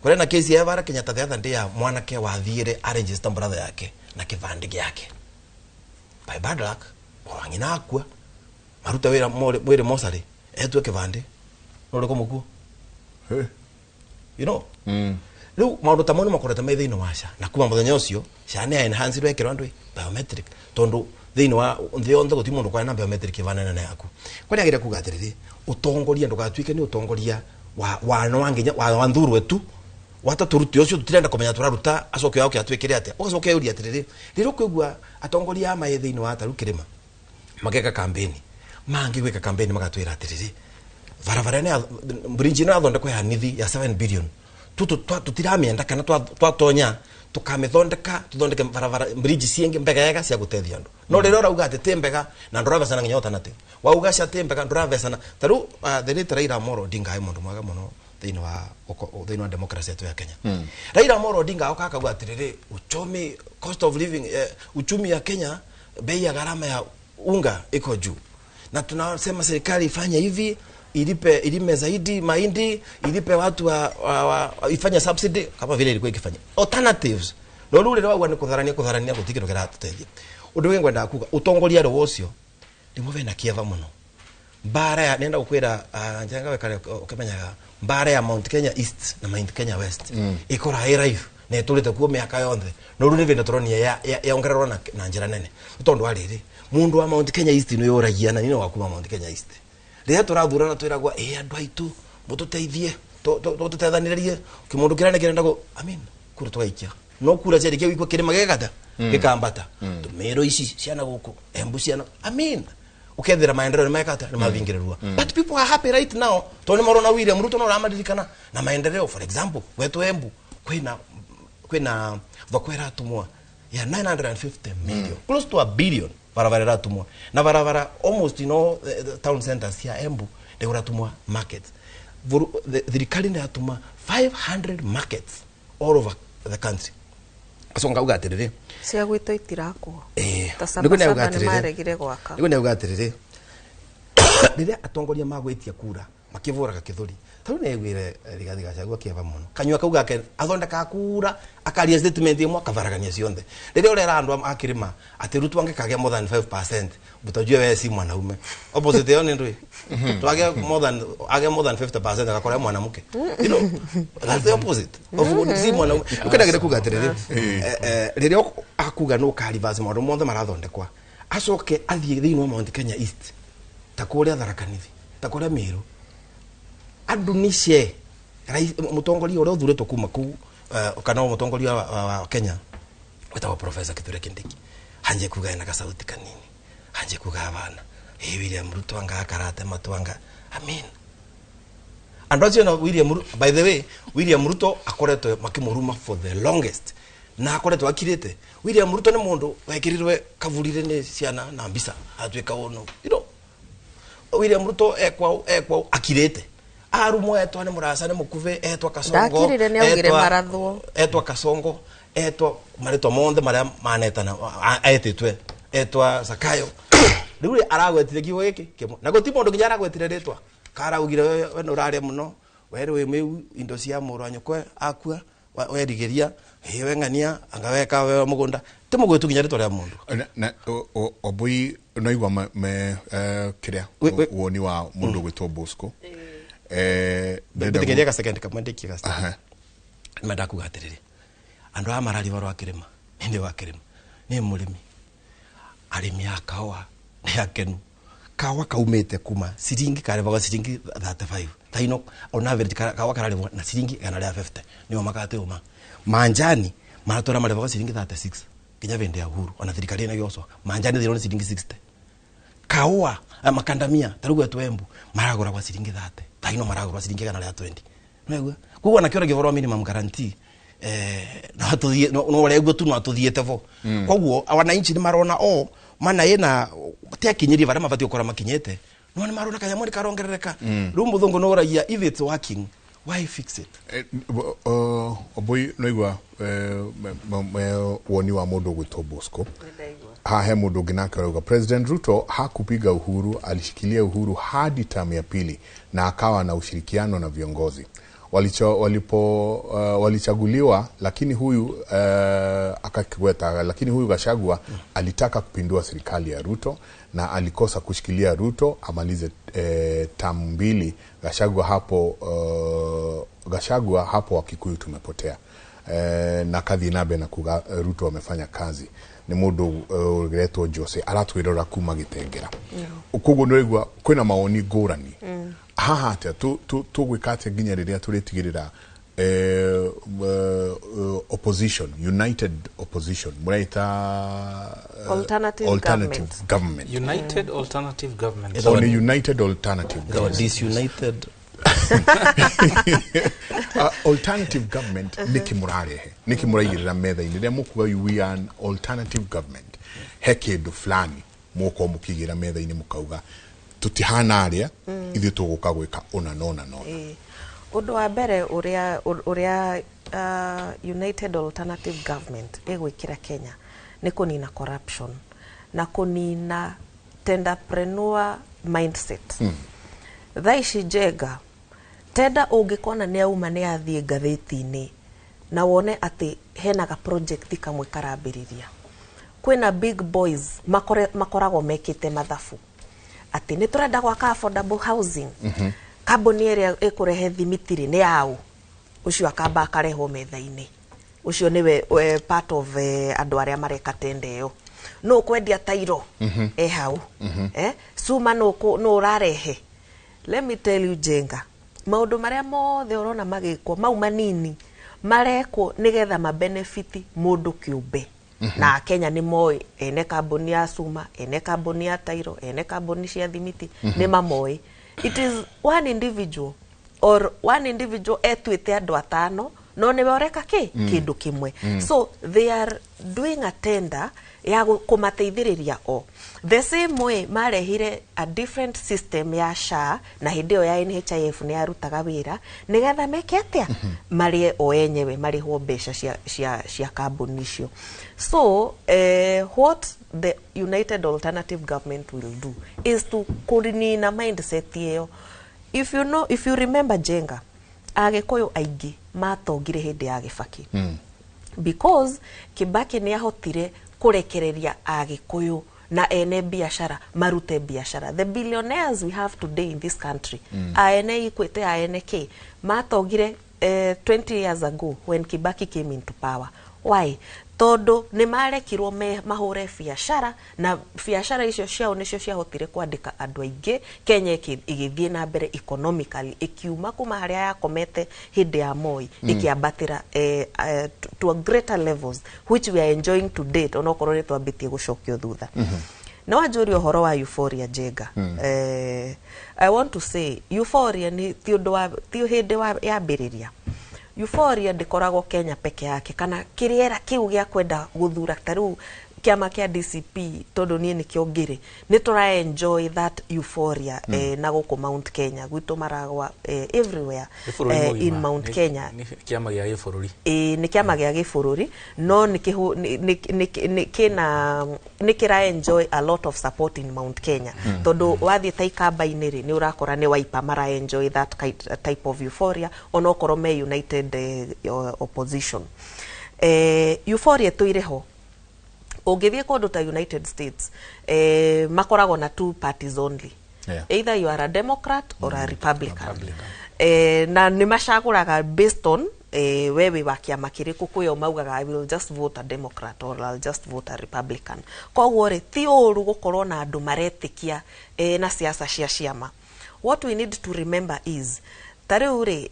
Kure na kesi ya bara Kenyatta the other day ya mwanake wathiire aregister brother yake na kivandi giake by bad luck murang'ina akua maruta wira mwire mosari etwe kivandi nuriko mukuo. You know riu maundu ta mau nimakorete me thiini wa SHA na kuma muthenya ucio SHA ni enhanced wekirwo andu biometric tondu thiini wa nthi yonthe guti mundu kwari na biometric ivanene na yaku. Kwari agire kuga atiriri utongoria ndugatuike ni utongoria wa no wanginya wa nthurwe tu wata turute ucio tutirenda kumenya turaruta acoke yao kiatwikire atia ugacoke uria atiriri riro kwigua atongoria a thiini wa taru kirima mageka campaign mangi gwika campaign magatwira atiriri barabara ne bridge ino yathondekwo ya nithi ya 7 billion tutiramienda kana twatonya tukamithondeka tuthondeke barabara bridge ciingi mbegega cia gutethia andu no riro urauga ati ti mbega na nduravecana nginya alternative wauga cia ti mbega nduravecana ta riu the late Raila Amolo Odinga ai mundu mwega muno thiini wa democracy yetu ya Kenya. Raila Amolo Odinga oka akauga atiriri uchumi cost of living uchumi ya Kenya bei ya gharama ya unga iko juu na tunasema serikali ifanye hivi ilipe ilime zaidi mahindi ilipe watu wa ifanye subsidy kama vile ilikuwa ikifanya alternatives. No rure rwa ni kutharania gutikiro kiratuteithia undu wingi ngwenda kuga utongoria ro ucio ndimwe na kieva muno mbara ya nenda gukwira njanga wekare ukimenyaga mbara ya Mount Kenya East na Mount Kenya West ikora irive na iturite kuo miaka yonthe no ruru ni turonia ya ongererwo na njira nene tondu ariri mundu wa Mount Kenya East ni yuragia na ni wa kuma Mount Kenya East riria turathurana twiragwa andu aitu mututeithie tutethaniririe kimundu kiria kirenda go I mean kura twaikia no kura ciarikia wikwa kirima gigata gikambata tumero ici ciana guku Embu ciana I mean Ukethira maendeleo ni mekata ni mathingirurua. But people are happy right now to ni marona William Ruto no ramaririkana na maendeleo. For example, wetu Embu kwina thoko iratumwa ya 950 million, close to a billion, barabara iratumwa na barabara almost in all the town centers ya Embu nĩ kũratumwa markets. Thirikari nĩ yatuma 500 markets all over the country. So ngauga atiriri cia gwitũ itirakwo ta nĩguo nĩauga Sabasaba nĩ atĩrĩrĩ. maregire gwaka. Nĩguo nĩauga atĩrĩrĩ, rĩrĩa atongoria magwĩtia kura makĩvũraga kĩthũri, tarĩu nĩaiguire Rigathi Gachagua kĩeva mũno, kanyua kau gake athondekaga kura akaria statement ĩmwe akabaragania cionthe. Rĩrĩa ũrera andũ a kĩrĩma atĩ Ruto angĩkagĩa more than 5%, utajua wewe si mwanaume. Opposite ĩyo nĩ ndũĩ twage more than age more than 50% agakora mwanamke. You know, that's the opposite of si mwanaume. Ukendagĩra kuga atĩrĩrĩ, rĩrĩa akuga nũ ũka reverse maũndũ mothe marathondekwa, acoke athiĩ thĩinĩ wa Mount Kenya East, ta kũrĩa Tharaka Nithi, ta kũrĩa Meru, andũ nĩ ce mũtongoria ũrĩa ũthurĩtwo kuma kũu, kana mũtongoria wa Kenya wĩtagwo Professor Kithure Kindiki, hanjie kuga ena gasauti kanini, hanjie kuga abana hey, William Ruto anga akarate matwanga. I mean, andũ acio na William Ruto, by the way, William Ruto akoretwo makĩmũruma for the longest na akoretwo akirĩte. William Ruto nĩ mũndũ wekĩrirwe kavurire nĩ ciana na mbica atuĩka ũno. You know, William Ruto ekwao akirĩte, arumwo etwa nĩ mũraca nĩ mũkuve, etwa Kasongo, Ndakirire, nĩ augire marathwo. Etwa Kasongo, etwa marĩtwa monthe marĩa manetana etĩtwe, etwa Zakayo. Rĩu rĩ, aragwetire kiugo gĩkĩ kĩmwe na gũti mũndũ nginya aragwetire rĩtwa karaugire we nĩ ũrarĩa mũno, we rĩ wĩ mĩu indo cia mũrũ wa nyũkwa akua werigĩria ĩ we ng'ania anga weka we mũgũnda ti mũgwetu nginya rĩtwa rĩa mũndũ. Na Obui noigua me kĩrĩa woni wa mũndũ gwĩtwo Bosco. Ndĩgeria ga second kamwe ndĩkie ga second. Nĩ kuga atĩrĩrĩ, andũ aya mararia ũhoro wa kĩrĩma, niĩ ndĩ wa kĩrĩma, niĩ mũrĩmi, arĩmi a kahũa nĩ akenu. Kahũa kaumĩte kuma ciringi karĩbagwo ciringi 35 thaino, on average kahũa kararĩbwo na ciringi 150, nĩo makate ũma. Manjani maratwara marĩbagwo ciringi 36 nginya bĩndĩ ya Uhuru, ona thirikari ĩno ĩgĩocwo manjani thirwo nĩ ciringi 60. Kahũa makandamia tarĩu gwetũ Embu maragũragwo ciringi 30 thaino maragũrwo ciringi 120. Nĩwaigua? Koguo ona kĩũria ũhoro wa minimum guarantee, no atũthiĩ no ũraigua tu no atũthiĩte bo. Koguo wananchi nĩ marona o mana ĩna tiakinyirie barĩa mabatiĩ gũkorwo makinyĩte, no nĩ marona kanyamũ nĩ karongerereka. Rĩu mũthũngũ nĩ ũragia, if it's working, why fix it? Obui noigua woni wa mũndũ gwĩtwo Bosco. Hahe mũndũ ũngĩ nake arauga President Ruto hakupiga Uhuru, alishikilia Uhuru hadi term ya pili na akawa na ushirikiano na viongozi walichaguliwa, lakini huyu akakiweta, lakini huyu Gachagua alitaka kupindua serikali ya Ruto na alikosa kushikilia Ruto amalize term mbili. Gachagua hapo Wakikuyu tumepotea. Na kathi nabe na kuga Ruto amefanya kazi ni mundu uretwo Jose aratwirora kuma Gitengera. Koguo nĩwaigua kwĩna mawoni ngũrani. Haha atĩa tũgwĩka atĩa nginya rĩrĩa tũrĩtigĩrĩra opposition, united opposition, mũraita Alternative government. United alternative government. Or united alternative government. Disunited. Alternative government nĩkĩ mũrarehe, nĩkĩ mũraigĩrĩra metha-inĩ rĩrĩa mũkuga we are an alternative government, he kĩndũ fulani mũgũkorwo mũkĩigĩrĩra metha-inĩ mũkauga tũtihana arĩa ithuĩ tũgũka gwĩka ũna na ũna na ũna. Ũndũ wa mbere ũrĩa United Alternative Government ĩgwĩkĩra Kenya nĩ kũnina corruption na kũnina tenderpreneur mindset. Thaa ici Njenga, tenda ũngĩkona nĩ auma nĩ athiĩ ngathĩti-inĩ na wone atĩ hena ga project kamwe karambĩrĩria, kwĩna big boys makoragwo mekĩte mathabu atĩ nĩ tũrenda gwaka affordable housing, kambuni ĩrĩa ĩkũrehe thimiti rĩ nĩ yaũ, ũcio akamba akarehwo metha-inĩ, ũcio nĩwe part of andũ arĩa mareka tenda ĩyo, nũ ũkwendia tairo e hau, cuma nũ ũrarehe. Let me tell you Njenga, maũndũ marĩa mothe ũrona magĩkwo mau manini marekwo nĩgetha mabenefit mũndũ kĩũmbe. Na Kenya nĩ moĩ ene kambuni ya cuma, ene kambuni ya tairo, ene kambuni cia thimiti, nĩ mamoĩ. It is one individual or one individual etuĩte andũ atano no nĩwe ũreka kĩ kĩndũ kĩmwe. So they are doing a tender ya kũmateithĩrĩria o the same way marehire a different system ya SHA na hĩndĩ ĩyo ya NHIF nĩ yarutaga wĩra nĩgetha meke atĩa, marĩe o enyewe, marĩhwo mbeca cia kambuni icio. So what the United Alternative Government will do is to kũnina mindset ĩyo. If you know, if you remember, Jenga, Agĩkũyũ aingĩ matongire hĩndĩ ya Gĩbaki because Kibaki nĩ ahotire kũrekereria Agĩkũyũ na ene biashara marute biashara. The billionaires we have today in this country, aene Equity, aene K, matongire 20 years ago when Kibaki came into power. Why? Tondu nĩ marekirwo mahũre biacara, na biacara icio ciao nĩcio ciahotire kwandĩka andũ aingĩ. Kenya ĩgĩthiĩ na mbere economically, ĩkiuma kuma harĩa yakomete hĩndĩ ya Moi, ĩkĩambatĩra to a greater levels which we are enjoying to date, onokorwo nĩ twambĩtie gũcokio thutha. Na wanjũria ũhoro wa euphoria, Jenga, I want to say euphoria nĩ ti ũndũ wa ti hĩndĩ wa yambĩrĩria. Euphoria ndĩkoragwo Kenya peke yake kana kĩrĩera kĩu gĩa kwenda gũthura. Ta rĩu kĩama kĩa DCP, tondũ niĩ nĩkĩo ngĩrĩ, nĩ tũra enjoy that euphoria na gũkũ Mount Kenya gwitũ maragwa, everywhere Nĩ bũrũri mũgima. In Mount Kenya. Nĩ kĩama gĩa gĩbũrũri. Ĩĩ, nĩ kĩama gĩa gĩbũrũri, no nĩ kĩhũ- nĩ- nĩ- nĩ- nĩ- kĩna nĩ kĩra enjoy a lot of support in Mount Kenya, tondũ wathiĩ ta Ikamba-inĩ rĩ, nĩ ũrakora nĩ Wiper mara enjoy that type of euphoria, onokorwo me united opposition. Euphoria ĩtũire ho. Ũngĩthiĩ kũndũ ta United States, makoragwo na two parties only. Either you are a Democrat or a Republican. Na nĩ macagũraga based on we wĩ wa kĩama kĩrĩkũ. Kwĩo maugaga, "I will just vote a Democrat or I'll just vote a Republican." Koguo rĩ, ti ũru gũkorwo na andũ maretĩkia na siasa cia ciama. What we need to remember is, ta rĩu rĩ,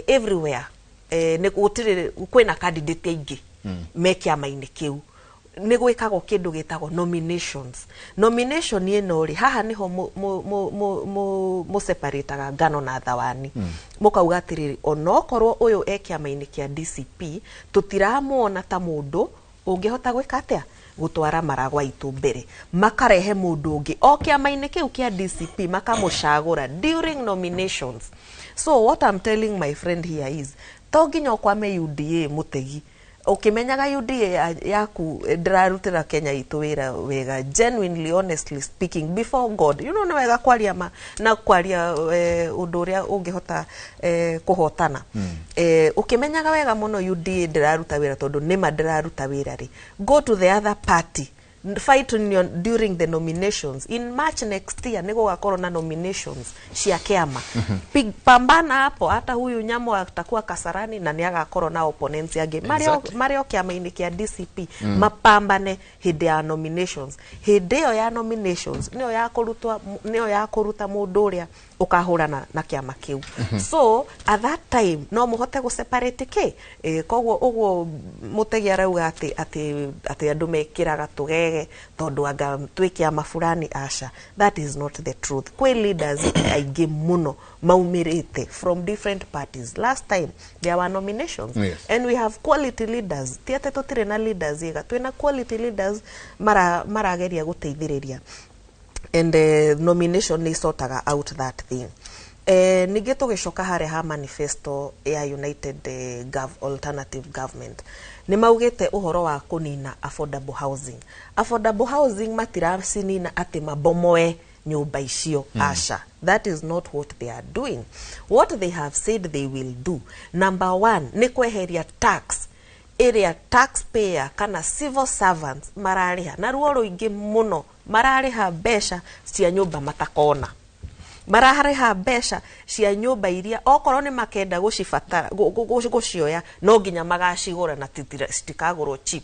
everywhere nĩ gũtirĩ kwĩna candidate aingĩ me kĩama-inĩ kĩu, nĩ gwĩkagwo kĩndũ gĩtagwo nominations. Nomination ĩno rĩ, haha nĩho mũseparataga ngano na thawani. Mũkauga atĩrĩrĩ, onokorwo ũyũ e kĩama-inĩ kĩa DCP, tũtiramuona ta mũndũ ũngĩhota gwĩka atĩa, gũtwara maragwa itũ mbere. Makarehe mũndũ ũngĩ o kĩama-inĩ kĩu kĩa DCP, makamũcagũra during nominations. So what I'm telling my friend here is, to nginya ũkwame UDA mũtegi ũkĩmenyaga UDA yaku ndĩrarutĩra Kenya itũ wĩra wega. Genuinely, honestly speaking, before God, nĩ wega kwaria ma na kwaria ũndũ ũrĩa ũngĩhota kũhotana. Ũkĩmenyaga wega mũno UDA ndĩraruta wĩra, tondũ nĩma ndĩraruta wĩra rĩ, go to the other party, fight during the nominations. In March next year nĩ gũgakorwo na nominations cia kĩama. Pambana hapo. Hata huyu Nyamo atakuwa Kasarani na nĩ agakorwo na opponents angĩ marĩ o kĩama-inĩ kĩa DCP. Mapambane hĩndĩ ya nominations. Hĩndĩ ĩyo ya nominations nĩyo ya kũrutwa, nĩyo ya kũruta mũndũ ũrĩa ũkahũrana na kĩama kĩu. So at that time no mũhote gũ separate kĩ. Koguo ũguo mũtegi arauga atĩ andũ mekĩraga tũgege tondũ anga twĩ kĩama fulani, aca, that is not the truth. Kwĩ leaders aingĩ mũno maumĩrĩte from different parties. Last time there were nominations and we have quality leaders. Ti atĩ tũtirĩ na leaders ega, twĩna quality leaders marageria gũteithĩrĩria, and nomination nĩ isortaga out that thing. Ningĩ tũgĩcoka harĩa ha manifesto ya United Alternative Government, nĩ maugĩte ũhoro wa kũnina affordable housing. Affordable housing matiracinina atĩ mabomoe nyũmba icio. Aca, that is not what they are doing. What they have said they will do, number one, nĩ kweheria tax ĩrĩa taxpayer kana civil servants mararĩha na ruo rũingĩ mũno. Mararĩha mbeca cia nyũmba matakona, mararĩha mbeca cia nyũmba iria okorwo nĩ makenda gũcibatara gũcioya, no nginya magacigũra na citikagũrwo cheap.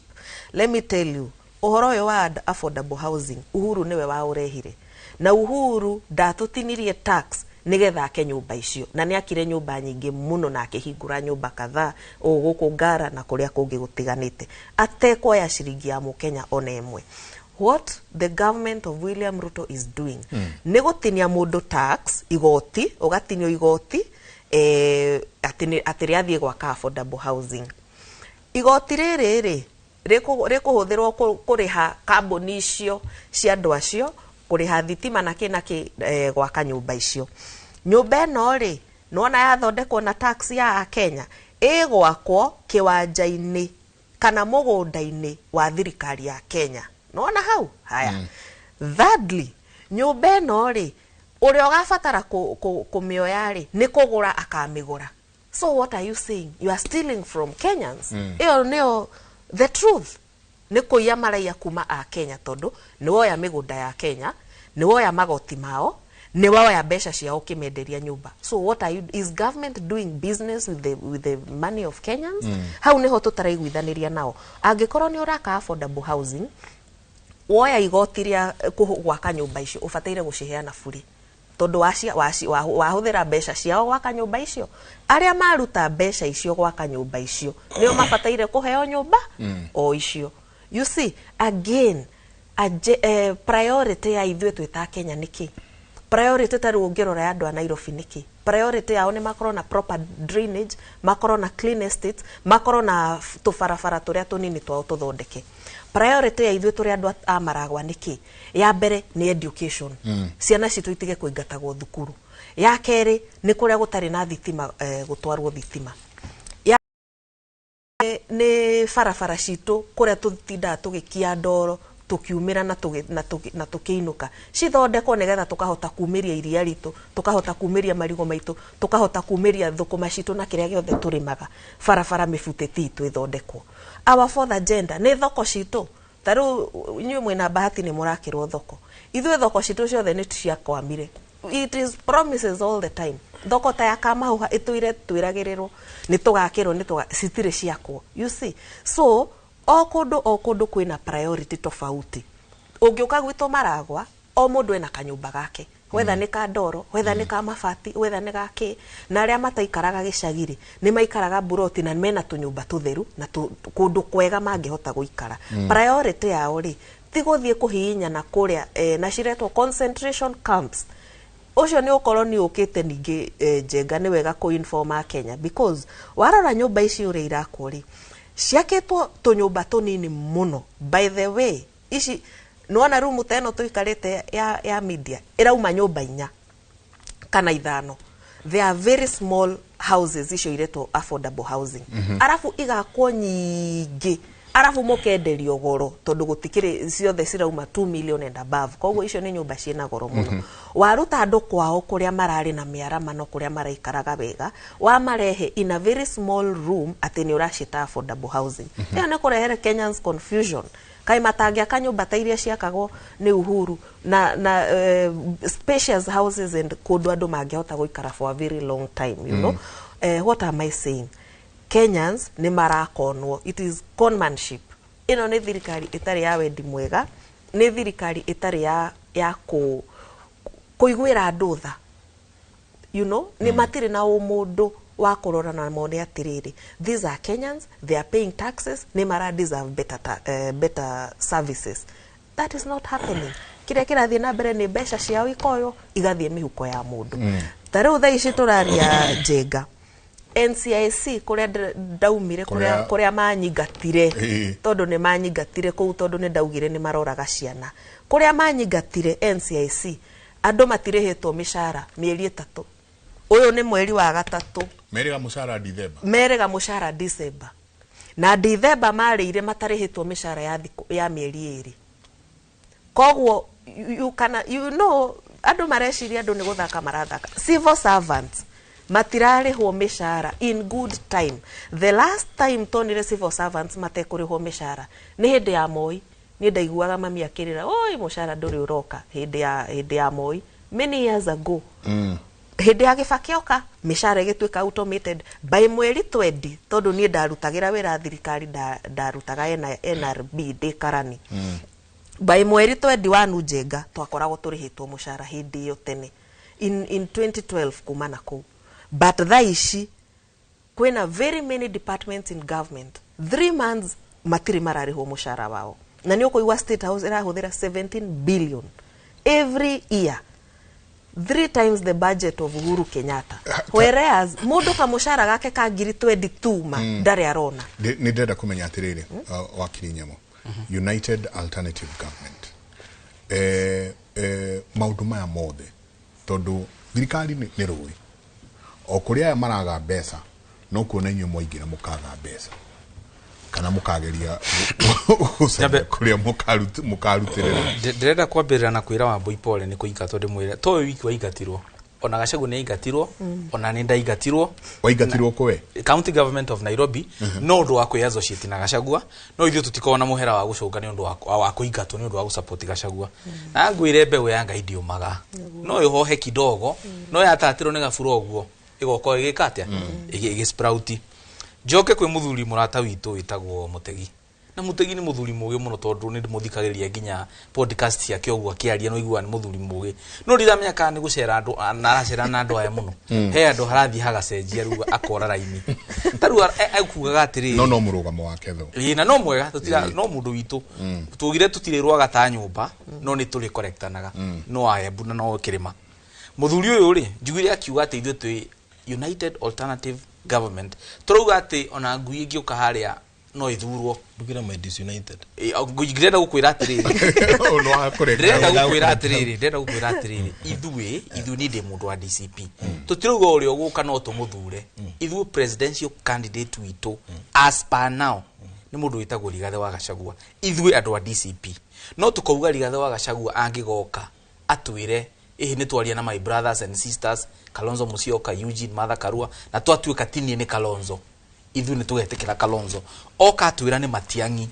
Let me tell you, ũhoro ũyũ wa affordable housing, Uhuru nĩwe waũrehire, na Uhuru ndatũtinirie tax. Nĩgetha ake nyũmba icio, na nĩ akire nyũmba nyingĩ mũno na akĩhingũra nyũmba kadhaa o gũkũ Ngara na kũrĩa kũngĩ gũtiganĩte, atekwoya ciringi ya mũkenya ona ĩmwe. What the government of William Ruto is doing nĩ gũtinia mũndũ tax, igoti, ũgatinio igoti atĩ rĩathiĩ gwaka affordable housing. Igoti rĩrĩ rĩ rĩkũhũthĩrwo kũrĩha kambuni icio cia andũ acio, kũrĩha thitima na kĩ na kĩ, gwaka nyũmba icio. Nyũmba ĩno rĩ, nĩwona yathondekwo na tax ya Akenya, ĩgwakwo kĩwanja-inĩ kana mũgũnda-inĩ wa thirikari ya Kenya. Nĩwona hau? Haya. Thirdly, nyũmba ĩno rĩ, ũrĩa ũgabatara kũmĩoya rĩ, nĩ kũgũra akamĩgũra. So what are you saying? You are stealing from Kenyans. Ĩyo nĩyo the truth. Nĩ kũiya maraiya kuma a Kenya, tondũ nĩ woya mĩgũnda ya Kenya, nĩ woya magoti mao, nĩ woya mbeca ciao ũkĩmenderia nyũmba. So what are you, is government doing business with the money of Kenyans? Hau nĩho tũtaraiguithanĩria nao. Angĩkorwo nĩ ũraka affordable housing, woya igoti rĩa gwaka nyũmba icio, ũbataire gũciheana bure, tondũ wahũthĩra mbeca ciao gwaka nyũmba icio. Arĩa maruta mbeca icio gwaka nyũmba icio nĩo mabataire kũheo nyũmba o icio. You see, again, priority ya ithuĩ twĩ ta Kenya nĩkĩ? Priority ta rĩu ũngĩrora ya andũ a Nairobi nĩkĩ? Priority yao nĩ makorwo na proper drainage, makorwo na clean estates, makorwo na tũbarabara tũrĩa tũnini twao tũthondeke. Priority ya ithuĩ tũrĩ andũ a Maragwa nĩkĩ? Ya mbere nĩ education. Ciana citũ itige kũingatagwo thukuru. Ya kerĩ nĩ kũrĩa gũtarĩ na thitima, gũtwarwo thitima. Ya nĩ barabara citũ, kũrĩa tũtindaga tũgĩkia ndoro tũkiumĩra na tũkĩinũka, cithondekwo nĩgetha tũkahota kumĩria iria ritũ, tũkahota kumĩria marigũ maitũ, tũkahota kumĩria thũkũma citũ na kĩrĩa gĩothe tũrĩmaga. Barabara mĩbutĩti itũ ĩthondekwo. Our fourth agenda nĩ thoko citũ. Ta rĩu inyuĩ mwĩna bahati nĩ mũrakĩrwo thoko. Ithuĩ thoko citũ ciothe nĩ ciakwamire. It is promises all the time. Thoko ta ya Kamahuha ĩtũire twĩragĩrĩrwo nĩ tũgakĩrwo, nĩ tũga citirĩ ciakwo. You see, so o kũndũ o kũndũ kwĩna priority tofauti. Ũngĩũka gwitũ Maragwa, o mũndũ ena kanyũmba gake, wetha nĩ ka ndoro, wetha nĩ ka mabati, wetha nĩ ga kĩ. Na arĩa mataikaraga gĩcagi-rĩ, nĩ maikaraga mburoti na mena tũnyũmba tũtheru na kũndũ kwega mangĩhota gũikara. Priority yao rĩ, ti gũthiĩ kũhihinyana kũrĩa na ciretwo concentration camps. Ũcio nĩ ũkorwo nĩ ũkĩte ningĩ. Njenga, nĩ wega kũ-inform a Kenya, because warora nyũmba ici ũrĩa irakwo rĩ, ciakĩtwo tũnyũmba tũnini mũno. By the way, ici nĩwona rumu ta ĩno tũikarĩte ya media ĩrauma nyũmba inya kana ithano. They are very small houses, icio iretwo affordable housing. Arabu igakwo nyingĩ, arabu mũkenderio goro, tondũ gũtikĩrĩ, ciothe cirauma 2 million and above. Koguo icio nĩ nyũmba ciĩna goro mũno. Waruta andũ kwao kũrĩa mararĩ na mĩaramano, kũrĩa maraikaraga wega, wamarehe in a very small room atĩ nĩ ũraciĩta affordable housing. Ĩyo nĩ kũrehere Kenyans confusion. Kaĩ matangĩaka nyũmba ta iria ciakagwo nĩ Uhuru na spacious houses and kũndũ andũ mangĩhota gũikara for a very long time? What am I saying? Kenyans nĩ marakonwo. It is conmanship. Ĩno nĩ thirikari ĩtarĩ ya wendi mwega, nĩ thirikari ĩtarĩ ya kũiguĩra andũ tha. Nĩ matirĩ na ũmũndũ wa kũrora na mone atĩrĩrĩ, these are Kenyans, they are paying taxes, nĩ mara deserve better services. That is not happening. Kĩrĩa kĩrathiĩ na mbere nĩ mbeca ciao ikoywo igathiĩ mĩhuko ya mũndũ. Ta rĩu thaa ici tũraria, Njenga, NCIC kũrĩa ndaumire, kũrĩa kũrĩa manyingatire, tondũ nĩ manyingatire kũu, tondũ nĩ ndaugire nĩ maroraga ciana. Kũrĩa manyingatire NCIC, andũ matirĩhĩtwo mĩcara mĩeri 3. Ũyũ nĩ mweri wa gatatũ. Merĩga mũcara Dithemba. Merĩga mũcara December, na Dithemba marĩire matarĩhĩtwo mĩcara ya thikũ ya mĩeri 2. Koguo you kana andũ mareciria andũ nĩ gũthaka marathaka. Civil servants matirarĩhwo mĩcara in good time. The last time tonire civil servants matekũrĩhwo mĩcara nĩ hĩndĩ ya Moi. Niĩ ndaiguaga mami akĩrĩra, "Oi, mũcara ndũrĩ ũroka," hĩndĩ ya Moi, many years ago. Hĩndĩ ya Gĩbakĩ oka, mĩcara ĩgĩtuĩka automated by mweri 20, tondũ niĩ ndarutagĩra wĩra thirikari, ndarutaga NRB ndĩ karani. By mweri 21, Njenga, twakoragwo tũrĩhĩtwo mũcara hĩndĩ ĩyo tene. in 2012 kuma na kũu. But thaa ici kwĩna very many departments in government, 3 months matirĩ mararĩhwo mũcara wao, na nĩ ũkũigua State House ĩrahũthĩra 17 billion every year, 3 times the budget of Uhuru Kenyatta, whereas mũndũ kamũcara gake ka ngiri 22 ma ndarĩ arona. Nĩ ndĩrenda kũmenya atĩrĩrĩ, wakiri Nyamo, United Alternative Government, maũndũ maya mothe, tondũ thirikari nĩ rũĩ o kũrĩa aya maraga mbeca, no kuona inyuĩ mwaingĩra mũkaga mbeca kana mũkageria gũcaria kũrĩa mũkarutĩrĩra. Ndĩrenda kwambĩrĩra na kwĩra Wambui pole nĩ kũingatwo, ndĩmwĩre to ũyũ wiki waingatirwo, ona Gachagua nĩ aingatirwo, ona nĩ ndaingatirwo. Waingatirwo kũwe? County Government of Nairobi. No ũndũ wa kwĩ associate na Gachagua, no ithuĩ tũtikoragwo na mũhera wa gũcũnga nĩ ũndũ wa kũingatwo nĩ ũndũ wa gũsupport Gachagua. Na ngwĩre mbeũ ya Ngai ndĩũmaga, no ĩhohe kidogo, no yatatĩrwo nĩ gabura ũguo ĩgokorwo ĩgĩka atĩa, ĩgĩ sprout. Njoke kwĩ mũthuri mũrata witũ wĩtagwo Mũtegi, na Mũtegi nĩ mũthuri mũgĩ mũno, tondũ nĩ ndĩmũthikagĩrĩria nginya podcast ciake ũguo akĩaria, no iguaga nĩ mũthuri mũgĩ, no ndiramenya kana nĩ gũcera andũ na aracera na andũ aya mũno. He andũ harathiĩ hagacenjia rĩu akora raini ta rĩu ekugaga atĩrĩrĩ. No mũrũgamo wake tho. Ĩĩ, na no mwega tũtira, no mũndũ witũ tugire tũtirĩrũaga ta nyũmba, no nĩ tũrĩ correctanaga, no Aembu na no kĩrĩma. Mũthuri ũyũ rĩ, njiguire akiuga atĩ ithuĩ twĩ United Alternative Government, tũrauga atĩ ona ngui ĩngĩũka harĩa no ĩthurwo. Ndugire my disunited. Ndĩrenda gũkwĩra atĩrĩrĩ, Ũndũ wa kũreka. ndĩrenda gũkwĩra atĩrĩrĩ, ithuĩ niĩ ndĩ mũndũ wa DCP, tũtirauga ũrĩa ũgũka no tũmũthure. Ithuĩ presidential candidate witũ as per now nĩ mũndũ wĩtagwo Rigathĩ wa Gachagua, ithuĩ andũ a DCP. No tũkauga Rigathĩ wa Gachagua angĩgoka atwĩre ĩhĩ nĩ twaria na my brothers and sisters Kalonzo Musyoka, Eugene Martha Karua, na twatuĩka tinie nĩ Kalonzo, ithuĩ nĩ tũgetĩkĩra Kalonzo. Oka atwĩra nĩ Matiang'i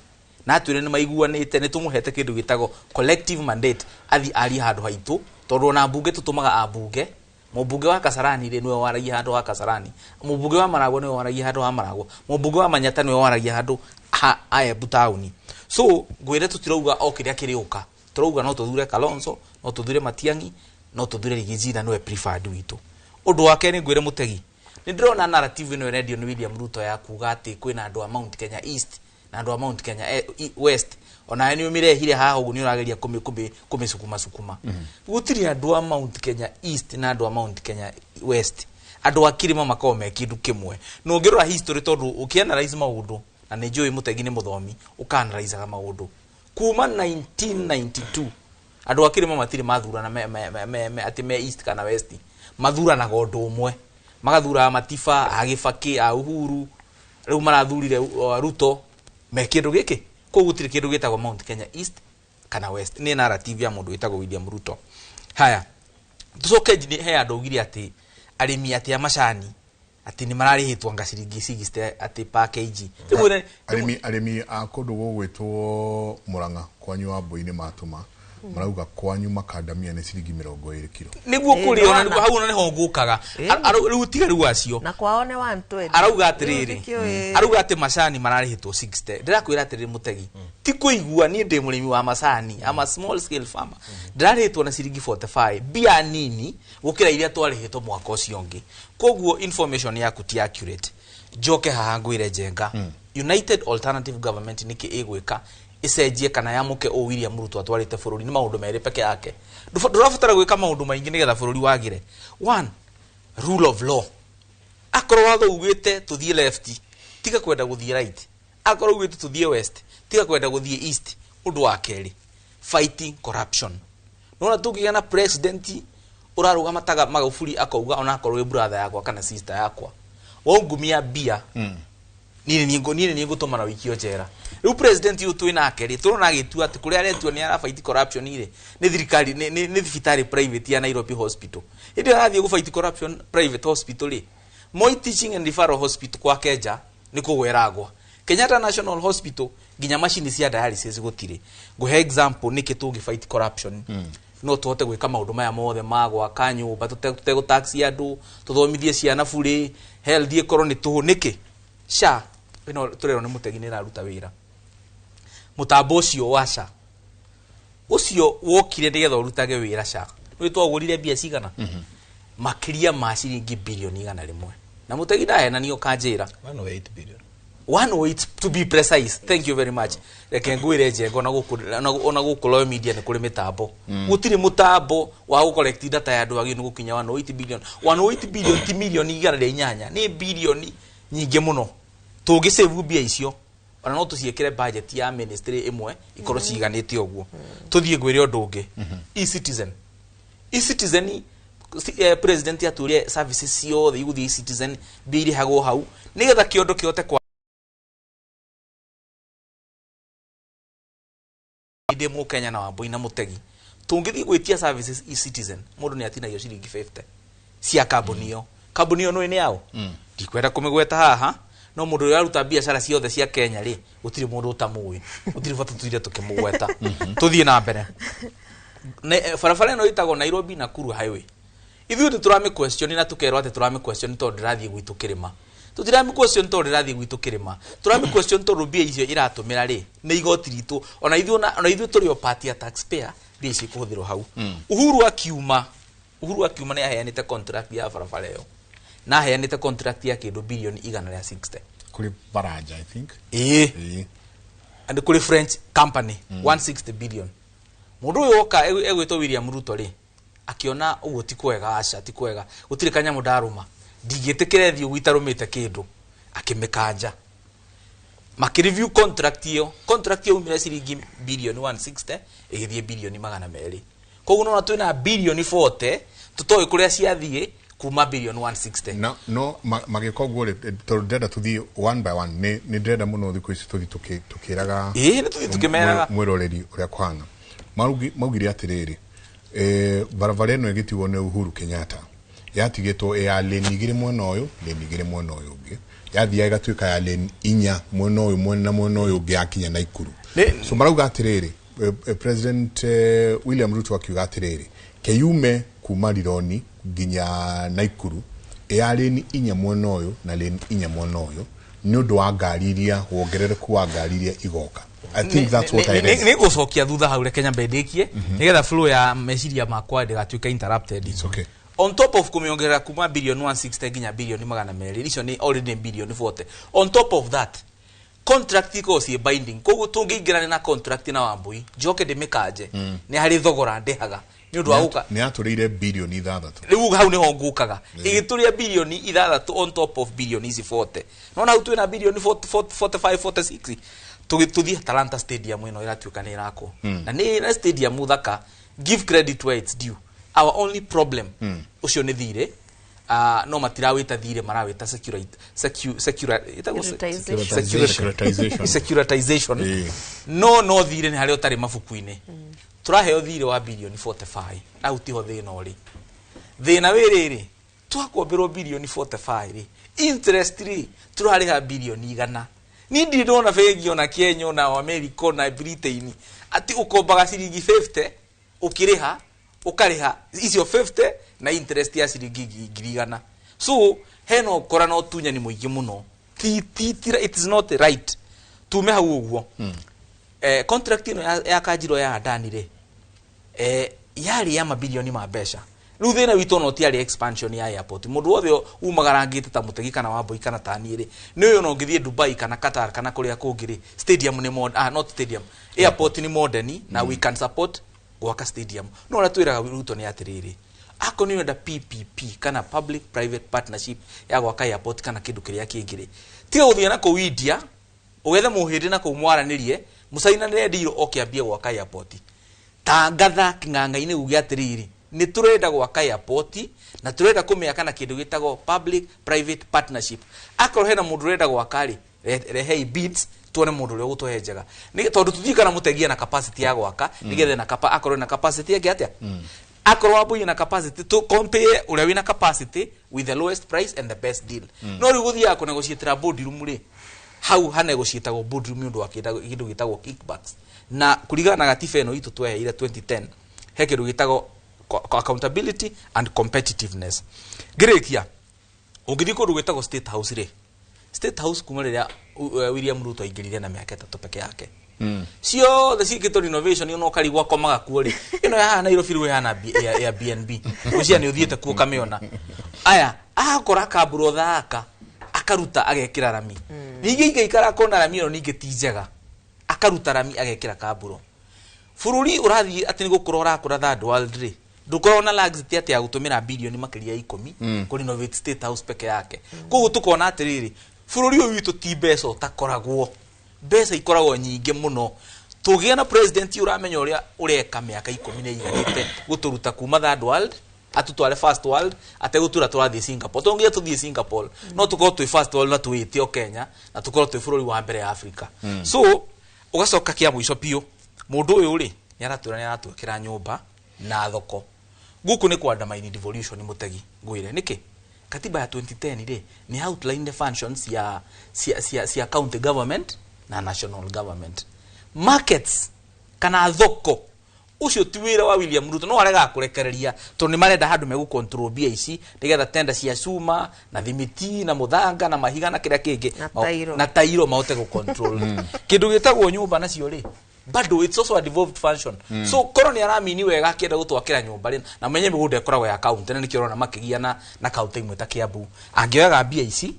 na atwĩre nĩ maiguanĩte, nĩ tũmũhete kĩndũ gĩtagwo collective mandate, athi arie handũ haitũ, tondũ ona mbunge tũtũmaga ambunge. Mũmbunge wa Kasarani rĩ, nĩwe waragia handũ ha Kasarani, mũmbunge wa Maragwa nĩwe waragia handũ ha Maragwa, mũmbunge wa Manyata nĩwe waragia handũ ha Aembu taũni. So ngwĩre tũtirauga o kĩrĩa kĩrĩũka, tũrauga no tũthure Kalonzo, no tũthure Matiang'i, no tũthure Riggy na nĩwe preferred witũ. Ũndũ wa kerĩ, ngwĩre Mũtegi, nĩ ndĩrona narrative ĩno ĩrendio nĩ William Ruto ya kuga atĩ kwĩna andũ a Mount Kenya East na andũ a Mount Kenya West, onawe nĩ ũmĩrehire haha ũguo, nĩ ũrageria kũmĩcukuma cukuma. Gũtirĩ andũ a Mount Kenya East na andũ a Mount Kenya West. Andũ a kĩrĩma makoragwo me kĩndũ kĩmwe, na ũngĩrora history, tondũ ũkĩanalyze maũndũ, na nĩ njũĩ Mũtegi nĩ mũthomi, ũkaanalyzaga maũndũ kuma 1992, andũ a kĩrĩma matirĩ mathurana atĩ me East kana West. Mathuranaga ũndũ ũmwe, magathura Matiba, a Gĩbakĩ, a Uhuru, rĩu marathurire Ruto, me kĩndũ gĩkĩ. Koguo gũtirĩ kĩndũ gĩtagwo Mount Kenya East kana West, nĩ narrative ya mũndũ wĩtagwo William Ruto. Haya, tũcoke he andũ augire atĩ arĩmi atĩ a macani atĩ nĩ mararĩhĩtwo anga ciringi 60 atĩ per kg. Rĩmwe Arĩmi a kũndũ gũgwĩtwo Mũrang'a kwanyu wa Mbui-inĩ matũma marauga kwanyu makandamia nĩ ciringi 20 kiro. Nĩguo kũrĩ ona nĩguo hau ona nĩho ngũkaga. Rĩu tiga rĩu acio Na kwao nĩ 120. Arauga atĩrĩrĩ, Rĩu arauga atĩ macani mararĩhĩtwo 60. Ndĩrakwĩra atĩrĩrĩ Mũtegi, ti kũigua niĩ ndĩ mũrĩmi wa macani, I'm a small scale farmer, ndĩrarĩhĩtwo na ciringi 45, mbia nini gũkĩra iria twarĩhĩtwo mwaka ũcio ũngĩ. Koguo information yaku ti accurate. Njoke haha ngwĩre Njenga, United Alternative Government nĩkĩ ĩgwĩka ĩcenjie kana yamũke ũũ William Ruto atwarĩte bũrũri? Nĩ maũndũ merĩ peke yake. Ndũrabatara gwĩka maũndũ maingĩ nĩgetha bũrũri wagĩre. One, rule of law. Akorwo watho ugĩte tũthiĩ left, tiga kwenda gũthiĩ right. Akorwo ugĩte tũthiĩ west, tiga kwenda gũthiĩ east. Ũndũ wa kerĩ, fighting corruption. Nona tũngĩgĩa na president ũrarũgama taga Magufuli, akauga onakorwo wĩ brother yakwa kana sister yakwa, waungumia mbia, niĩ nĩ ngũtũma na wĩikio njera. Rĩu president ũyũ twĩ nake rĩ, tũrona agĩtua atĩ kũrĩa aretua nĩ arafight corruption rĩ, nĩ thirikari, nĩ thibitarĩ private ya Nairobi Hospital. Hĩndĩ ĩrĩa arathiĩ gũfight corruption private hospital rĩ, Moi Teaching and Referral Hospital kwa Kenja nĩ kũgweragwa, Kenyatta National Hospital nginya macini cia dialysis gũtirĩ. Ngũhe example nĩkĩ tũngĩ fight corruption no tũhote gwĩka maũndũ maya mothe ma gwaka nyũmba tũtegũtaxi andũ, tũthomithie ciana burĩ, health ĩkorwo nĩ tũhũ. Nĩkĩ SHA ĩno tũrerwo nĩ Mũtegi nĩ ĩraruta wĩra? Mũtambo ũcio wa SHA ũcio wokire nĩgetha ũrutage wĩra SHA Nĩ twagũrire mbia cigana? Makĩria ma ciringi bilioni 100. Na Mũtegi ndahenanio kanjĩra. 108 billion. 108 to be precise. Thank you very much. Reke ngwire njengo na guku ona guku Royal Media ni kuri mitambo. Gutiri mutambo wa gu collect data ya andu agĩ gukinya 108 billion. 108 billion ti milioni 108, ni bilioni nyingĩ muno. Tũngĩ save mbia icio ona no tũciĩkĩre budget ya ministry ĩmwe ikorwo ciiganĩte ũguo. Tũthiĩ ngwĩre ũndũ ũngĩ. E-Citizen. E-Citizen, president atũrie services ciothe igũthiĩ E-Citizen, mbia irĩhagwo hau nĩgetha kĩondo kĩhote kwa ndĩ Mũkenya na Wambui na Mũtegi. Tũngĩthiĩ gwĩtia services E-Citizen, mũndũ nĩ atinagio ciringi 50 cia kambuni ĩyo. Kambuni ĩyo nĩ yao. Ndikwenda kũmĩgweta haha, no mũndũ ũrĩa aruta biacara ciothe cia Kenya rĩ, gũtirĩ mũndũ ũtamũĩ. Gũtirĩ bata tũtinde tũkĩmũgweta. Tũthiĩ na mbere. Barabara ĩno ĩtagwo Nairobi Nakuru Highway. Ithuĩ nĩ tũramĩ question na tũkerwo atĩ tũramĩ question tondũ ndĩrathiĩ gwitũ kĩrĩma. Tũtiramĩ question tondũ ndĩrathiĩ gwitũ kĩrĩma. Tũramĩ question tondũ mbia icio iratũmĩra rĩ, nĩ igoti ritũ. Ona ithuĩ tũrĩ o part ya taxpayer, mbia icio ikũhũthĩrwo hau. Uhuru akiuma nĩ aheanĩte contract ya barabara ĩyo. Na aheanĩte contract ya kĩndũ bilioni 160. Kũrĩ Baranja, I think. Ĩĩ. And kũrĩ French company, 160 billion. Mũndũ ũyũ oka egwĩtwo William Ruto rĩ, akiona ũguo ti kwega, aca ti kwega, gũtirĩ kanyamũ ndarũma, ndingĩtĩkĩre thiĩ ũguo itarũmĩte kĩndũ, akĩmĩkanja. Makĩreview contract ĩyo, contract ĩyo umire ciringi bilioni 160 ĩgĩthiĩ bilioni 200. Koguo nona twĩna bilioni 40 tũtoĩ kũrĩa ciathiĩ kuma bilioni 160. No, no magĩka ũguo rĩ, tondũ ndĩrenda tũthiĩ one by one, nĩ ndĩrenda mũno thikũ ici tũthiĩ tũkĩraga. Ĩĩ, nĩ tũthiĩ tũkĩmeraga. Mwĩroreri ũrĩa kũhana. Maugire atĩrĩrĩ, barabara ĩno ĩgĩtigwo nĩ Uhuru Kenyatta yatigĩtwo ya lane igĩrĩ mwena ũyũ, lane igĩrĩ mwena ũyũ ũngĩ, yathiaga ĩgatuĩka ya lane inya mwena ũyũ mwena mwena ũyũ ũngĩ yakinya Naikuru. So marauga atĩrĩrĩ, President William Ruto akiuga atĩrĩrĩ, keyume kuma Rironi nginya Naikuru ya lane inya mwena ũyũ na lane inya mwena ũyũ nĩ ũndũ wa ngari iria, wongerereku wa ngari iria igoka. I think that's what I read. Nĩ ngũcokia thutha hau, reke nyambe ndĩkie nĩgetha flow ya meciria makwa ndĩgatuĩke interrupted. It's okay. On top of kũmĩongerera kuma bilioni 160 nginya bilioni 200, icio nĩ already bilioni 40. On top of that, contract ikoragwo ciĩ binding. Koguo tũngĩingĩrana na contract na Wambui, njoke ndĩmĩkanje, nĩ harĩ thogora ndĩhaga nĩ ũndũ wa gũka. Nĩ yatũrĩire bilioni 6. Rĩu hau nĩho ngũkaga. Ĩgĩtũria bilioni 6 on top of bilioni ici 40. Nona hau twĩna bilioni 45, 46. Tũgĩtũthiĩ Talanta Stadium ĩno ĩratuĩka nĩ ĩrakwo. Na nĩ stadium thaka, give credit where it's due. Our only problem ũcio nĩ thirĩ. No matirawĩta thirĩ, marawĩta securitization. No thirĩ nĩ harĩa ũtarĩ mabuku-inĩ. Tũraheo thirĩ wa bilioni 45. Na hau tiho thĩna ũrĩ. Thĩna wĩ rĩrĩ, twakombĩrwo bilioni 45 rĩ, interest rĩ tũrarĩha bilioni 100. Ni ndirĩ ndona bengi ona Kenya ona America ona Britain atĩ ũkombaga ciringi 50 ũkĩrĩha ũkarĩha icio 50 na interest ya ciringi 100. So hena ũkora na ũtunyani mũingĩ mũno. Ti it is not right. Tume hau ũguo. Contract ĩno ya Kanjiro ya Adani rĩ, yarĩ ya mabilioni ma mbeca. Rĩu thĩna witũ no tiarĩ expansion ya airport. Mũndũ wothe umagarangĩte ta Mũtegi kana Wambui kana ta niĩ rĩ, nĩ ũyũ no ũngĩthiĩ Dubai kana Qatar kana kũrĩa kũngĩ rĩ, stadium nĩ not stadium, airport nĩ modern na we can support gwaka stadium. No ũrĩa twĩraga Ruto nĩ atĩrĩrĩ, akorwo nĩ ũrenda PPP kana public private partnership ya gwaka airport kana kĩndũ kĩrĩa kĩngĩ rĩ, tiga gũthiĩ na kũu India ũgethe mũhĩndĩ na kũu mwaranĩrie mũcainanĩre deal ũkĩambie gwaka airport. Tangatha kĩng'ang'a-inĩ uge atĩrĩrĩ, nĩ tũrenda gwaka airport na tũrenda kũmĩaka na kĩndũ gĩtagwo public private partnership. Akorwo hena mũndũ ũrenda gwaka rĩ, rehei bids tuone mũndũ ũrĩa ũgũtũhe njega. Nĩ tondũ tũthiĩ kana mũtegia na capacity ya gwaka, nĩgetha na akorwo na capacity ĩngĩ atĩa? Akorwo Wambui na capacity, to compare ũrĩa wĩna capacity with the lowest price and the best deal. No rĩu gũthiaga kũnegotiatĩra boardroom rĩ, hau hanegotiatagwo boardroom nĩ ũndũ wa kĩndũ gĩtagwo kickbacks. Na kũringana na gatiba ĩno itũ tweheire 2010, he kĩndũ gĩtagwo accountability and competitiveness. Ngĩrĩkia, ũngĩthiĩ kũndũ gwĩtagwo State House rĩ, State House kuma rĩrĩa William Ruto aingĩrire na mĩaka 3 peke yake, Ciothe ciĩkĩtwo renovation ona ũkarigwo akomaga kuo rĩ. Ĩno ya haha Nairobi rĩu ĩhana Airbnb. Ngwĩciria nĩ ũthiĩte kuo ũkamĩona. Aya, agakora kamburo thaka akaruta agekĩra rami. Ningĩ igaikara akona rami ĩno ningĩ ti njega. Akaruta rami agekĩra kamburo. Bũrũri ũrathiĩ atĩ nĩ gũkũra ũrakũra third world rĩ. Ndũkoragwo na laxity atĩ ya gũtũmĩra bilioni makĩria ya 10 kũ renovate State House peke yake. Koguo tũkona atĩrĩrĩ, bũrũri ũyũ witũ ti mbeca ũtakoragwo. Mbeca ikoragwo nyingĩ mũno. Tũgĩa na president ũramenya ũrĩa ũreka mĩaka 10 nĩ ĩiganĩte gũtũruta kuma third world atũtware first world ategũtura tũrathiĩ Singapore. To nginya tũthiĩ Singapore, no tũkorwo twĩ first world na twĩte o Kenya na tũkorwo twĩ bũrũri wa mbere ya Africa. So ũgacoka kĩa mũico biũ, mũndũ ũyũ rĩ nĩ aratwĩra nĩ aratwĩkĩra nyũmba na thoko. Gũkũ nĩ kũ undermine devolution mũtegi ngwĩre nĩkĩ? Katiba ya 2010 rĩ nĩ outline the functions ya cia county government na national government. Markets kana thoko ucio ti wira wa William Ruto no arega kurekereria tondu ni marenda handu megu control mbia ici nigetha tenda cia cuma na thimiti na muthanga na mahiga na kiria kingi na tairo mahote gu control kindu gitagwo nyumba nacio ri bado it's also a devolved function. So korwo ni aramini wega akienda gutwakira nyumba ri na menye migunda ikoragwo ya county na nikio urona makigia na county imwe ta Kiambu angioyaga mbia ici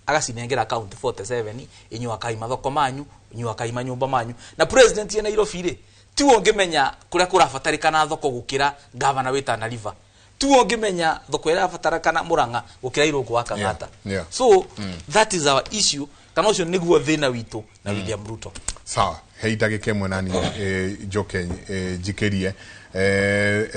agacinengera county 47 inyuĩ akai mathoko manyu inyuĩ akai manyumba manyu na president ya Nairobi ri ti ũngĩmenya kũrĩa kũrabatarĩkana thoko gũkĩra gavana wĩ Tana River ti ũngĩmenya thoko ĩrĩa ĩrabatarĩkana Murang'a gũkĩra Irũngũ wa Kang'ata. So that is our issue kana ũcio nĩguo thĩna witũ na William Ruto. Sawa, hei ndagĩka ĩmwe nani njoke njikĩrie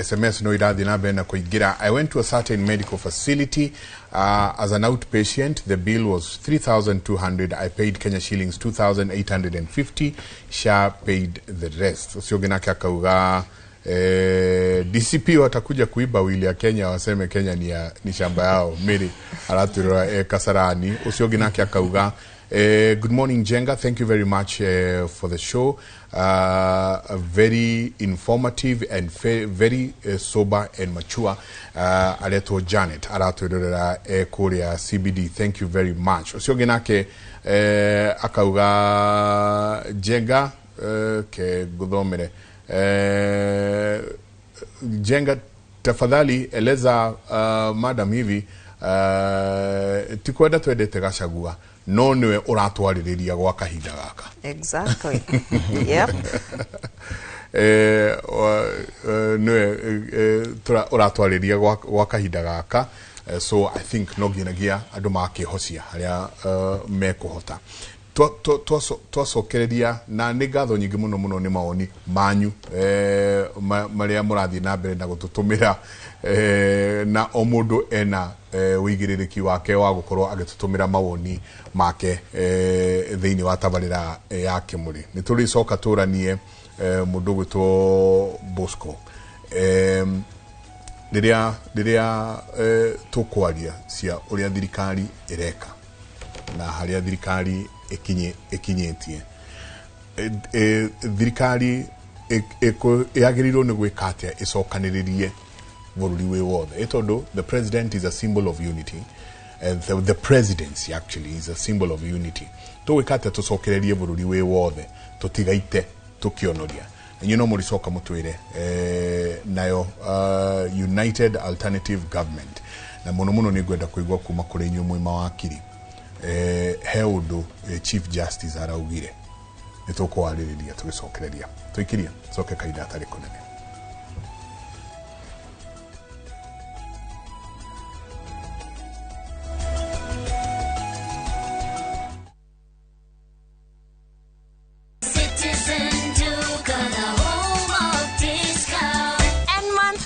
SMS no irathi na mbere na kũingĩra. I went to a certain medical facility as an outpatient. The bill was 3,200. I paid Kenya shillings 2,850. SHA paid the rest. Ũcio ũngĩ nake akauga DCP watakuja kuiba wili ya Kenya waseme Kenya ni shamba yao. Mary aratwĩrora Kasarani. Ũcio ũngĩ nake akauga good morning, Njenga. Thank you very much for the show. Very informative and very sober and mature. Aretwo Janet aratwirorera kuria CBD. Thank you very much. Ucio ũngĩ nake akauga Njenga ke guthomere Njenga, tafadhali eleza madam hivi tikwenda twendete Gachagua no niwe uratwaririria gwa kahinda gaka. Exactly. Yep. Niwe uratwaririria gwa kahinda gaka. So I think no nginyagia andu makihocia haria mekuhota. Twacokereria na nĩ ngatho nyingĩ mũno mũno nĩ mawoni manyu marĩa mũrathiĩ na mbere na gũtũtũmĩra na o mũndũ ena ũigĩrĩrĩki wake wa gũkorwo agĩtũtũmĩra mawoni make thĩinĩ wa tabarĩra ya Kĩmũrĩ. Nĩ tũrĩcoka tũranie mũndũ ũgwĩtwo Bosco rĩrĩa tũkwaria cia ũrĩa thirikari ĩreka na harĩa thirikari ĩkinyĩtie. Thirikari yagĩrĩirwo nĩ gwĩka atĩa ĩcokanĩrĩrie bũrũri wĩ wothe, tondũ the president is a symbol of unity and the presidency actually is a symbol of unity. Tũgwĩka atĩa tũcokererie bũrũri wĩ wothe tũtigaite tũkĩonoria? Inyuĩ no mũrĩcoka mũtwĩre nayo United Alternative Government, na mũno mũno nĩ ngwenda kũigua kuma kũrĩ inyuĩ mwĩ mawakiri. He ũndũ Chief Justice araugire nĩ tũkwarĩrĩria tũgĩcokereria tũikiria coke kahinda atarĩ kũnene.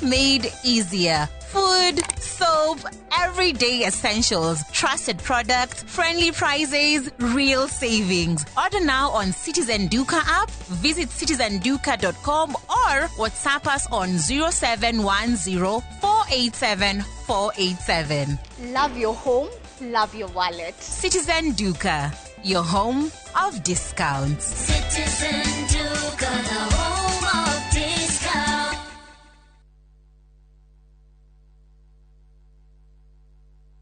Made easier. Food, soap, everyday essentials, trusted products, friendly prices, real savings. Order now on Citizen Duka app, visit citizenduka.com or WhatsApp us on 0710 487 487. Love your home, love your wallet. Citizen Duka, your home of discounts. Citizen Duka, the home of discounts.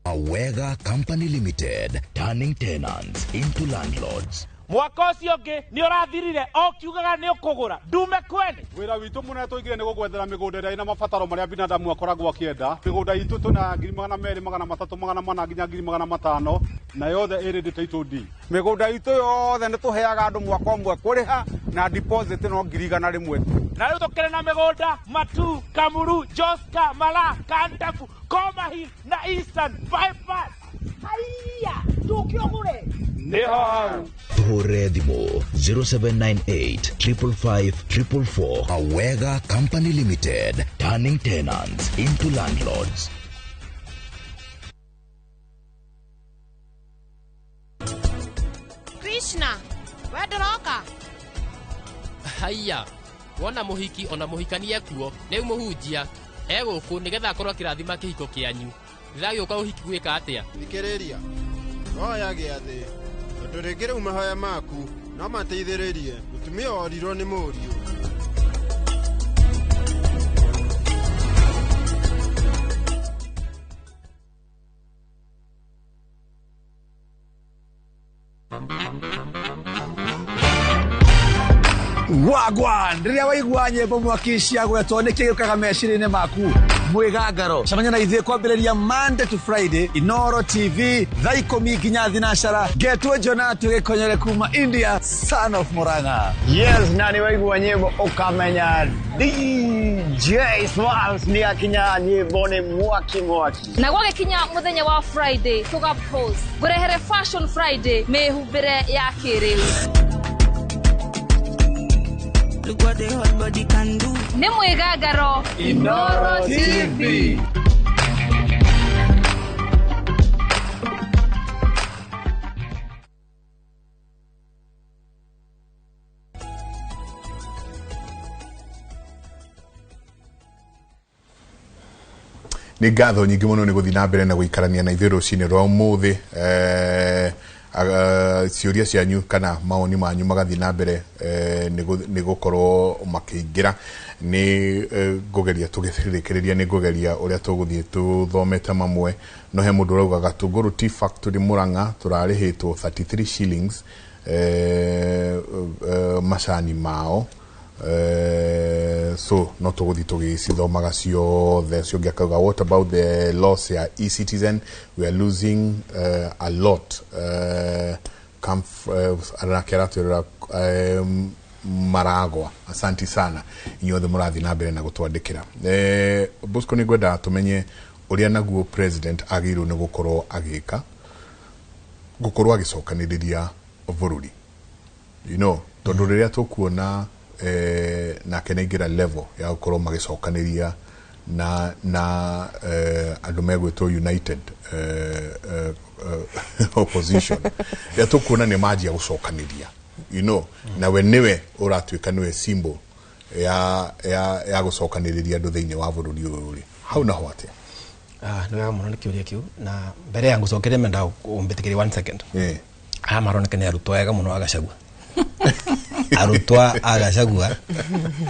Awega Company Limited, turning tenants into landlords. Mwaka ũcio ũngĩ nĩ ũrathirire o kiugaga nĩ ũkũgũra ndume kwene. Wĩra witũ mũnene tũigire nĩ gũgwethera mĩgũnda ĩrĩa ĩna mabataro marĩa binadamu akoragwo akĩenda. Mĩgũnda itũ tũna 200,000, 300, 400 nginya 500,000 na yothe ĩrĩ title deed. Mĩgũnda itũ yothe nĩ tũheaga andũ mwaka ũmwe kũrĩha na deposit no 100,000 tu. Na rĩu tũkĩrĩ na mĩgũnda Matu, Kamuru, Joska, Mala, Kandafu, Koma Hill na Eastern Bypass. Haiya, tũke ũgũre. Nĩho hau. Tuhũrĩre thimũ 0798 555 444. Awega Company Limited, turning tenants into landlords. Krishna, we ndũroka? Haiya, wona mũhiki ona mũhikania kuo rĩu mũhunjia egũkũ nĩgetha akorwo akĩrathima kĩhiko kĩanyu. Ndĩragĩũka ũhiki gwĩka atĩa? Thikĩrĩria, hoya gĩathĩ tondũ rĩngĩ rĩu mahoya maku no mateithĩrĩrie mũtumia orirwo nĩ mũriũ. Wagwan, rĩrĩa waigua nyĩmbo mwaki ciagwetwo nĩ kĩ gĩũkaga meciria-inĩ maku? Mwĩgangaro cemania na ithuĩ kwambĩrĩria Monday to Friday Inoro TV thaa 10 nginya 12 ngetwo Jonatu Gĩkonyere kuma India, son of Murang'a. Yes, na nĩ waigua nyĩmbo ũkamenya DJ Smalls nĩ akinya nyĩmbo nĩ mwaki mwaki. Na gwagĩkinya mũthenya wa Friday tũga pose ngũrehere Fashion Friday mĩhumbĩre ya kĩrĩu. Look what the hot body can do. Nĩ mwĩgangaro Inoro TV. Nĩ ngatho nyingĩ mũno nĩ gũthiĩ na mbere na gũikarania na ithuĩ rũcinĩ rwa ũmũthĩ. Ciũria cianyu kana mawoni manyu magathiĩ na mbere nĩ gũkorwo makĩingĩra. Nĩ ngũgeria tũgĩrĩkĩrĩria, nĩ ngũgeria ũrĩa tũgũthiĩ tũthomete mamwe. No he mũndũ ũrauga Gatũngũrũ Tea Factory Murang'a tũrarĩhĩtwo 33 shillings macani mao. So no tũgũthiĩ tũgĩcithomaga ciothe. Ũcio ũngĩ akauga what about the loss ya e-citizen, we are losing a lot. Anake aratwĩrĩra maragwa. Asanti sana inyuothe mũrathiĩ na mbere na gũtwandĩkĩra. Bosco, nĩ ngwendaga tũmenye ũrĩa naguo president agĩrĩirwo nĩ gũkorwo agĩka gũkorwo agĩcokanĩrĩria bũrũri, you know, tondũ rĩrĩa tũkuona nake nĩaingĩra level ya gũkorwo magĩcokanĩria na andũ megwĩtwo United Opposition, rĩrĩa tũkuona nĩ manjia gũcokanĩria, you know, nawe nĩwe ũratuĩka nĩwe symbol ya gũcokanĩrĩria andũ thĩinĩ wa bũrũri ũyũ rĩ, hau naho atĩa? Nĩ wega mũno nĩ kĩũria kĩu, na mbere ya ngũcokeria menda ũmbĩtĩkĩrie 1 second. Aya maroneka nĩ arutwo ega mũno a Gachagua. Arutwo a Gachagua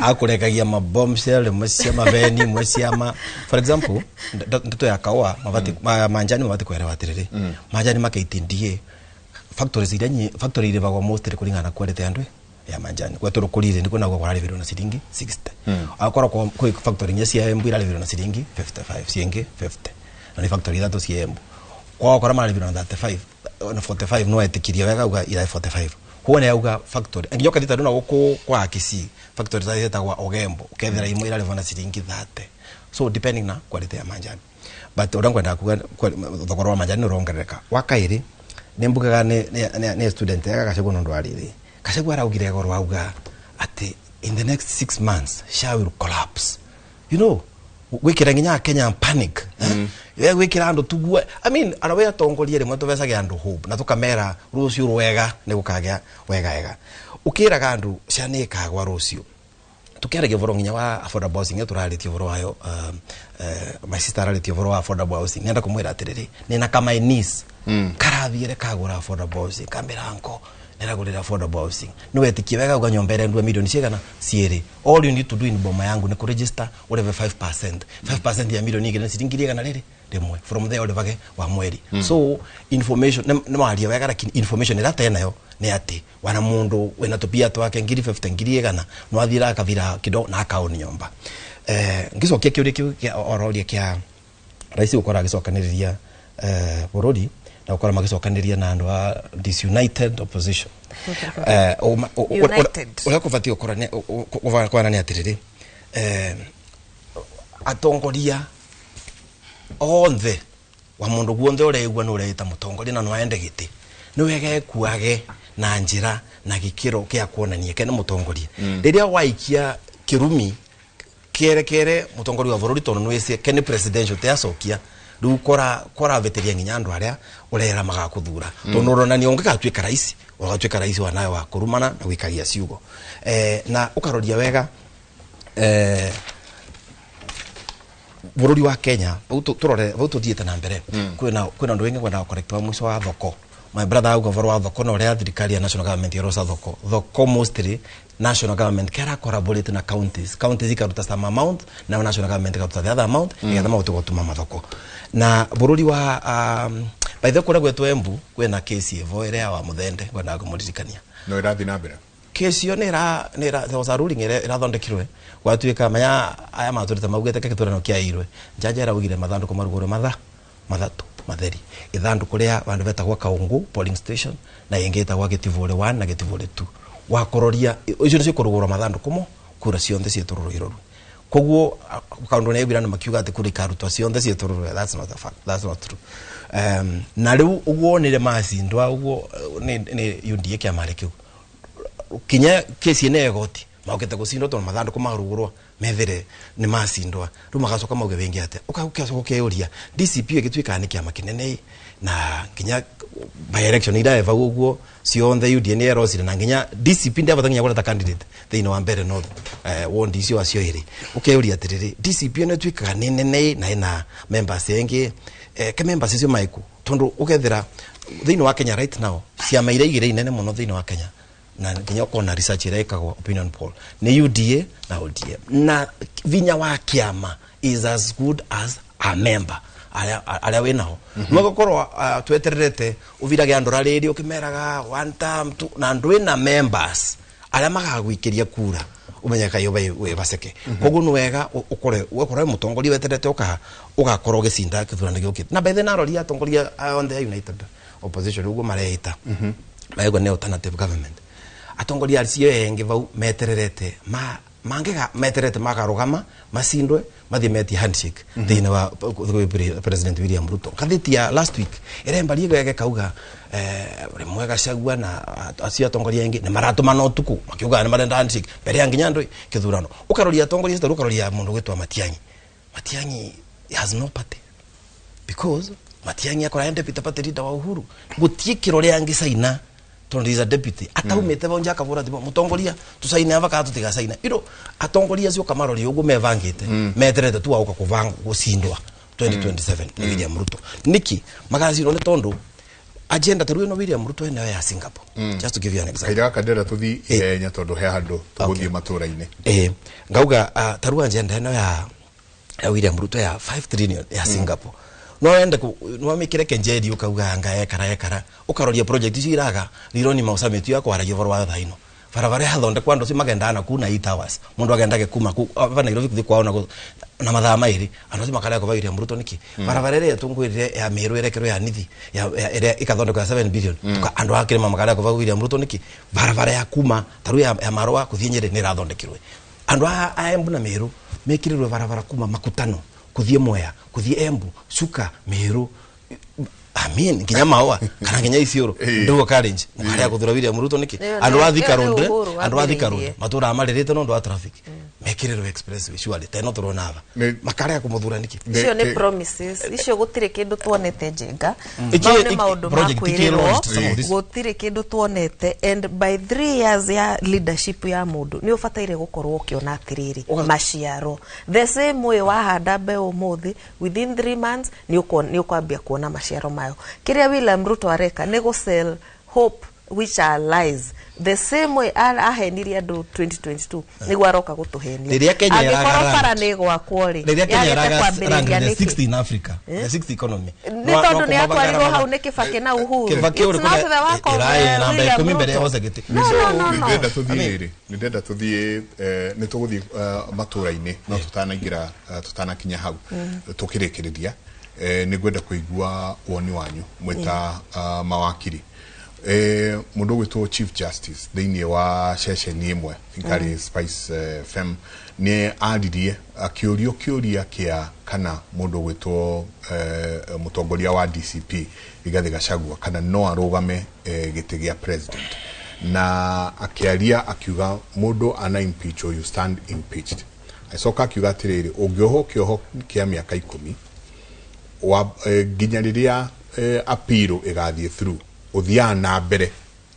akũrekagia ma bombshell imwe cia maveni imwe cia ma, for example, ndeto ya kaũa mabati manjani mabati kwerewa atĩrĩrĩ, manjani ma KTDA factories iria factory irĩbagwo mostly kũringana na quality ya ndwe ya manjani kwa tondũ kũrire nĩkuo naguo kũrarĩbĩrwo na ciringi 60, akorwo kwĩ factory inya cia Embu irarĩbĩrwo na ciringi 55, ciĩngĩ 50, na nĩ factory ithatũ cia Embu kwa wakora mararĩbĩrwo na 35 na 45, no etĩkirie wega auga ira 45 kuo nĩ auga factory nginya ũkathi tondũ na gũkũ kwa Kisii factory ta ĩtagwa Ogembo ũkethera imwe irarĩbwo na ciringi 30, so depending na quality ya manjani. But ũrĩa ngwenda kuga thogora wa manjani nĩ ũrongerereka. Wa kaĩrĩ nĩ mbugaga nĩ student ega Gachagua nĩ ũndũ wa rĩrĩ, Gachagua araugire goro auga atĩ in the next 6 months SHA will collapse, you know, gwikira nginya Kenya panic. Gwikira andu tugua, I mean, arawe atongoria rimwe tuvecage andu hope na tukamera rucio rwega ni gukagia wega wega, ukiraga andu cia ikagwa rucio. Tukiaragia ũhoro nginya wa affordable housing, turarĩtie ũhoro wayo, my sister ararĩtie ũhoro wa affordable housing. Nenda kũmwĩra atĩrĩrĩ, nĩna ka my niece karathiĩre kagũra affordable housing, kambĩra uncle nĩragũrĩra affordable housing, nĩ wetĩkie wega uga nyũmba ĩrĩa ndua milioni cigana cierĩ, all you need to do in boma yangu nĩ kũregister ũrĩhe 5%, 5% ya milioni igĩrĩ nĩ ciringi igana rĩrĩ rimwe from there urivage wa mweri. So information nĩ waria wega, lakini information ĩrĩa tenayo nĩ atĩ wana mundu wena tupia twake 50,000 100,000 no athira akathira kido na akaoni nyomba. Ngicokia kiuria kiu kia ororia kia rais gukora agicokaniriria bururi na gukora magicokaniriria na andu a disunited opposition. Uria kubatie gukora ni atiriri, atongoria onthe wa mundu guonthe ureigua ni ureita mutongoria na no aende giti ni wega ekuage na njira na gikiro kia kuonania kene mutongoria. Riria waikia kirumi kere kere mutongoria wa bururi tondu nwese kene presidential te acokia riu kora veteria nginya andu aria urera magakuthura tondu uronania ungigatuika rais ugatuika rais wa nayo wa kurumana na gwikaria ciugo. Na ukaroria wega bururi wa Kenya turore vau tuthiite na mbere kwina andu wingi kwenda correct wa mwico wa thoko. My brother auga voro wa thoko na uria thirikari ya national government irosa thoko thoko mostly national government kera collaborate na counties ikaruta some amount na national government ikaruta the other amount igetha magote gutuma mathoko na bururi wa by the kuria gwetwo Embu kwina kesi evo iria wa muthende kwenda kumuririkania no irathi na mbere kesi yo nira there was a ruling irathondekirwe gwatuika maya aya maturite maugete ke gĩthurano kĩairwe jaji araugire mathanduku marugũrwe mathatu matheri ithanduku ria vandu betagwo Kaungu polling station na ingi itagwo Gĩtivũrĩ 1 na Gĩtivũrĩ 2 wakororia icio nicio kũrugũrwo mathanduku mo kura cionthe ciĩtũrũrũirwo koguo kaundu ne gwirana makiuga ati kura ikarutwa cionthe ciĩtũrũrũrwe. That's not a fact, that's not true. Na riu uguo nire macindwa uguo ni UDA kĩama kĩu kinya kesi ene egoti maukete gucindwa tondu mathanduku marugurwa methire ni macindwa riu magacoka mauge wingi atia ukacoka ukeyuria DCP igituika ni kiama kinene na nginya by election ira eva uguo cionthe UDA ni erocire na nginya DCP ndiavota nginya kureta candidate thiini wa mbere north wondi icio acio iri ukeyuria atiriri DCP ni tuikaga ni nene na ina members engi ke members icio maiku tondu ukethira thiini wa Kenya right now ciama iria igiri inene muno thiini wa Kenya na nginya ukona research ira ikagwo opinion poll ni UDA na ODM na vinya wa kiama is as good as a member aria we nao no twetererete uvirage andu rariri ukimeraga one term two na andu ina members aria magagwikiria kura umenyeka yo we baseke koguo ni wega ukore mutongoria weterete ugakorwo gicinda kithurano giukite na by the naroria atongoria on the united opposition uguo mareita maigwa ni alternative government atongoria acio engi vau metererete mangega metererete makarugama macindwe mathie metie handshake thiini wa President William Ruto kathiti ya last week irembarie gege kauga rimwe Gachagua na acio atongoria engi ni maratumana utuku makiuga ni marenda handshake mbere ya nginya ndu kithurano ukaroria atongoria acio ukaroria mundu gwitwa Matiang'i. Matiang'i has no party because Matiang'i akora deputy party leader wa Uhuru gutie kirore angi saina tondu is a deputy ataumite bonja akavura thimu mutongoria tusaine ava ka tutiga saina iro atongoria acio kamarori uguo mevangite meterete tu auka kuvanga gucindwa 2027 ni William Ruto niki magacirwo ni tondu agenda taru ino William Ruto ene ya Singapore. Just to give you an example kaira kadera tuthi ihenya tondu he handu tuguthie matura-ini ngauga taru agenda ino ya William Ruto ya 5 trillion ya Singapore no ende no mikire kenjeri ukauga anga ekara ukaroria project icio iraga rironi mausamiti ya kwaragia boro wa thaino barabara yathondekwa andu magenda na kuna 8 hours mundu agendage kuma ku va Nairobi kuthi kwao na mathaa mairi andu acio makarega kwa William Ruto niki barabara ĩrĩa tungwirire ya Meru ĩrekerwo ya nithi ya ĩrĩa ikathondekwa ya 7 billion tuka andu akirima makarega kwa William Ruto niki barabara ya kuma taru ya Marua kuthie Nyeri ni irathondekirwe andu a Embu na Meru mekirirwe barabara kuma Makutano kuthie Mwea kuthie Embu Chuka Meru amin nginya Maua kana nginya Isiolo ndugo challenge mukaria kuthura William Ruto niki andu a Thika Road andu a Thika Road matura maririte no ndu wa traffic mekirirwe expressway surely teno turona ava makaria kumuthura niki icio ni promises icio gutire kindu tuonete njenga mau ni maundu ma kwirirwo gutire kindu tuonete and by 3 years ya leadership ya mundu ni ubataire gukorwo ukiona atiriri maciaro the same way wahanda mbeu umuthi within 3 months ni ukwambia kuona maciaro mayo. Kiria William Ruto areka ni go sell hope which are lies. The same way ahenirie andũ 2022 nĩguo aroka gũtũhenia. Rĩrĩa Kenya Angĩkorwo bara nĩ gwakwo rĩ, Rĩrĩa Kenya yagĩte kwambĩrĩria the nĩkĩ? 60 in Africa, the 60 economy. Nĩ tondũ nĩ atwarirwo hau nĩ Kibaki na Uhuru. Kibaki It's not the work of, namba William 10 mbere Ruto. hose gĩtĩ. No, no, no, no. Nĩndĩrenda tũthiĩ rĩrĩ, nĩndĩrenda tũthiĩ, nĩ tũgũthiĩ matũra-inĩ, no tũtanaingĩra, tũtanakinya hau, tũkĩrĩkĩrĩria, nĩ ngwenda kũigua woni wanyu mwĩta mawakiri. Mũndũ ũgwĩtwo Chief Justice thĩinĩ wa ceceni ĩmwe, think arĩ Spice FM, nĩ aririe akĩũrio kĩũria kĩa kana mũndũ ũgwĩtwo mũtongoria wa DCP Rigathĩ Gachagua kana no arũgame gĩtĩ gĩa president, na akĩaria akiuga mũndũ ana impeach or you stand impeached. Acoka akiuga atĩrĩrĩ, ũngĩohwo kĩoho kĩa mĩaka 10 wa nginya rĩrĩa appeal ĩgathiĩ through, ũthiaga na mbere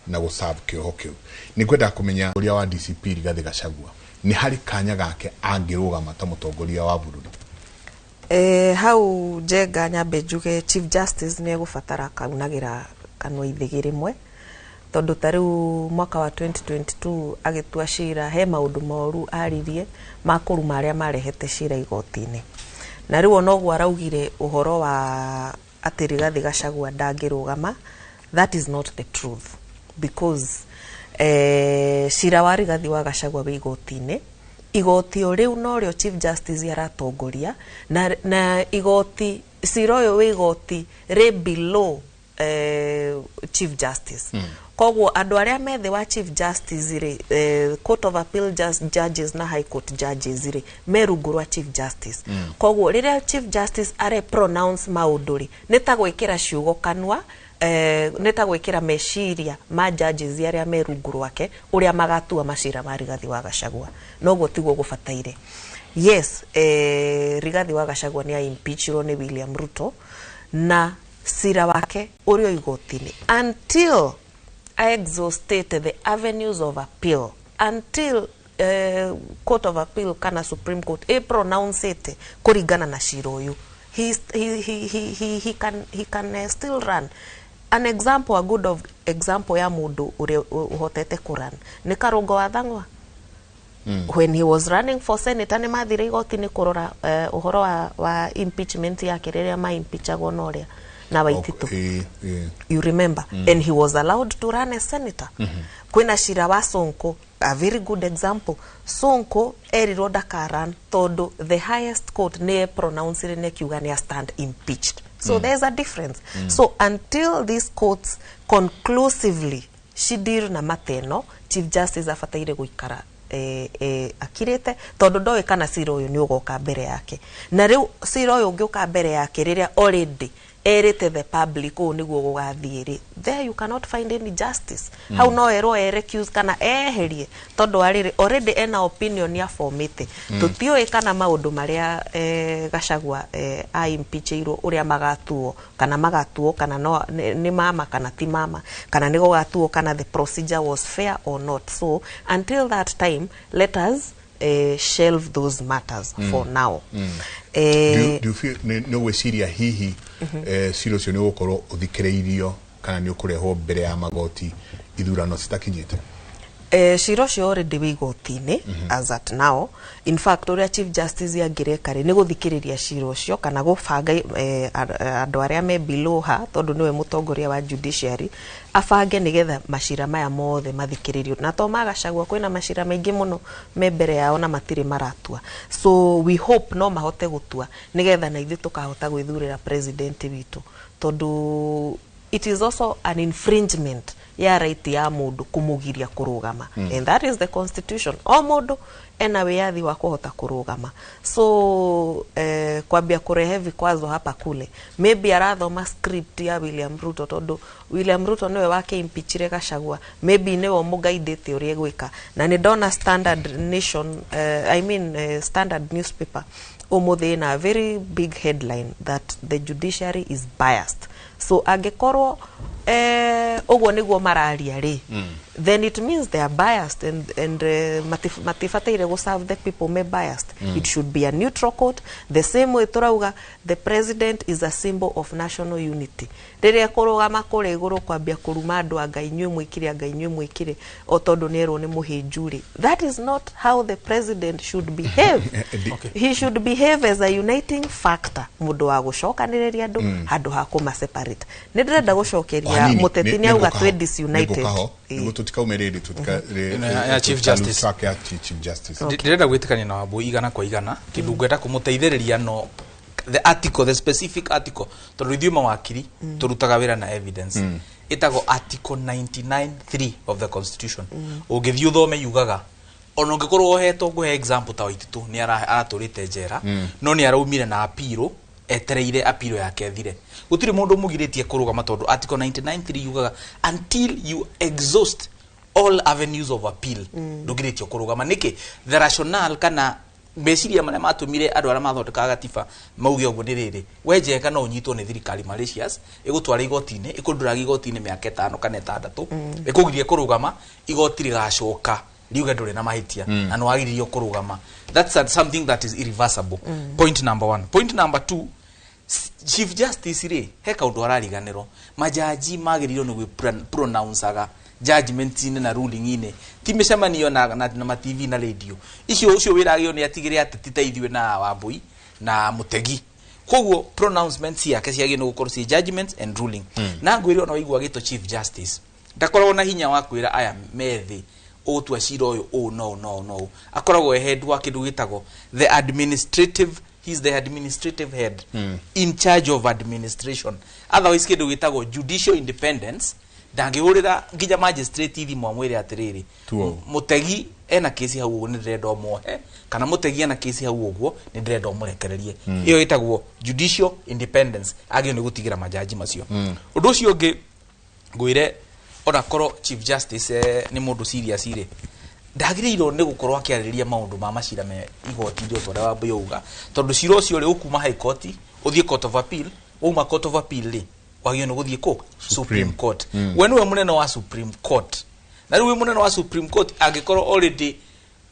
na gũserve kĩoho kĩu. Nĩ ngwenda kũmenya ũrĩa wa DCP Rigathĩ Gachagua nĩ harĩ kanya gake angĩrũgama ta mũtongoria wa bũrũri? Hau Njenga, nyambe njuge Chief Justice nĩ egũbatara kaunagĩra kanua ithĩgĩ rĩmwe, tondũ ta rĩu mwaka wa 2022 agĩtua cira he maũndũ moru aririe ma kũruma arĩa marehete cira igoti-inĩ, na rĩu ona ũguo araugire ũhoro wa atĩ Rigathĩ Gachagua ndangĩrũgama, that is not the truth, because cira wa Rigathĩ wa Gachagua wĩ igoti-inĩ. Igoti o rĩu norĩo Chief Justice aratongoria, na igoti cira ũyũ wĩ igoti rĩ below Chief Justice. Koguo andũ arĩa me thĩ wa Chief Justice rĩ, Court of Appeal judges na High Court judges rĩ, me rungu rwa Chief Justice. Koguo rĩrĩa Chief Justice are pronounce maũndũ rĩ, nĩ ta gwĩkĩra ciugo kanua, nĩ ta gwĩkĩra meciria ma judges arĩa me rungu rwake ũrĩa magatua macira ma Rigathĩ wa Gachagua. Noguo tiguo gũbataire. Yes, Rigathĩ wa Gachagua nĩ impeachirwo nĩ William Ruto, na cira wake ũrĩ o igoti-inĩ until I exhausted the avenues of appeal, until Court of Appeal kana Supreme Court ĩ pronounce it kũringana na cira ũyũ, he can still run. An example, a good of example ya mũndũ ũrĩa ũhotete kũrun nĩ Karũngo wa Thang'wa. When he was running for senator, nĩ mathire igoti-inĩ kũrora ũhoro wa impeachment yake rĩrĩa ma impeachagwo na ũrĩa na Waititu. You remember? And he was allowed to run as senator. Kwĩna cira wa Sonko, a very good example. Sonko erirwo ndakaran tondũ the highest court nĩ pronounced nĩ kiuga nĩ stand impeached. So there's a difference. So until these courts conclusively cideal na mateno, Chief Justice abataire gũikara akirĩte, tondũ ndoĩ kana cira ũyũ nĩ ũgoka mbere yake. Na rĩu cira ũyũ ũngĩũka mbere yake rĩrĩa already erĩte the public ũũ nĩguo gũgathiĩ rĩ, there you cannot find any justice. Hau no erwo e recuse kana eherie, tondũ arĩrĩ already ena opinion ya formĩte. Tũtiũĩ kana maũndũ marĩa Gachagua a impeachirwo ũrĩa magatuo, kana magatuo kana no nĩ mama kana ti mama, kana nĩ gũgatuo kana the procedure was fair or not. So until that time, let us shelve those matters for now. Do you feel nĩ ũgwĩciria hihi cira ũcio nĩ ũgũkorwo ũthikĩrĩirio kana nĩ ũkũrehwo mbere ya magoti ithurano citakinyĩte? Cira ũcio already wĩ igoti-inĩ as at now. In fact, ũrĩa Chief Justice angĩreka rĩ, nĩ gũthikĩrĩria cira ũcio kana gũbanga andũ arĩa me below her, tondũ nĩwe mũtongoria wa judiciary, abange nĩgetha macira maya mothe mathikĩrĩrio. Na to ma Gachagua, kwĩna macira maingĩ mũno me mbere yao na matirĩ maratua. So we hope no mahote gũtua nĩgetha na ithuĩ tũkahota gwĩthurĩra president witũ, tondũ it is also an infringement ya right ya mũndũ kũmũgiria kũrũgama. And that is the constitution. O mũndũ ena wĩyathi wa kũhota kũrũgama. So kwambia kũrehe vikwazo hapa kule, maybe arathoma script ya William Ruto, tondũ William Ruto nĩwe wake impeachire Gachagua, maybe nĩwe ũmũgaidĩte ũrĩa egwĩka. Na nĩ ndona Standard Nation, I mean, Standard newspaper ũmũthĩ ĩna a very big headline that the judiciary is biased. So angĩkorwo Ũguo nĩguo mararia rĩ, then it means they are biased and matifataire go serve the people me biased. It should be a neutral court. The same way turauga the president is a symbol of national unity. Rĩrĩa kũrũgama kũrĩa igũrũ kwambia kũruma andũ anga inyuĩ mwĩkire, anga inyuĩ mwĩkire, o tondũ nĩerwo nĩ mũhĩnju rĩ, that is not how the president should behave. He should behave as a uniting factor, mũndũ wa gũcokanĩrĩria andũ handũ ha kũma separate. Nĩ ndĩrenda gũcokeria mũteti nĩ auga twĩ disunited. Nĩguo tũtikaume rĩrĩ tũtika Ya Chief Justice. Track ya Chief Justice. Ndĩrenda gwĩtĩkania na Wambui igana kwa igana. Kĩndũ ngwenda kũmũteithĩrĩria no the article, the specific article, tondũ ithuĩ mawakiri tũrutaga wĩra na evidence. Ĩtagwo article 99.3 of the constitution. Ũngĩthiĩ ũthome yugaga ona ũngĩkorwo wohetwo, ngũhe example ta Waititu nĩ aratũrĩte njera, no nĩ araumire na apiro, etereire apiro yake ĩthire. Gũtirĩ mũndũ ũmũgirĩtie kũrũgama tondũ article 99.3 yugaga until you exhaust all avenues of appeal, ndũngĩrĩtio kũrũgama. Nĩkĩ the rationale kana meciria marĩa matũmire andũ arĩa mathondekaga gatiba mauge ũguo nĩ rĩrĩ, we Njenga no ũnyitwo nĩ thirikari malicious, ĩgũtwara igoti-inĩ, ĩkũndũraga igoti-inĩ mĩaka 5 kana 6, ĩkũgirie kũrũgama, igoti rĩgacoka riuge ndũrĩ na mahĩtia na nĩ wagĩrĩirio kũrũgama. That's something that is irreversible. Point number 1. Point number 2, Chief Justice rĩ, he kaũndũ arariganĩrwo. Majaji magĩrĩirwo nĩ gwĩ-pronouncaga judgment-inĩ na ruling-inĩ, ti mĩcemanio na ma TV na radio icio. Ũcio wĩra agĩrĩirwo nĩ atigĩre atĩ ti ta ithuĩ na Wambui na Mũtegi. Koguo pronouncements ciake ciagĩrĩirwo nĩ gũkorwo ciĩ judgments and ruling. Na ngwĩre ona waigua agĩtwo Chief Justice, ndakoragwo na hinya wa kwĩra aya methĩ ũgũtua cira ũyũ ũũ no no no. Akoragwo e head wa kĩndũ gĩtagwo the administrative, he's the administrative head, in charge of administration. Otherwise kĩndũ gĩtagwo judicial independence, ndangĩhũrĩra nginya magistrate thimũ amwĩre atĩrĩrĩ, Tuo. Mũtegi ena kesi hau ũguo nĩ ndĩrenda ũmuohe, kana Mũtegi ena kesi hau ũguo nĩ ndĩrenda ũmũrekererie. Ĩyo ĩtagwo judicial independence, agĩrĩirwo nĩ gũtigĩra majaji macio. Ũndũ ũcio ũngĩ ngwĩre, onakorwo Chief Justice nĩ mũndũ serious rĩ, ndagĩrĩirwo nĩ gũkorwo akĩarĩrĩria maũndũ ma macira me igoti-inĩ o ta ũrĩa Wambui auga, tondũ cira ũcio rĩ ũkuma High Court ũthiĩ Court of Appeal, wauma Court of Appeal rĩ, wagĩrĩirwo nĩ gũthiĩ kũ? Supreme Court. We nĩwe mũnene wa Supreme Court, na rĩu wĩ mũnene wa Supreme Court, angĩkorwo already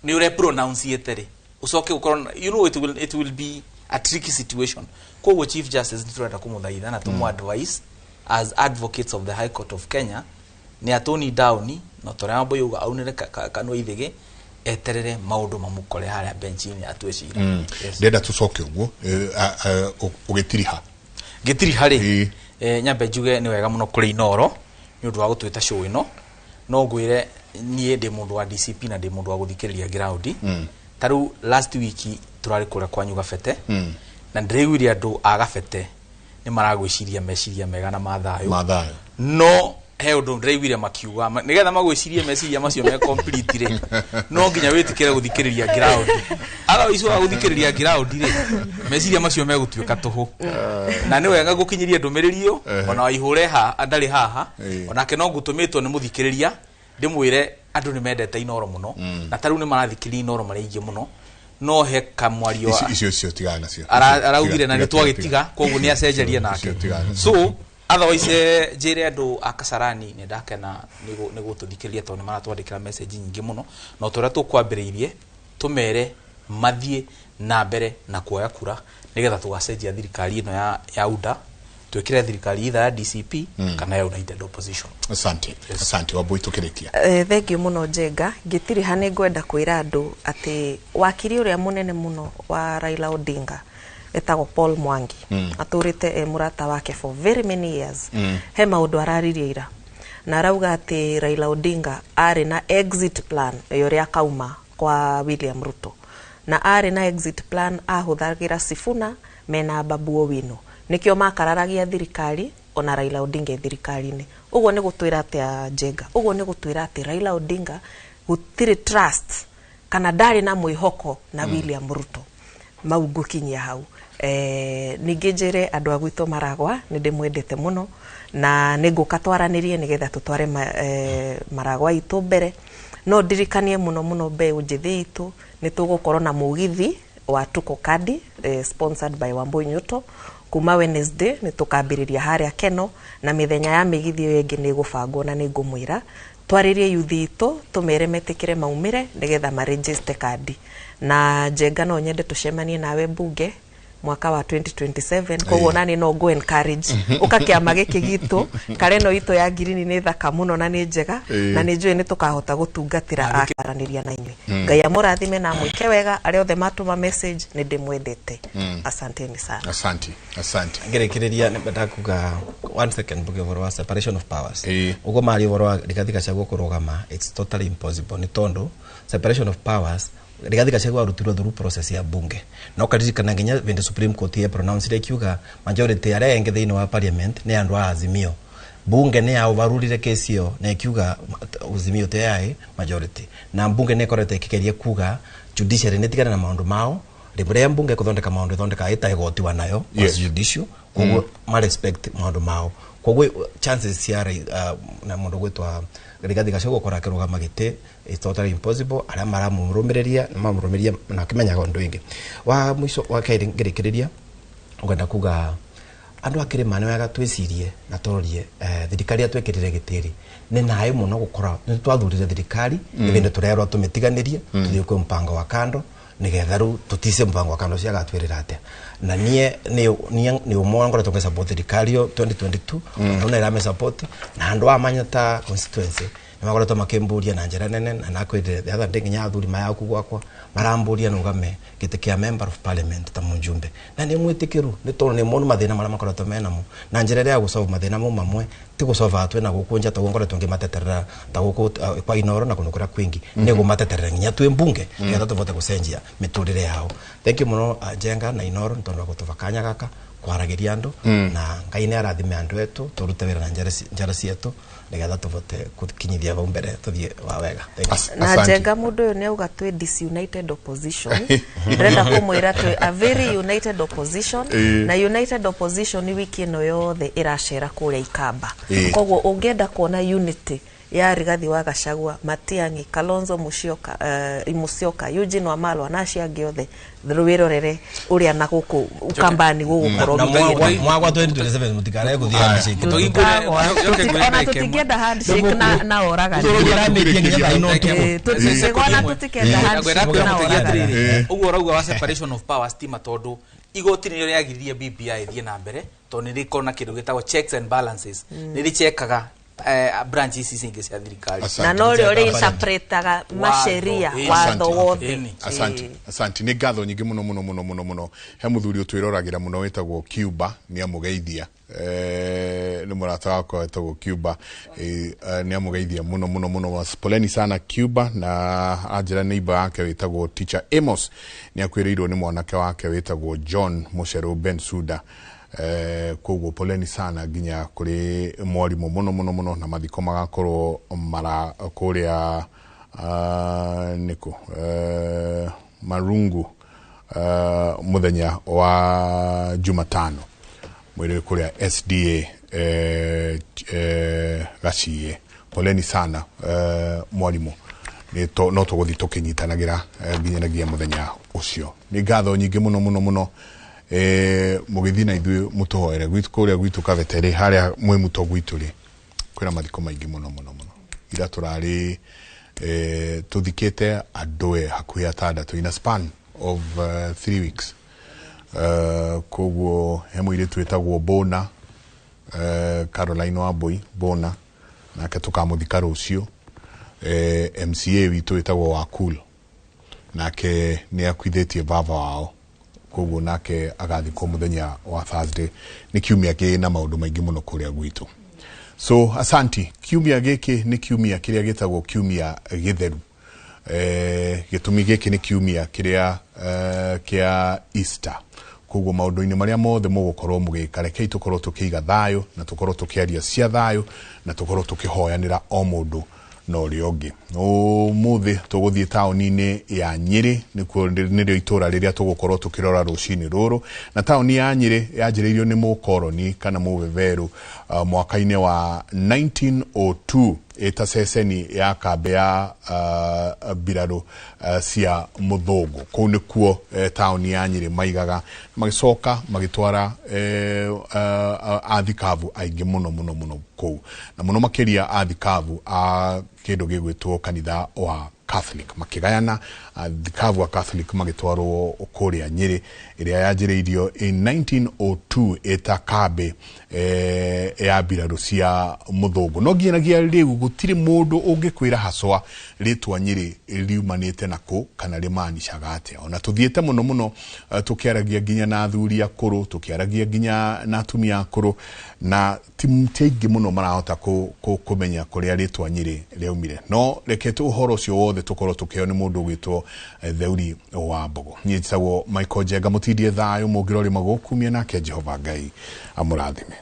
nĩ ũre pronounce rĩ, ũcoke ũkorwo it will be a tricky situation. Koguo Chief Justice nĩ tũrenda kũmũthaitha na tũmũ advice as advocates of the High Court of Kenya nĩ atoni down na torĩa Wambui auga aunĩre kanua ithĩgĩ, eterere maũndũ mamũkore harĩa bench-inĩ atue cira. Yes. Ndenda tũcoke ũguo ũgĩtiriha. Ngĩtiriha rĩ, nyambe njuge nĩ wega mũno kũrĩ Inoro nĩ ũndũ wa gũtwĩta show ĩno. No ngwĩre niĩ ndĩ mũndũ wa DCP na ndĩ mũndũ wa gũthikĩrĩria ground. Ta rĩu last week tũrarĩ kũrĩa kwanyu Gabete, na ndĩraiguire andũ a Gabete nĩ maragwĩciria meciria mega na ma thayũ. Ma thayũ. No he ũndũ ndĩraiguire makiuga, nĩgetha magwĩcirie meciria macio me complete rĩ, no nginya wĩtĩkĩre gũthikĩrĩria ground. Otherwise waga gũthikĩrĩria ground rĩ, meciria macio megũtuĩka tũhũ. Na nĩ wega gũkinyĩria ndũmĩrĩri ĩyo ona Waihũre ha ndarĩ haha, onake no ngũtũmĩtwo nĩ mũthikĩrĩria ndĩmwĩre andũ nĩ mendete Inoro mũno, na ta rĩu nĩ marathikĩrĩria Inoro marĩ aingĩ mũno, no he kamwario Icio tigana nacio. Araugire na nĩ twagĩtiga, koguo nĩ acenjerie nake. Icio tigana nacio. So otherwise njĩre andũ a Kasarani nĩ ndakena nĩ gũtũthikĩrĩria tondũ nĩ maratwandĩkĩra message nyingĩ mũno, na o ta ũrĩa tũkwambĩrĩirie tũmere mathiĩ na mbere na kuoya kura nĩgetha tũgacenjia thirikari ĩno ya UDA, twĩkĩre thirikari either ya DCP kana ya United Opposition. Asante, asante Wambui, tũkĩrĩkia. Thank you mũno Njenga. Ngĩtiriha nĩ ngwenda kwĩra andũ atĩ wakiri ũrĩa mũnene mũno wa Raila Odinga etagwo Paul Mwangi, atũrĩte e mũrata wake for very many years. He maũndũ araririe ira na arauga atĩ Raila Odinga arĩ na exit plan ya ũrĩa akauma kwa William Ruto, na arĩ na exit plan ahũthagĩra Sifuna mena Babu Owino, nĩkĩo makararagia thirikari ona Raila Odinga e thirikari-inĩ. Ũguo nĩ gũtwĩra atĩa, Njenga? Ũguo nĩ gũtwĩra atĩ Raila Odinga gũtirĩ trust kana ndarĩ na mwĩhoko na William Ruto. Mau ngũkinyia hau. Ningĩ njĩre andũ a gwitũ Maragwa nĩ ndĩmwendete mũno na nĩ ngũka twaranĩrie nĩgetha tũtware Maragwa itũ mbere. No ndirikanie mũno mũno mbeũ njĩthĩ itũ nĩ tũgũkorwo na mũgithi wa Tuko Kadi, sponsored by Wambui Nyoto, Kuma Wednesday nĩ tũkambĩrĩria harĩa Keno, na mĩthenya ya mĩgithi ĩyo ĩngĩ nĩ ĩgũbangwo, na nĩ ngũmwĩra twarĩrie yuthi itũ, tũmere metĩkĩre maumĩre nĩgetha maregister kandi. Na Njenga, no nyende tũcemanie nawe mbunge mwaka wa 2027. Koguo nani no ngũ encourage ũka kĩama gĩkĩ gitũ. Kareno itũ ya ngirini nĩ thaka mũno na nĩ njega, na nĩ njũĩ nĩ tũkahota gũtungatĩra akaranĩria na inyuĩ. Ngai amũrathime na amwĩke wega. Arĩa othe matũma message, nĩ ndĩmwendete. Asanteni sana. Asante, asante. Ngĩrĩkĩrĩria nĩ kuga one second, mbuge ũhoro wa separation of powers. Ũguo maria ũhoro wa Rigathi Gachagua kũrũgama, it's totally impossible, nĩ tondũ separation of powers, Rigathi Gachagua arutirwo through process ya bunge, na ũkaririkana nginya vĩndĩ Supreme Court ye pronounce ikiuga majority arĩa engĩ thĩinĩ wa parliament nĩ andũ a Azimio. Bunge nĩ yaovarurire kesi ĩyo na ĩkiuga Azimio te yaĩ majority, na mbunge nĩ ĩkoretwo ĩkĩgeria kuga judiciary nĩ tigane na maũndũ mao. Rĩmwe mbunge ĩkũthondeka maũndũ, ĩthondekaga ĩta igoti wa nayo judicial, koguo ma respect maũndũ mao. Koguo chances cia na mũndũ gwĩtwa Rigathi Gachagua gũkorwo akĩrũgama gĩtĩ is totally impossible. Arĩa maramũrũmĩrĩria nĩ mamũrũmĩrĩria na akĩmenyaga ũndũ ũngĩ wa mũico wa kerĩ. Ngĩrĩkĩrĩria ũngenda kuga andũ a kĩrĩma nĩ wega twĩcirie na tũrorie thirikari ĩrĩa twĩkĩrire gĩtĩri nĩ naĩ mũno gũkora nĩ twathurire thirikari, ĩbĩndĩ tũrerwo tũmĩtiganĩrie, tũthiĩ kwĩ mpango wa kando, nĩgetha rĩu tũtice mpango wa kando ciagatwĩrĩra atĩa. Na niĩ nĩ ũmwe ngoretwo ngĩ thirikari ĩyo 2022, mm. na ĩrame support na andũ a Manyata constituency nĩ makoretwo makĩmbũria na njĩra nene, na nakwĩrire the other day nginya athuri mayaku gwakwa marambũria nũgame gĩtĩ kĩa member of parliament ta mũjumbe, na nĩ mwĩtĩkĩru nĩ tondũ nĩ monu mathĩna marĩa makoretwo menamo, na njĩra ĩrĩa ya gũsolve mathĩna mau mamwe ti gũsolve atwe na gũkũ nja, taguo ngoretwo ngĩmateterera ta gũkũ kwa Inoro na kũndũ kũrĩa kwingi, nĩ gũmateterera nginya twĩ mbunge nĩgetha tũvote gũcenjia mĩtũrĩre yao. Thank you mũno, Njenga na Inoro, nĩ tondũ wa gũtũba kanya gaka kwaragĩria andũ, na Ngai nĩ arathime andũ etu, tũrute wĩra na njara cietũ nĩgetha tũvote gũkinyithia vau mbere tũthiĩ wa wega. Thank you. Na Njenga, mũndũ ũyũ nĩ auga twĩ disunited opposition. Ndĩrenda kũmwĩra twĩ a very united opposition, na united opposition wiki ĩno yothe ĩracera kũrĩa Ikamba. Koguo ũngĩenda kuona unity ya Rigathi wa Gachagua, Matiang'i, Kalonzo Musyoka, Musyoka, Eugene Wamalwa na acio angĩ othe, wĩrorere ũrĩa na gũkũ Ukambani gũgũkorwo. Na mwaka 2027 mũtikarae gũthiĩ handshake. Ona tũtingĩenda handshake na oragani. Tũramĩtie nginya thaa ino ũtukũ. Tũtingĩgona, tũtikenda handshake na oragani. Ũguo ũrauga wa separation of powers tima, tondũ igoti nĩrĩo rĩagiririe BBI ĩthiĩ na mbere, tondũ nĩ rĩkorwo na kĩndũ gĩtagwo checks and balances, nĩ rĩchekaga branches ici ingĩ cia thirikari. Na no rĩo rĩinterpretaga masheria, watho wothe. Asante, asante. Nĩ ngatho nyingĩ mũno mũno mũno mũno mũno. He mũthuri ũtwĩroragĩra mũno wĩtagwo Cuba, nĩ amũgeithia. Nĩ mũrata wakwa wĩtagwo Cuba, nĩ amũgeithia mũno mũno mũno. Poleni sana Cuba. Na anjĩra neighbor yake wĩtagwo Teacher Amos nĩ akwĩrĩirwo nĩ mwanake wake wĩtagwo John Mũcerũ Ben Suda. Koguo poleni sana nginya kũrĩ mwarimũ mũno mũno mũno, na mathiko magakorwo mara kũrĩa nĩkũ Marungu mũthenya wa Jumatano, mwĩrĩ kũrĩa SDA Gacie. Poleni sana mwarimũ. No tũgũthiĩ tũkĩnyitanagĩra nginyanagia mũthenya ũcio. Nĩ ngatho nyingĩ mũno mũno mũno. Mũgĩthiĩ na ithuĩ mũtũhoere gwitũ kũrĩa gwitũ Kabete harĩa mwĩ mũto gwitũ rĩ, kwĩna mathiko maingĩ mũno mũno mũno. Ira tũrarĩ tũthikĩte andũ hakuhĩ atandatũ in a span of 3 weeks. Koguo he mũirĩtu wĩtagwo Bona, Caroline Wambui Bona, nake tũkamũthika rũciũ. MCA witũ wĩtagwo Wakul, nake nĩ akuithĩtie baba wao, koguo nake agathikwo mũthenya wa Thursday. Nĩ kiumia kĩna maũndũ maingĩ mũno kũrĩa gwitũ. So asanti. Kiumia gĩkĩ nĩ kiumia kĩrĩa gĩtagwo kiumia gĩtheru. Gĩtũmi gĩkĩ nĩ kiumia kĩrĩa kĩa Easter. Koguo maũndũ-inĩ marĩa mothe mũgũkorwo mũgĩka, rekei tũkorwo tũkĩiga thayũ, na tũkorwo tũkĩaria cia thayũ, na tũkorwo tũkĩhoyanĩra o mũndũ na ũrĩa ũngĩ. Ũmũthĩ tũgũthiĩ taũni-inĩ ya Nyĩrĩ, nĩkuo nĩrĩo itũra rĩrĩa tũgũkorwo tũkĩrora rũcinĩ rũrũ. Na taũni ya Nyĩrĩ yanjĩrĩirio nĩ mũkoroni kana mũbeberu mwaka-inĩ wa 1902. Ĩta ceceni ya kambĩ ya mbirarũ cia mũthũngũ. Kũu nĩkuo taũni ya Nyĩrĩ maigaga, magĩcoka magĩtwara athikabu aingĩ mũno mũno mũno kũu, na mũno makĩria athikabu a kĩndũ gĩgwĩtwo kanitha wa Catholic. Makĩgayana athikabu a Catholic magĩtwarwo kũrĩa Nyĩrĩ, ĩrĩa yanjĩrĩirio in 1902 ĩta kambĩ ya mbirarũ cia mũthũngũ. No nginyagia rĩu gũtirĩ mũndũ ũngĩkwĩra haswa rĩtwa Nyĩrĩ riumanĩte na kũ kana rĩmanicaga atĩa. Ona tũthiĩte mũno mũno, tũkĩaragia nginya na athuri akũrũ, tũkĩaragia nginya na atumia akũrũ, na ti aingĩ mũno marahota kũmenya kũrĩa rĩtwa Nyĩrĩ rĩaumire. No reke ũhoro ũcio wothe tũkorwo tũkĩheo nĩ mũndũ ũgwĩtwo Theuri wa Mbogo. Niĩ njĩtagwo Michael Njenga, mũtindie thayũ, mũngĩrorĩma gũkumia, nake Jehova Ngai amũrathime.